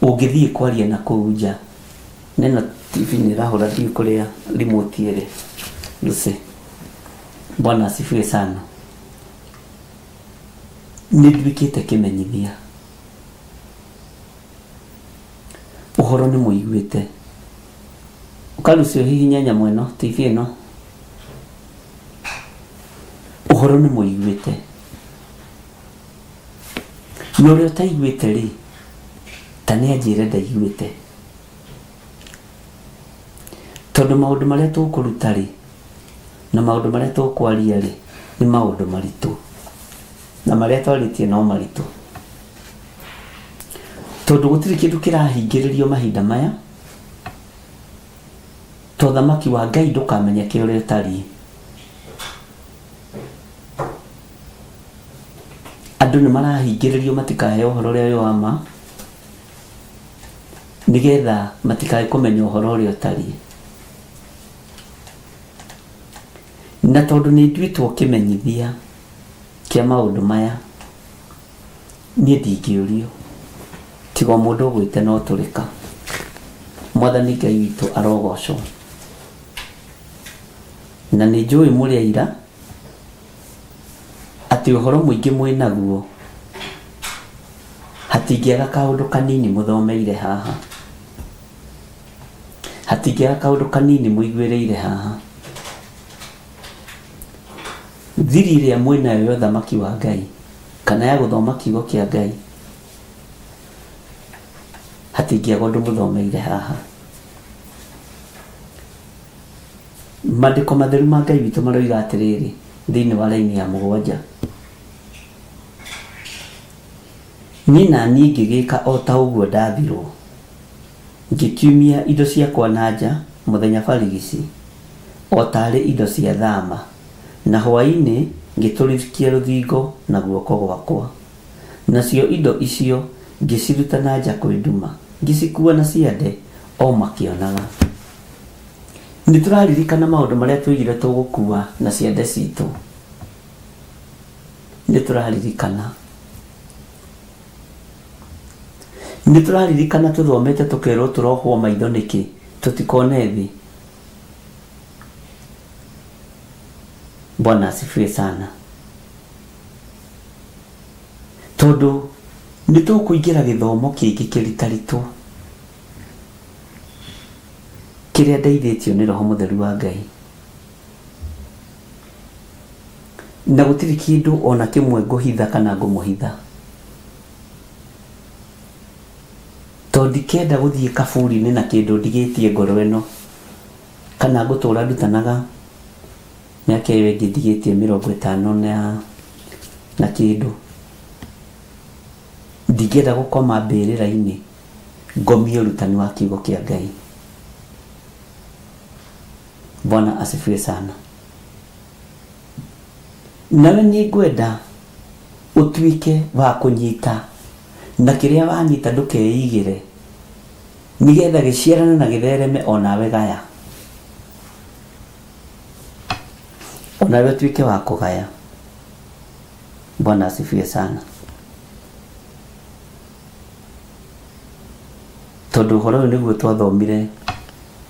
ũngĩthiĩ kwaria na kũu nja. Neno TV nĩ ĩrahũra ndiũ kũrĩa remote ĩrĩ. Lucy, Bwana asifiwe sana. Nĩ nduĩkĩte kĩmenyithia, ũhoro nĩ mũiguĩte. Ũkarucio hihinya nyamũ ĩno TV ĩno, ũhoro nĩ mũiguĩte, na ũrĩa ũtaiguĩte rĩ, ta nĩ anjĩre ndaiguĩte, tondũ maũndũ marĩa tũkũruta rĩ, na maũndũ marĩa tũkwaria rĩ, nĩ maũndũ maritũ, na marĩa twarĩtie no maritũ, tondũ gũtirĩ kĩndũ kĩrahingĩrĩrio mahinda maya, to ũthamaki wa Ngai ndũkamenyeke ũrĩa ũtariĩ. Andũ nĩ marahingĩrĩrio matikaheo ũhoro ũrĩa wĩ wa ma, nĩgetha matikae kũmenya ũhoro ũrĩa ũtariĩ. Na tondũ nĩ nduĩtwo kĩmenyithia kĩa maũndũ maya, niĩ ndingĩũrio, tiga o mũndũ ũgwĩte no tũrĩka. Mwathani Ngai witũ arogocwo. Na nĩ njũĩ mũrĩ aira atĩ ũhoro mũingĩ mwĩ naguo, hatingĩaga kaũndũ kanini mũthomeire haha, hatingĩaga kaũndũ kanini mũiguĩrĩire haha. Thiri ĩrĩa mwĩ nayo ya ũthamaki wa Ngai, kana ya gũthoma kiugo kĩa Ngai, hatingĩaga ũndũ mũthomeire haha. Maandĩko matheru ma Ngai witũ maroiga atĩrĩrĩ thĩinĩ wa raini ya 7, Niĩ na niĩ ngĩgĩka o ta ũguo ndaathirwo. Ngĩkiumia indo ciakwa na nja mũthenya barigici, o taarĩ indo cia thama, na hwaĩ-inĩ ngĩtũrĩkia rũthingo na guoko gwakwa. Nacio indo icio ngĩciruta na nja kwĩ nduma, ngĩcikuua na ciande o makĩonaga. Nĩ tũraririkana maũndũ marĩa twoigire tũgũkuua na ciande citũ? Nĩ tũraririkana. Nĩ tũraririkana tũthomete tũkerwo tũrohwo maitho nĩkĩ tũtikone thĩ? Bwana asifiwe sana. Tondũ nĩ tũkũingĩra gĩthomo kĩngĩ kĩritaritũ kĩrĩa ndeithĩtio nĩ Roho Mũtheru wa Ngai. Na gũtirĩ kĩndũ o na kĩmwe ngũhitha kana ngũmũhitha. Tondũ ndikenda gũthiĩ kaburi-inĩ na kĩndũ ndigĩtie ngoro ĩno, kana ngũtũra ndutanaga mĩaka ĩyo ĩngĩ ndigĩtie mĩrongo ĩtano na kĩndũ. Ndingĩenda gũkoma mbĩrĩra-inĩ ngomie ũrutani wa kiugo kĩa Ngai. Bwana asifiwe sana. Nawe nĩ ngwenda ũtuĩke wa kũnyita na kĩrĩa wanyita ndũkeigĩre nĩgetha gĩciarane na gĩthereme onawe gaya, onawe ũtuĩke wa kũgaya. Bwana asifiwe sana. Tondũ ũhoro ũyũ nĩguo twathomire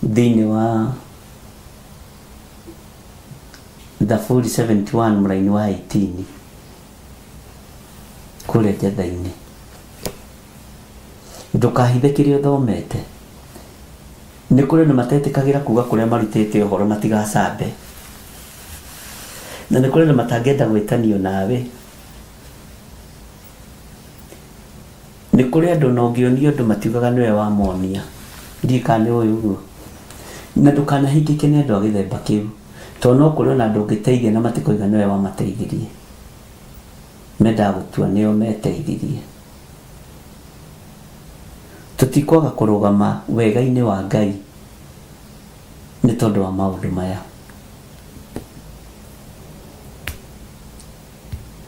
thĩinĩ wa Thaburi 71 mũraini wa 18 kũrĩa njatha-inĩ. Ndũkahithe kĩrĩa ũthomete. Nĩ kũrĩ andũ matetĩkagĩra kuga kũrĩa marutĩte ũhoro matigacambe. Na nĩ kũrĩ andũ matangĩenda gwĩtanio nawe. Nĩ kũrĩ andũ ona ũngĩonia ũndũ matiugaga nĩwe wamonia. Ndiũĩ kana nĩ ũĩ ũguo. Na ndũkanahingĩke nĩ andũ a gĩthemba kĩu. Tondũ no kũrĩ ona andũ ũngĩteithia na matikoiga nĩwe wamateithirie. Mendaga gũtua nĩo meteithirie. Tũtikwaga kũrũgama wega-inĩ wa Ngai nĩ tondũ wa maũndũ maya.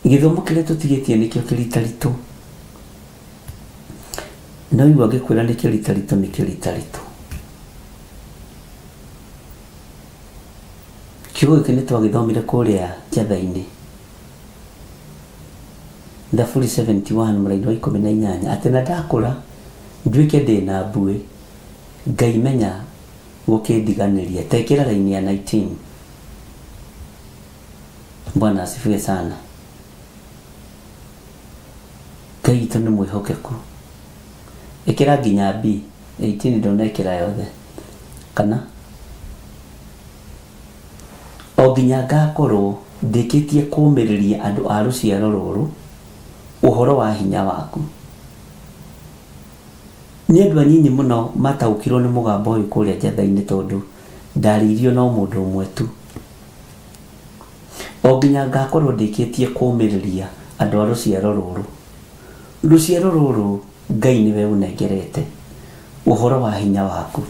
Gĩthomo kĩrĩa tũtigĩtie nĩkĩo kĩritaritũ. No igua ngĩkwĩra nĩ kĩritaritũ nĩ kĩritaritũ. Kiugo gĩkĩ nĩ twagĩthomire kũrĩa njatha-inĩ. Thaburi 71 mũraini wa 18 atĩ na ndakũra nduĩke ndĩ na mbuĩ Ngai menya gũkĩndiganĩria. Ta ĩkĩra raini ya 19. Bwana asifiwe sana. Ngai witũ nĩ mwĩhokeku. Ĩkĩra nginya B 18 ndũnekĩra yothe kana o nginya ngakorwo ndĩkĩtie kũũmĩrĩria andũ a rũciaro rũrũ ũhoro wa hinya waku. Nĩ andũ anyinyi mũno mataũkirwo nĩ mũgambo ũyũ kũrĩa njatha-inĩ tondũ ndarĩirio no mũndũ ũmwe tu. O nginya ngakorwo ndĩkĩtie kũũmĩrĩria andũ a rũciaro rũrũ. Rũciaro rũrũ Ngai nĩwe ũnengerete ũhoro wa hinya waku.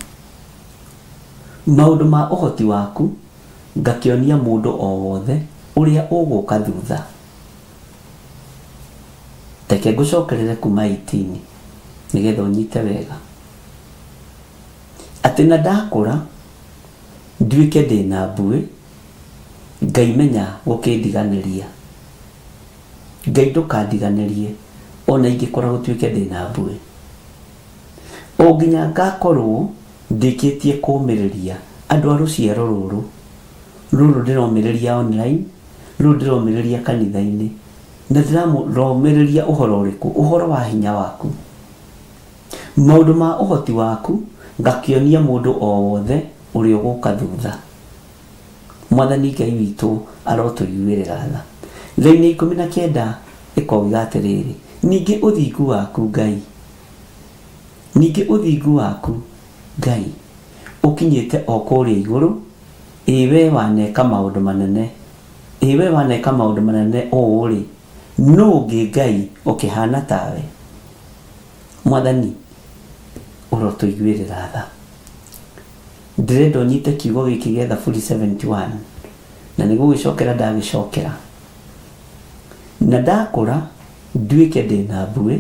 Maũndũ ma ũhoti waku ngakĩonia mũndũ o wothe ũrĩa ũgũka thutha. Reke ngũcokerere kuma 18 nĩgetha ũnyite wega. Atĩ na ndakũra nduĩke ndĩ na mbuĩ, Ngai menya gũkĩndiganĩria. Ngai ndũkandiganĩrie ona ingĩkũra gũtuĩke ndĩ na mbuĩ. O nginya ngakorwo ndĩkĩtie kũũmĩrĩria andũ a rũciaro rũrũ, rũrũ ndĩromĩrĩria online, rũrũ ndĩromĩrĩria kanitha-inĩ, na ndĩromĩrĩria ũhoro ũrĩkũ? Ũhoro wa hinya waku. Maũndũ ma ũhoti waku ngakĩonia mũndũ o wothe ũrĩa ũgũka thutha. Mwathani Ngai witũ arotũiguĩrĩra tha. Raini ya 19 ĩkoiga atĩrĩrĩ, ningĩ ũthingu waku Ngai, ningĩ ũthingu waku Ngai, ũkinyĩte o kũrĩa igũrũ, ĩ wee waneka maũndũ manene, ĩ wee waneka maũndũ manene ũũ-rĩ, nũ ũngĩ Ngai ũkĩhaana tawe? Mwathani, Ũrotũiguĩrĩra tha. Ndĩrenda ũnyite kiugo gĩkĩ gĩa Thaburi 71 na nĩ gũgĩcokera ndagĩcokera. Na ndakũra nduĩke ndĩna mbuĩ,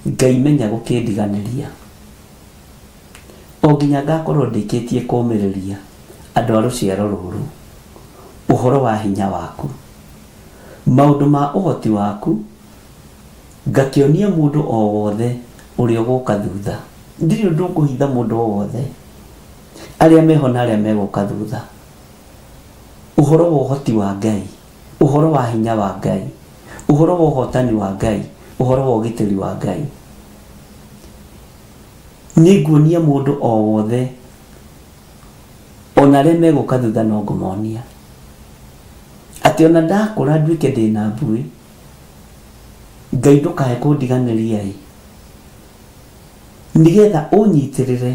Ngai menya gũkĩndiganĩria. O nginya ngakorwo ndĩkĩtie kũũmĩrĩria andũ a rũciaro rũrũ ũhoro wa hinya waku, maũndũ ma ũhoti waku, ngakĩonia mũndũ o wothe ũrĩa ũgũka thutha. Ndirĩ ũndũ ngũhitha mũndũ o wothe, arĩa meho na arĩa megũka thutha, ũhoro wa ũhoti wa Ngai, ũhoro wa hinya wa Ngai, ũhoro wa ũhotani wa Ngai, ũhoro wa ũgitĩri wa Ngai. Nĩnguonia mũndũ o wothe, o na arĩa megũka thutha no ngũmonia, atĩ o na ndakũra nduĩke ndĩ na mbuĩ, Ngai ndũkae kũndiganĩria-ĩ, nĩgetha ũnyitĩrĩre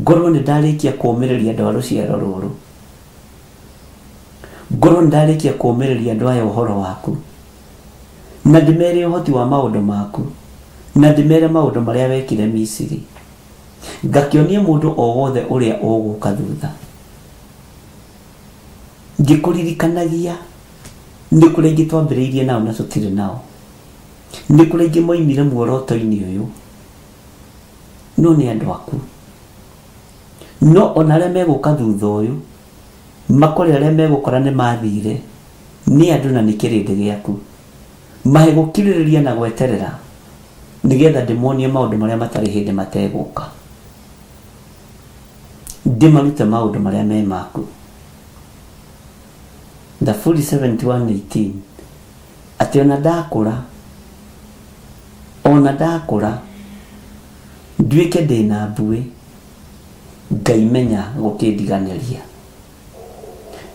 ngorwo nĩ ndarĩkia kũũmĩrĩria andũ a rũciaro rũrũ, ngorwo nĩ ndarĩkia kũũmĩrĩria andũ aya ũhoro waku, na ndĩmere ũhoti wa maũndũ maku, na ndĩmere maũndũ marĩa wekire Misiri, ngakĩonie mũndũ o wothe ũrĩa ũgũka thutha. Ngĩkũririkanagia nĩ kũrĩ aingĩ twambĩrĩirie nao na tũtirĩ nao, nĩ kũrĩ aingĩ moimire muoroto-inĩ ũyũ, no nĩ andũ aku. No ona arĩa megũka thutha ũyũ, makore arĩa megũkora nĩ mathire, nĩ andũ na nĩ kĩrĩndĩ gĩaku. Mahe gũkirĩrĩria na gweterera, nĩgetha ndĩmonie maũndũ marĩa matarĩ hĩndĩ mategũka. Ndĩmarute maũndũ marĩa me maku. Thaburi 71:18 atĩ ona ndakũra, ona ndakũra, nduĩke ndĩna mbuĩ, Ngai menya gũkĩndiganĩria.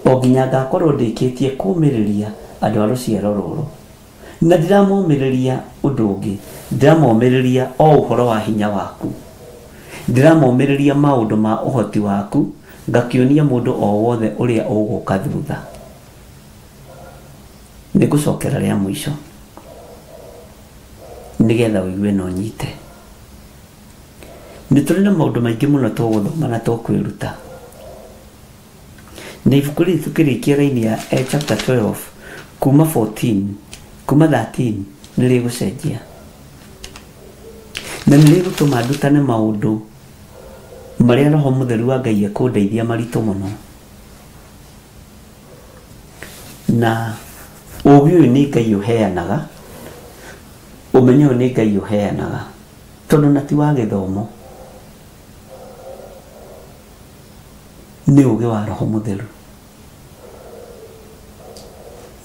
O nginya ngakorwo ndĩkĩtie kũũmĩrĩria andũ a rũciaro rũrũ. Na ndiramomĩrĩria ũndũ ũngĩ, ndĩramomĩrĩria o ũhoro wa hinya waku. Ndĩramomĩrĩria maũndũ ma ũhoti waku, ngakĩonia mũndũ o wothe ũrĩa ũgũka thutha. Nĩngũcokera rĩa mũico, nĩgetha ũigue na ũnyite. Nĩ tũrĩ na maũndũ maingĩ mũno tũgũthoma na tũkwĩruta. Na ibuku rĩrĩ tũkĩrĩkia raini ya eh, chapter 12 kuma 14 kuma 13 nĩ rĩgũcenjia na nĩ rĩgũtũma ndutane maũndũ marĩa roho mũtheru wa Ngai ekũndeithia maritũ mũno na ũgĩ ũyũ nĩ Ngai ũheanaga ũmenyo ũyũ nĩ Ngai ũheanaga tondũ na ti wa gĩthomo nĩ ũgĩ wa roho mũtheru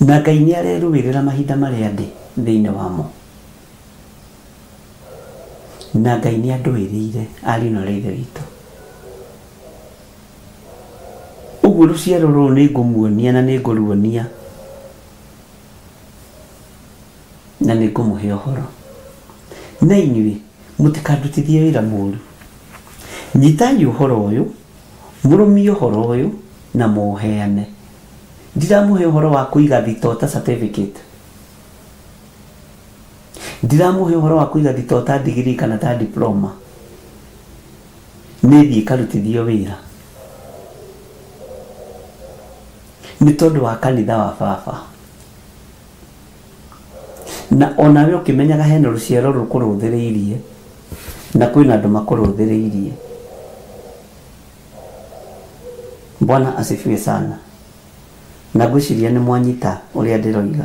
na Ngai nĩ arerũĩrĩra mahinda marĩa ndĩ thĩinĩ wamo na Ngai nĩ andũĩrĩire ariũ na aarĩ a Ithe witũ ũguo rũciaro rũrũ nĩ ngũmuonia na nĩ ngũruonia na nĩ ngũmũhe ũhoro na inyuĩ mũtikandutithie wĩra mũru nyitai ũhoro ũyũ mũrũmie ũhoro ũyũ na mũũheane ndiramũhe ũhoro wa kũiga thitoo ta certificate ndiramũhe ũhoro wa kũiga thitoo ta degree kana ta diploma nĩ thiĩ karutithio wĩra nĩ tondũ wa kanitha wa baba na onawe ũkĩmenyaga hena rũciaro rũkũrũthĩrĩirie na kwĩna andũ makũrũthĩrĩirie Bwana asifiwe sana na ngwĩciria nĩ mwanyita ũrĩa ndĩroiga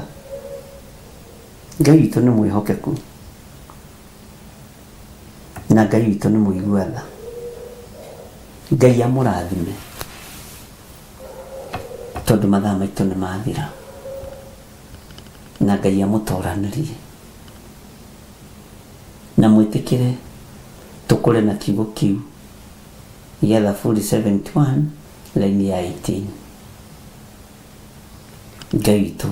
Ngai witũ nĩ mwĩhokeku na Ngai witũ nĩ mũigua tha Ngai amũrathime tondũ mathaa maitũ nĩ mathira na Ngai amũtoranĩrie na mwĩtĩkĩre tũkũre na kiugo kĩu gĩa Thaburi 71 raini ya 18 Ngai witũ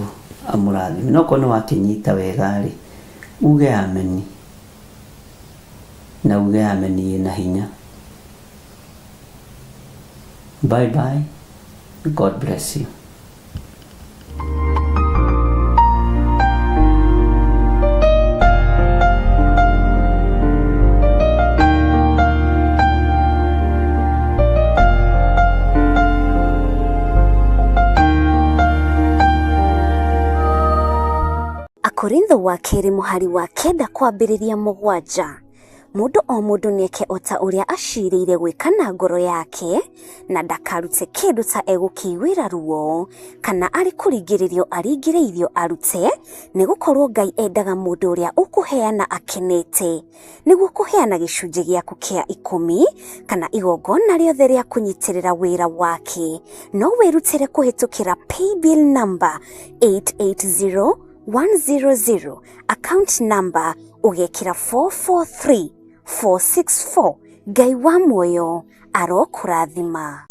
amũrathime no korwo nĩ wakĩnyita wega rĩ uge ameni na uge ameni ĩna hinya bye bye God bless you. Akorintho wa kerĩ mũhari wa kenda kwambĩrĩria mũgwanja mũndũ o mũndũ nĩeke o ta ũrĩa acirĩire gwĩka na ngoro yake na ndakarute kĩndũ ta egũkĩiguĩra ruo kana arĩ kũringĩrĩrio aringĩrĩirio arute nĩgũkorwo Ngai endaga mũndũ ũrĩa ũkũheana akenete nĩguo kũheana gĩcunjĩ gĩaku kĩa ikũmi kana igongona rĩothe rĩa kũnyitĩrĩra wĩra wake no wĩrutĩre kũhĩtũkĩra paybill number 880100 account number ũgekĩra 443464 Ngai wa muoyo arokũrathima.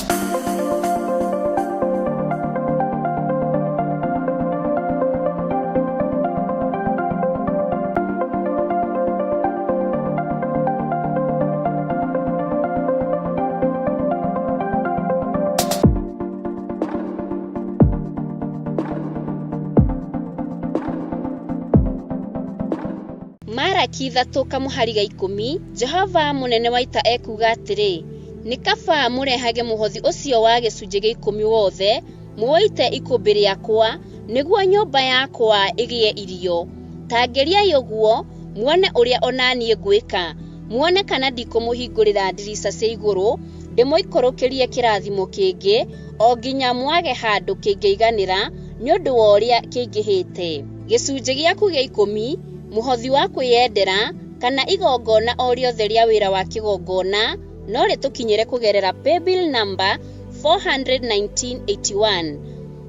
Maraki ithatũ kamũhari ga ikũmi Jehova mũnene wa ita ekuuga atĩrĩ, nĩ kaba mũrehage mũhothi ũcio wa gĩcunjĩ gĩa ikũmi wothe mũũite ikũmbĩ rĩakwa nĩguo nyũmba yakwa ĩgĩe irio. Ta ngeriai ũguo muone ũrĩa o na niĩ ngwĩka, muone kana ndikũmũhingũrĩra ndirica cia igũrũ ndĩmũikũrũkĩrie kĩrathimo kĩngĩ o nginya mwage handũ kĩngĩiganĩra nĩ ũndũ wa ũrĩa kĩingĩhĩte. Gĩcunjĩ gĩaku gĩa ikũmi, mũhothi wa kwĩyendera kana igongona o rĩothe rĩa wĩra wa kĩgongona no rĩtũkinyĩre kũgerera paybill number 41981.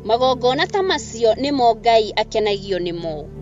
Magongona ta macio nĩmo Ngai akenagio nĩmo.